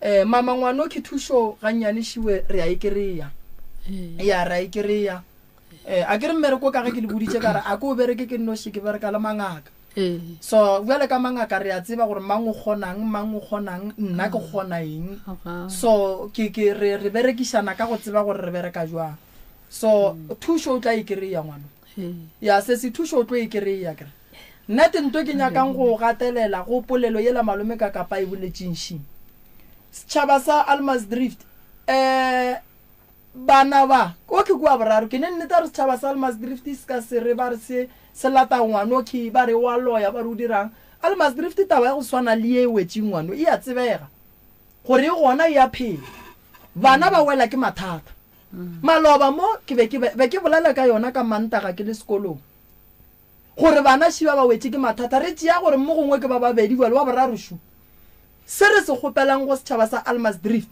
um mama ngwano ke thušo gannyane šiwe re a e kry-a ya re a e kry-a um a ke re mmereko ka ge ke le boditše ka re a ke o bereke ke nnoši ke bereka le mangaka so bjale ka mangaka re a tseba gore mang o kgonang mang o kgonang nna ke kgona eng so ke ke re re berekišana ka go tseba gore re bereka jwang so thušo o tla e kry-a ngwano Ya, se se thušo o tlo e kereya, kere. Nna te nto ke nyakang go gatelela go polelo yela malome ka kapa e boletšeng šing. Setšhaba sa Almasdrift, eh, bana ba, o ke kua boraro, ke ne nnete gore setšhaba sa Almasdrift se ka se re ba re se, se lata ngwano ke, ba re wa loya, ba re o dirang. Almasdrift taba ya go swana le ye e wetšeng ngwano e a tsebega, gore e gona e a phela. Bana ba wela ke mathata. Maloba mo ke be ke be ke bolela ka yona ka Mantaga ke le sekolong, gore bana šiba ba wetše ke mathata, re tšea gore mo gongwe ke ba babedi bjale wa boraro šu. Se re se kgopelang go setšhaba sa Almasdrift,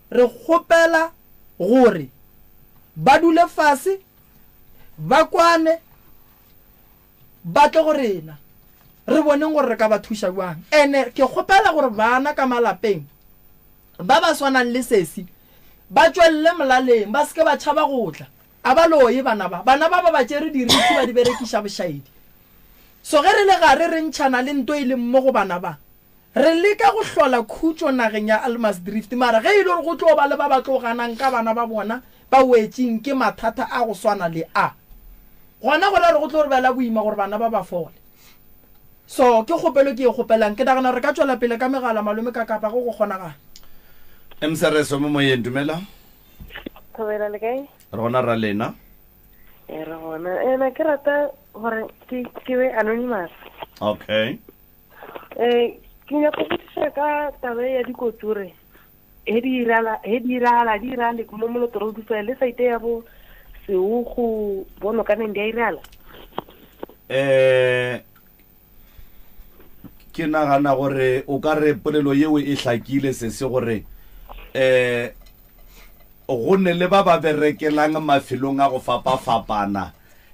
re kgopela gore ba dule fase, ba kwane, ba tle go rena, re boneng gore re ka ba thuša bjang. Ene ke kgopela gore bana ka malapeng ba ba swanang le sesi ba tšwelele molaleng, ba se ke ba tšhaba go tla. A ba loye bana ba. Bana ba ba ba tšere diriti ba di berekiša bošaedi. So ge re le gare re ntšhana le nto e leng mo go bana ba, re leka go hlola khutšo nageng ya Almasdrift. Mara ge e le gore go tlo ba le ba ba tlo ganang ka bana ba bona ba wetšeng ke mathata a go swana le a, gona go ra gore go tlo re bela boima gore bana ba ba fole. So ke kgopelo ke e kgopelang. Ke nagana re ka tšwela pele ka megala malome ka kapa go go kgonagala. Msrs mo moyeng dumela. Thobela le kae? Re gona ra lena. E re gona. Ena ke rata gore ke ke be anonymous. Okay. Eh ke nyaka go botšiša ka taba ya dikotsore. He di irala he di irala di irale mo Moloto Road fela le site ya bo Seogo bo Nokaneng di a irala. Eh ke nagana gore o ka re polelo yeo e hlakile sese gore eh go ne le ba ba berekelang mafelong a go fapafapana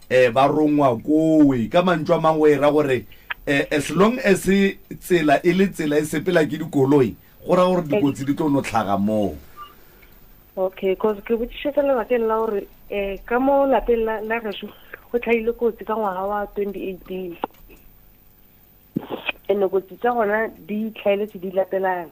eh ba rongwa kowe ka mantšu a mangwe e ra gore eh as long as tsela e le tsela e sepela ke dikoloi go ra gore dikotsi di tlo no tlhaga moo. Okay, cause ke botšišetša lebakeng la gore um ka mo lapeng la la gešo go tlhaile kotsi ka ngwaga wa 2018 ene kotsi tša gona di tlhaeletse di latelana.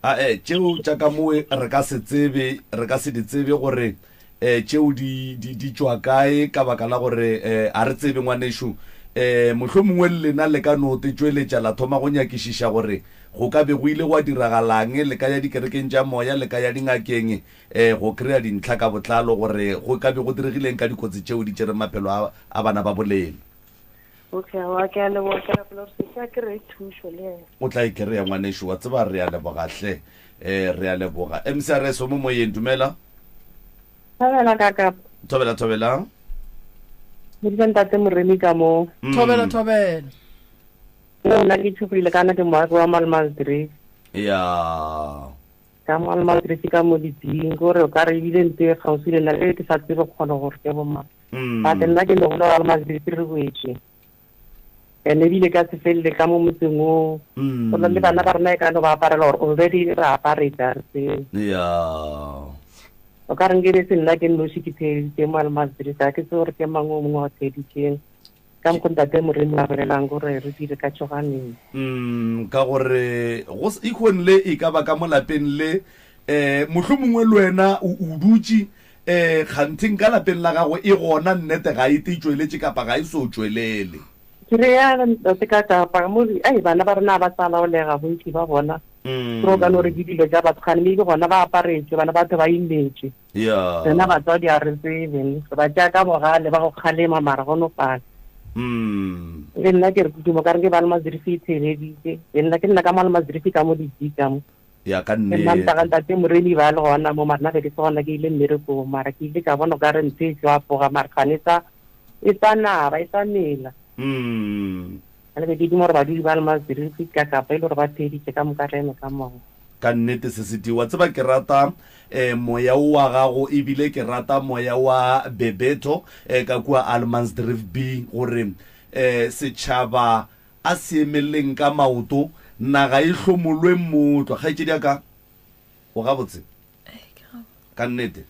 Ae, tšeo tša ka mowe re ka se tsebe, re ka se di tsebe gore um tšeo di, di, di tšwa kae ka baka la gore um a re tsebe ngwanešu. Um mohlomongwe le lena le ka no te tšweletša la thoma go nyakišiša gore go ka be go ile gwa diragalang, le ka ya dikerekeng tša moya, le ka ya dingakeng, um go kry-a dintlha ka botlalo gore go ka be go diregileng ka dikotsi tšeo di tšereng maphelo a, a bana ba bolena. Okay, aowa, ke a leboga. Ke rapela gore sesi a kry-e thušo le yena. O tla e kry-a ngwanešu, wa tseba. Re a leboga hle. Um re a leboga. MCRS o mo moyeng, dumela. Thobela ka kapa. Thobela, thobela. Modisa ntate Moremi ka mo. Thobela, thobela. Nna ke tshogile kana ke moagi wa Malmansdrift. Ya. Ka mo Malmansdrift ka mo ditsing gore o ka re ebile ntse e kgauswi le nna le ke sa tsebe kgone gore ke bo mang. But nna ke mogolo wa Malmansdrift re wetse. And ebile ka se felele ka mo motseng o. Go na le bana ba rena e ka no ba aparela gore already re aparetsa re tseo. Ya. O ka re nke be se nna ke nnoši ke theeditše mo Almansdrift ga ke tsebe gore ke mang o mongwe wa theeditšeng. Ka mokgo ntate Moremi a bolelang gore re dire ka tšhoganeng. Ka gore go ikhong le e ka ba ka mo lapeng le um mohlomongwe le wena o o dutše um kgantheng ka lapeng la gago e gona nnete ga e te tšweletše kapa ga e so tšwelele. Ke re ya ntate ka kapa mo ai bana ba rena ba sa laolega bontši ba bona. Ke o ka no re ke dilo tša batho gane maybe gona ba aparetšwe bana batho ba imetšwe. Ya. Rena batswadi a re tsebe, re ba tšea ka bogale ba go kgalema mara go no pala. Le nna ke re kudu ka re ke ba le mazirifi e theeleditše. Le nna ke nna ka mo le mazirifi ka mo di ka mo. Ya ka Ke nna nnete. ntaga ntate Moremi ba le gona mo mara nna be ke se gona ke ile mmerekong mara ke ile ka bona o ka re ntho e tlo apoga mara gane e sa e sa naba e sa mela. Le be ke duma gore badudi ba le mazirifi ka kapa e le gore ba theeditše ka moka re eme ka mogo. Ka nnete Sesedi wa tseba ke rata um moya wo wa gago ebile ke rata moya wa Bebeto um ka kua Allemansdrift B gore um setšhaba A se emeleleng ka maoto, naga e hlomolwe mootlwa. Kgaetšedi ya ka, o gabotse? Ka nnete.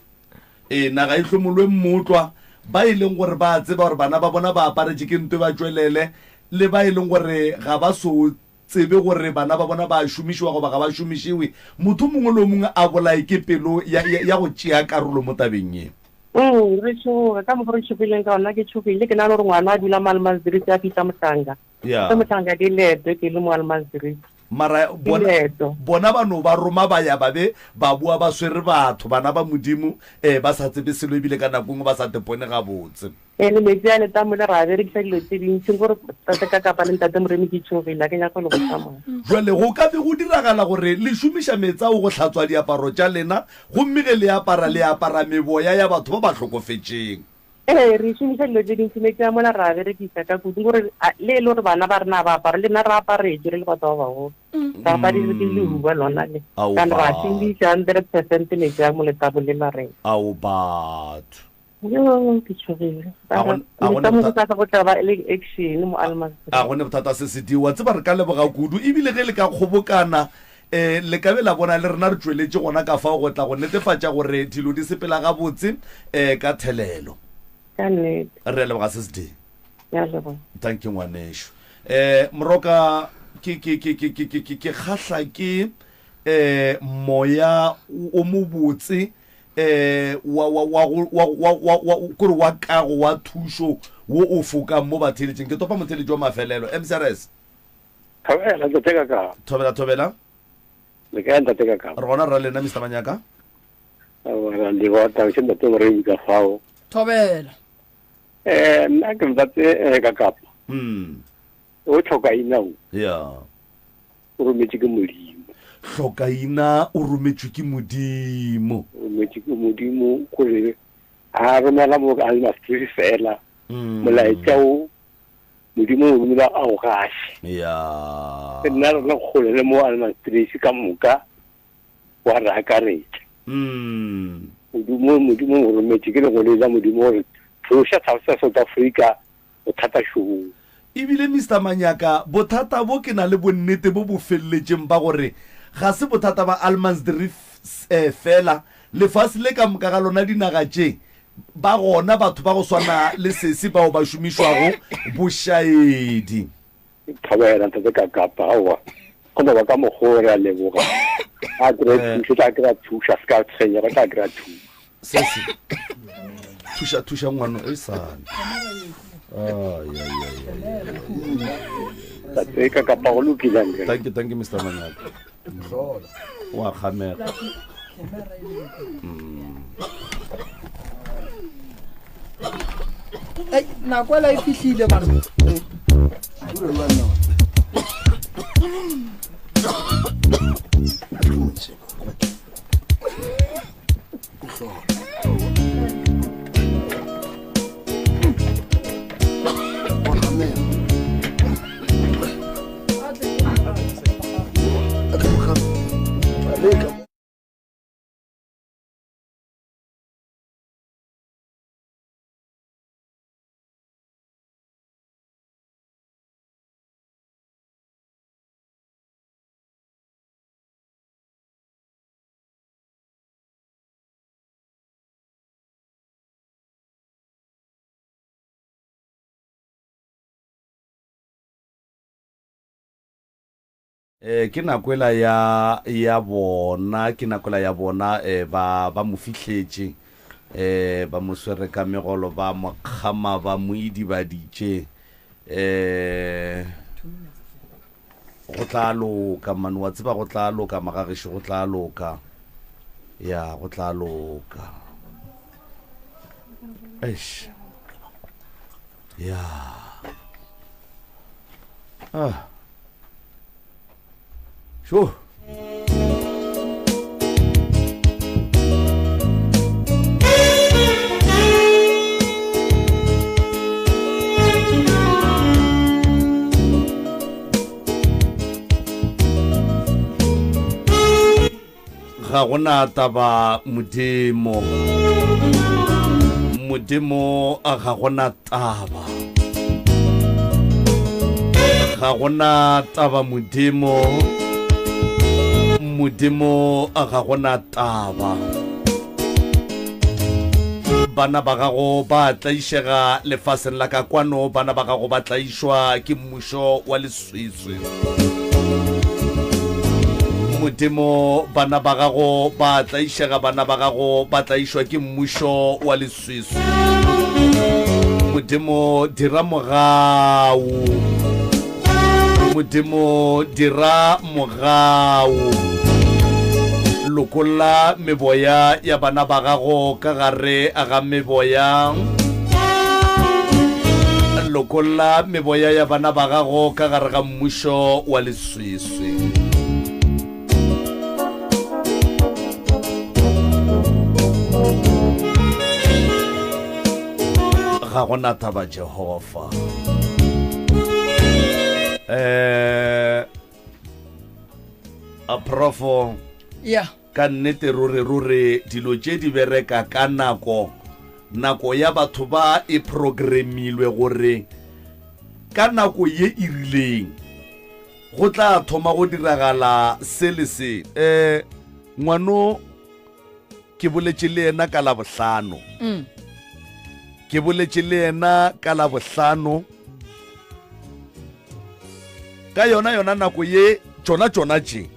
Ee, naga e hlomolwe mootlwa. Ba e leng gore ba a tseba gore bana ba bona ba aparetše ke ntwe ba tšwelele, le ba e leng gore ga ba so tsebe gore bana ba bona ba a šomišiwa goba ga ba šomišiwe, motho mongwe le o mongwe a bolaye ke pelo ya, ya, ya go tšea karolo mo tabeng ye. Re tšhoge ka mokgwa re tšhogileng ka gona, ke tšhogile ke nagana gore ngwana a dula mo Almansdrift a fihla Mohlanga. Yeah. Ge Mohlanga ke leeto ke le mo Almansdrift. Mara Ke bona, leeto. bona ba no ba roma ba ya ba be ba boa ba swere batho, bana ba Modimo, eh, ba sa tsebe selo ebile ka nako e nngwe ba sa tepone gabotse. Ee, le metsi a letamo le ra berekisa dilo tse dintši gore tate ka kapa le ntate Moremi ke tšhogile a ke nyaka go le botsa mona. Jwale go ka be go diragala gore le šomiša meetse ao go hlatswa diaparo tša lena gomme ge le apara le apara meboya ya batho ba ba hlokofetšeng. Ee, re šomiša dilo tse dintši metsi a mola ra berekisa ka kudu gore le e le gore bana ba rena ba apara le nna re aparetše re le batho ba bagolo. Re aparetše ke lehuba lona le. Ao Kana ra batho. šomiša 100% metsi a mo letamo le la rena. Ao batho. Yo, ke tšhogile. A go- a go ne Ka mo botha- go tla go tla ba le action mo Almansdrift. a go ne bothata se se diwa tseba re ka leboga kudu ebile ge le ka kgobokana um le ka be la bona le rena re tšweletše gona ka fao go tla go netefatša gore dilo di sepela gabotse um ka thelelo Ka nnete. re a leboga se se di Ya leboga. thank you ngwanešu um moroka ke ke ke ke ke ke ke ke kgahla ke um moya o mobotse eh wa wa wa wa wa wa wa kore wa kago wa thušo wo o fokang mo batheeletšeng. Ke topa motheeletši wa mafelelo. MCRS. Thobela ntate ka ka. Thobela thobela. Le kae ntate ka ka? Re gona rra lena Mr Manyaka. Ra le ba ta se ntate Moremi ka fao. Thobela. Eh nna ke ntate eh, ka kapa. O tlhoka ina o. Yeah. O rometše ke Modimo. Hlokaina o rometšwe ke Modimo. O rometšwe ke Modimo gore a romela mo a le mafiri fela. Molaetša o Modimo o romela a o gaše. Ya. Ke nna re le kgole le mo Almastrisi ka moka wa re akaretša. Modimo Modimo o rometše ke lengwelo la Modimo gore tloša South Africa bothata šoo. Ebile Mister Manyaka, bothata bo ke na le bonnete bo bo feleletšeng ba gore ga se bothata ba Allemansdrift feela, lefase le ka moka ga lona dinaga tše ba gona batho ba go swana le sesi bao ba šomišwago bošaedi. Thobela ntate ka kapa aowa go no ba ka mokgwa o re a leboga a kry thušo tla kry-a thušo a se ka tshwenyega tla kry-a thušo. Sesi, thuša thuša ngwano e sane. Ka kapa go lokile. Thank you, thank you Mr. Manyaka. O a kgamega. Ei, nako ela e fihlile bana. Eh, ke nako ela ya ya bona ke nako ela ya bona eh, ba ba mo fihletše eh, ba mo swere ka megolo ba mo kgama ba mo idibaditše eh, Go tla loka, man, wa tseba go tla loka, magagešo, go tla loka. Ya, go tla loka. Eish. Ya. Ah. Sure. Ga gona taba Modimo. Modimo a ga gona taba. Ga gona taba Modimo. Modimo a ga gona taba. Bana ba gago ba tlaišega lefaseng la ka kwano, bana ba gago ba tlaišwa ke mmušo wa leswiswi. Modimo, bana ba gago ba tlaišega, bana ba gago ba tlaišwa ke mmušo wa leswiswi. Modimo, dira mogau. Modimo, dira mogau. Lokolla meboya ya bana ba gago ka gare ga meboya. Lokolla meboya ya bana ba gago ka gare ga mmušo wa leswiswi. Ga go na taba Jehofa. Eh a profo Yeah. Ka nnete ruri ruri dilo tše di bereka ka nako. Nako ya batho ba e programmilwe gore ka nako ye e rileng go tla thoma go diragala se le se. Um ngwano ke boletše le yena ka Labohlano. Mm. Ke boletše le yena ka Labohlano. Ka yona yona nako ye tšona tšona tše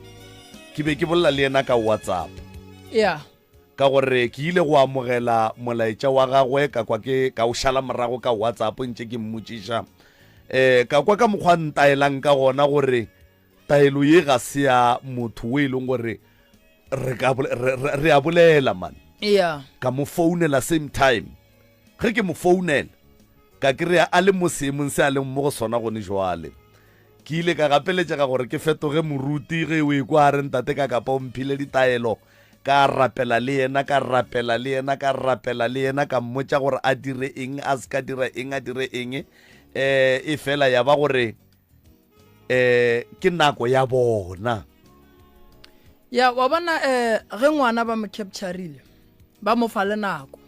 ke be ke bolela le yena ka WhatsApp. Yeah. Ka gore ke ile go amogela molaetša wa gagwe ka kwa ke ka o šala morago ka WhatsApp ntše ke mmotšiša. Eh ka kwa ka mokgwa ntaelang ka gona gore taelo ye ga se ya motho o e leng gore re ka re a bolela man. Yeah. Ka mo founela same time. Ge ke mo founela ka kry-a a le mo seemong se a leng mo go sona gone jwale. Ke ile ka gapeletšega gore ke fetoge moruti ge o ekwa a re ntate ka kapa o mphile ditaelo. Ka rapela le yena, ka rapela le yena, ka rapela le yena, ka mmotša gore a dire eng, a se ka dira eng, a dire eng. Um e fela ya ba gore um ke nako ya bona. Ya, wa bona um ge ngwana ba mo capturile, ba mo fa le nako.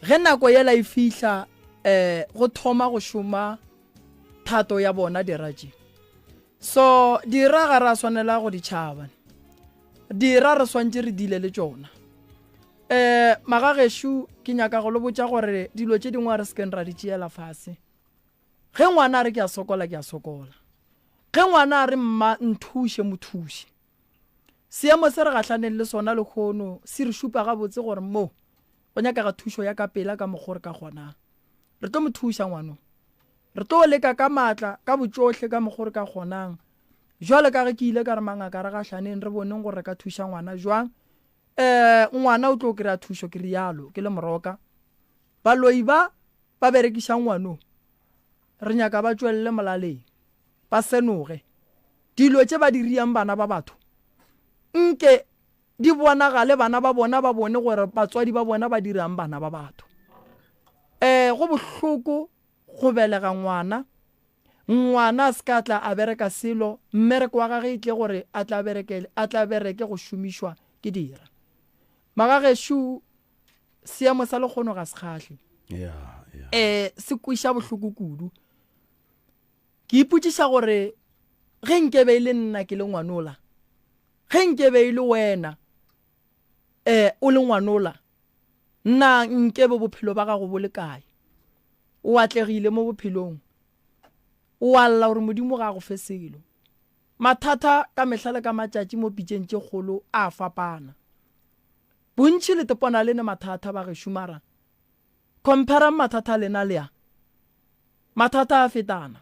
Ge nako yela e fihla um go thoma go šoma thato ya bona dira tše. So dira ga ra swanela go di tšhaba. Dira re swantše re dile le tšona. Um magagešo ke nyaka go le botša gore dilo tše dingwe a re sekeng ra di tšeela fase. Ge ngwana a re ke a sokola ke a sokola. Ge ngwana a re mma nthuše mo thuše. Seemo se re gahlaneng le sona lehono se re šupa gabotse gore mo go nyakega thušo ya ka pela ka mokgo re ka kgonang. Re tlo mo thuša ngwano. Re tlo leka ka maatla, ka botšohle ka mokgo re ka kgonang. Jwale ka ge ke ile ka re mangaka re gahlaneng re boneng gore re ka thuša ngwana jwang. Eh, ngwana o tlo kry-a thušo, ke rialo ke le moroka. Baloi ba ba berekiša ngwano, re nyaka ba tšwelele molaleng, ba senoge. Dilo tše ba di riang bana ba batho, nke di bonagale bana ba bona ba bone gore batswadi ba bona ba dirang bana ba batho. Eh, go bohloko go belega ngwana, ngwana a se ka tla a bereka selo, mmereko wa gage e tle gore a tla bereke, a tla bereke go šomišwa ke dira. Magagešo, seemo sa lekgono ga se kgahle. Yeah, yeah. Eh, se kweša bohloko kudu. Ke ipotšiša gore ge nkebe e le nna ke le ngwanola, ge nkebe e le wena eh o le ngwanola, na nkebe bophelo ba gago bo le kae? O atlegile mo bophelong, o a lla gore Modimo ga a go fe selo. Mathata ka mehla le ka matšatši mo pitšeng tše kgolo a a fapana. Bontši le tepona le ne mathata bagešo mara Compare-ang mathata a lena le a. Mathata a fetana.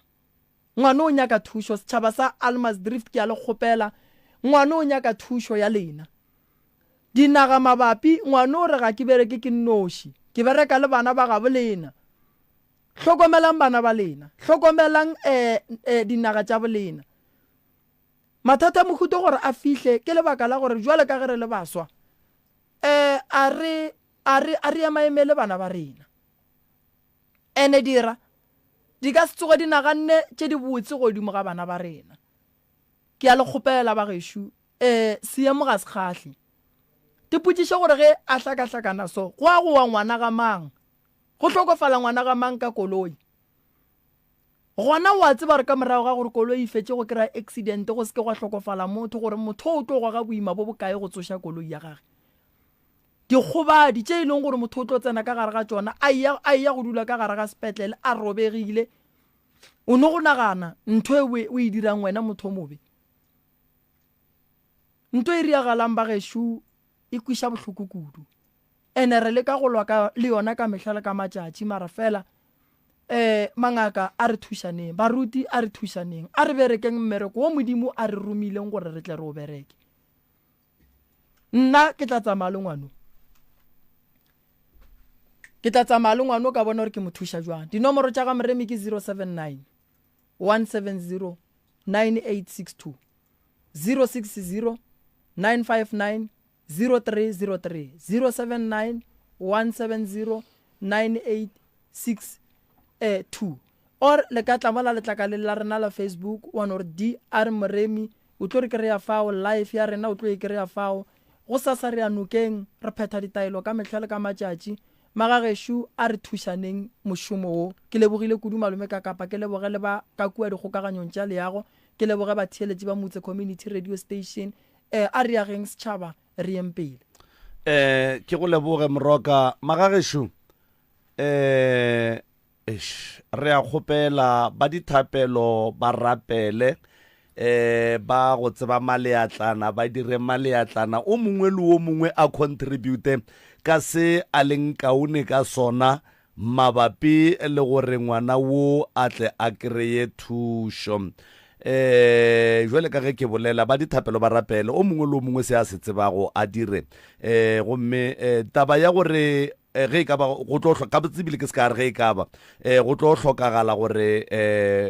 Ngwana o nyaka thušo, setšhaba sa Almasdrift ke a le kgopela, ngwana o nyaka thušo ya lena. Dinaga mabapi, ngwana o re ga ke bereke ke nnoši, ke bereka le bana ba gabo lena. Hlokomelang bana ba lena, hlokomelang eh, eh, dinaga tša bolena. Mathata a mohuta gore a fihle ke lebaka la gore jwale ka ge re le baswa, eh, a re A re, a re emaemele bana ba rena. Ene dira, di ka se tsoge di naganne tše dibotse godimo ga bana ba rena. Ke a le kgopela, bagešo, ee, seemo ga se kgahle. Tipotšiše gore ge a hlakahlakana so, go a go wa ngwana ga mang? Go hlokofala ngwana ga mang ka koloi? Gona o a tseba gore ka morago ga gore koloi e fetše go kry-a accident go se ke gwa hlokofala motho, gore motho o tlo goga boima bo bokae go tsoša koloi ya gage? Dikgobadi tše e leng gore motho o tlo tsena ka gare ga tšona a eya a eya go dula ka gare ga sepetlele a robegile. O no go nagana ntho e o e dirang wena motho o mobe. Nto e riagalang ba gešo e kwiša bohloko kudu. Ene re leka go lwa ka le yona ka mehla le ka matšatši mara fela eh mangaka a re thušaneng, baruti a re thušaneng, a re berekeng mmereko wo Modimo a re romileng gore re tle re o bereke. Nna ke tla tsamaya le ngwano. Ke tla tsamaya le ngwano ka bona gore ke mo thuša jwang. Dinomoro tša ga Moremi ke 079 170 9862 060 959 0303 079 170 9862 or le ka tla mola letlakaleng la rena la Facebook wa no re DR Moremi O tlo re kry-a fao, life ya rena o tlo e kry-a fao. Gosasa re ya nokeng, re phetha ditaelo ka mehla le ka matšatši. Magagešo a re thušaneng mošomo wo. Ke lebogile kudu Malome Kakapa, ke leboge le ba ka kua dikgokaganyong tša leago, ke leboge batheeletši ba Motse Community Radio Station. Eh, a re ageng setšhaba, re yeng pele. Eh, ke go leboge Moroka. Magagešo, eh, Eish, re a kgopela ba dithapelo ba rapele eh ba go tseba maleatlana ba dire maleatlana o mongwe le o mongwe a contribute ka se a leng kaone ka sona mabapi le gore ngwana wo a tle a kreye thušo eh jwale ka ge ke bolela ba dithapelo ba rapele o mongwe le o mongwe se a se tsebago a dire eh gomme eh, taba ya gore Eh, ge e ka ba go tlo hloka gabotse ebile ke se ka re ge e ka ba um go tlo hlokagala gore um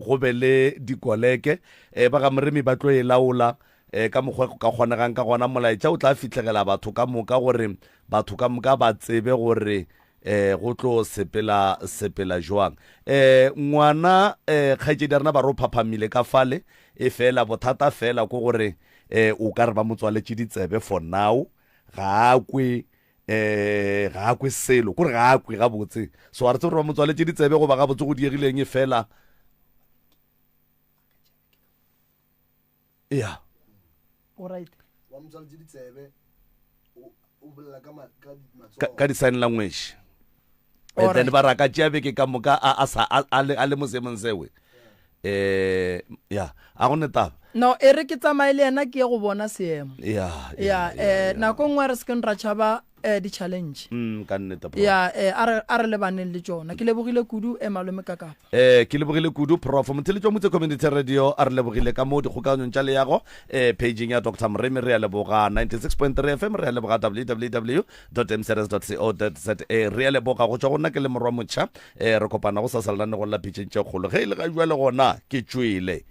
go be le dikoleke um ba ga moremi ba tlo e laola um ka mokgwa go ka kgonegang ka gona molaetša o tla fihlegela batho ka moka gore batho ka moka ba tsebe gore um go tlo sepela sepela jwang um ngwana um kgaetšedi ya rena ba re o phaphamile ka fale e fela bothata fela ko gore um o ka re ba mo tswaletše ditsebe for now Ga a kwe um ga a kwe selo, kore ga a kwe gabotse. So a re tsebe gore ba mo tswaletše ditsebe goba gabotse go diegileng e fela. Ya. O right. Wa mo tswaletše ditsebe o bolela ka ka di-sign language. And then ba raka tšea beke ka moka a a sa a le a le mo seemong sewe. Eh ya, a go ne taba. No, e re ke tsamaye le yena ke ye go bona seemo. Ya, Ya, eh, nako nngwe a re se keng ra tšhaba eh, di-challenge. Ka nnete, Prof. Ya, eh, a re, a re lebaneng le tšona. Ke lebogile kudu, eh, malome Kakapa. Eh, ke lebogile kudu, Prof. Motheletši wa Motse Community Radio a re lebogile ka mo dikgokaganyong tša leago, eh, pageng ya Doctor Moremi re a leboga, 96.3 FM re a leboga, www dot mcrs dot co dot za re a leboga. Go tšwa go nna ke le morwa motšha, eh, re kopana go sa sa lenanegong la Pitšeng tše Kgolo. Ge e le ga jwale gona ke tšwele.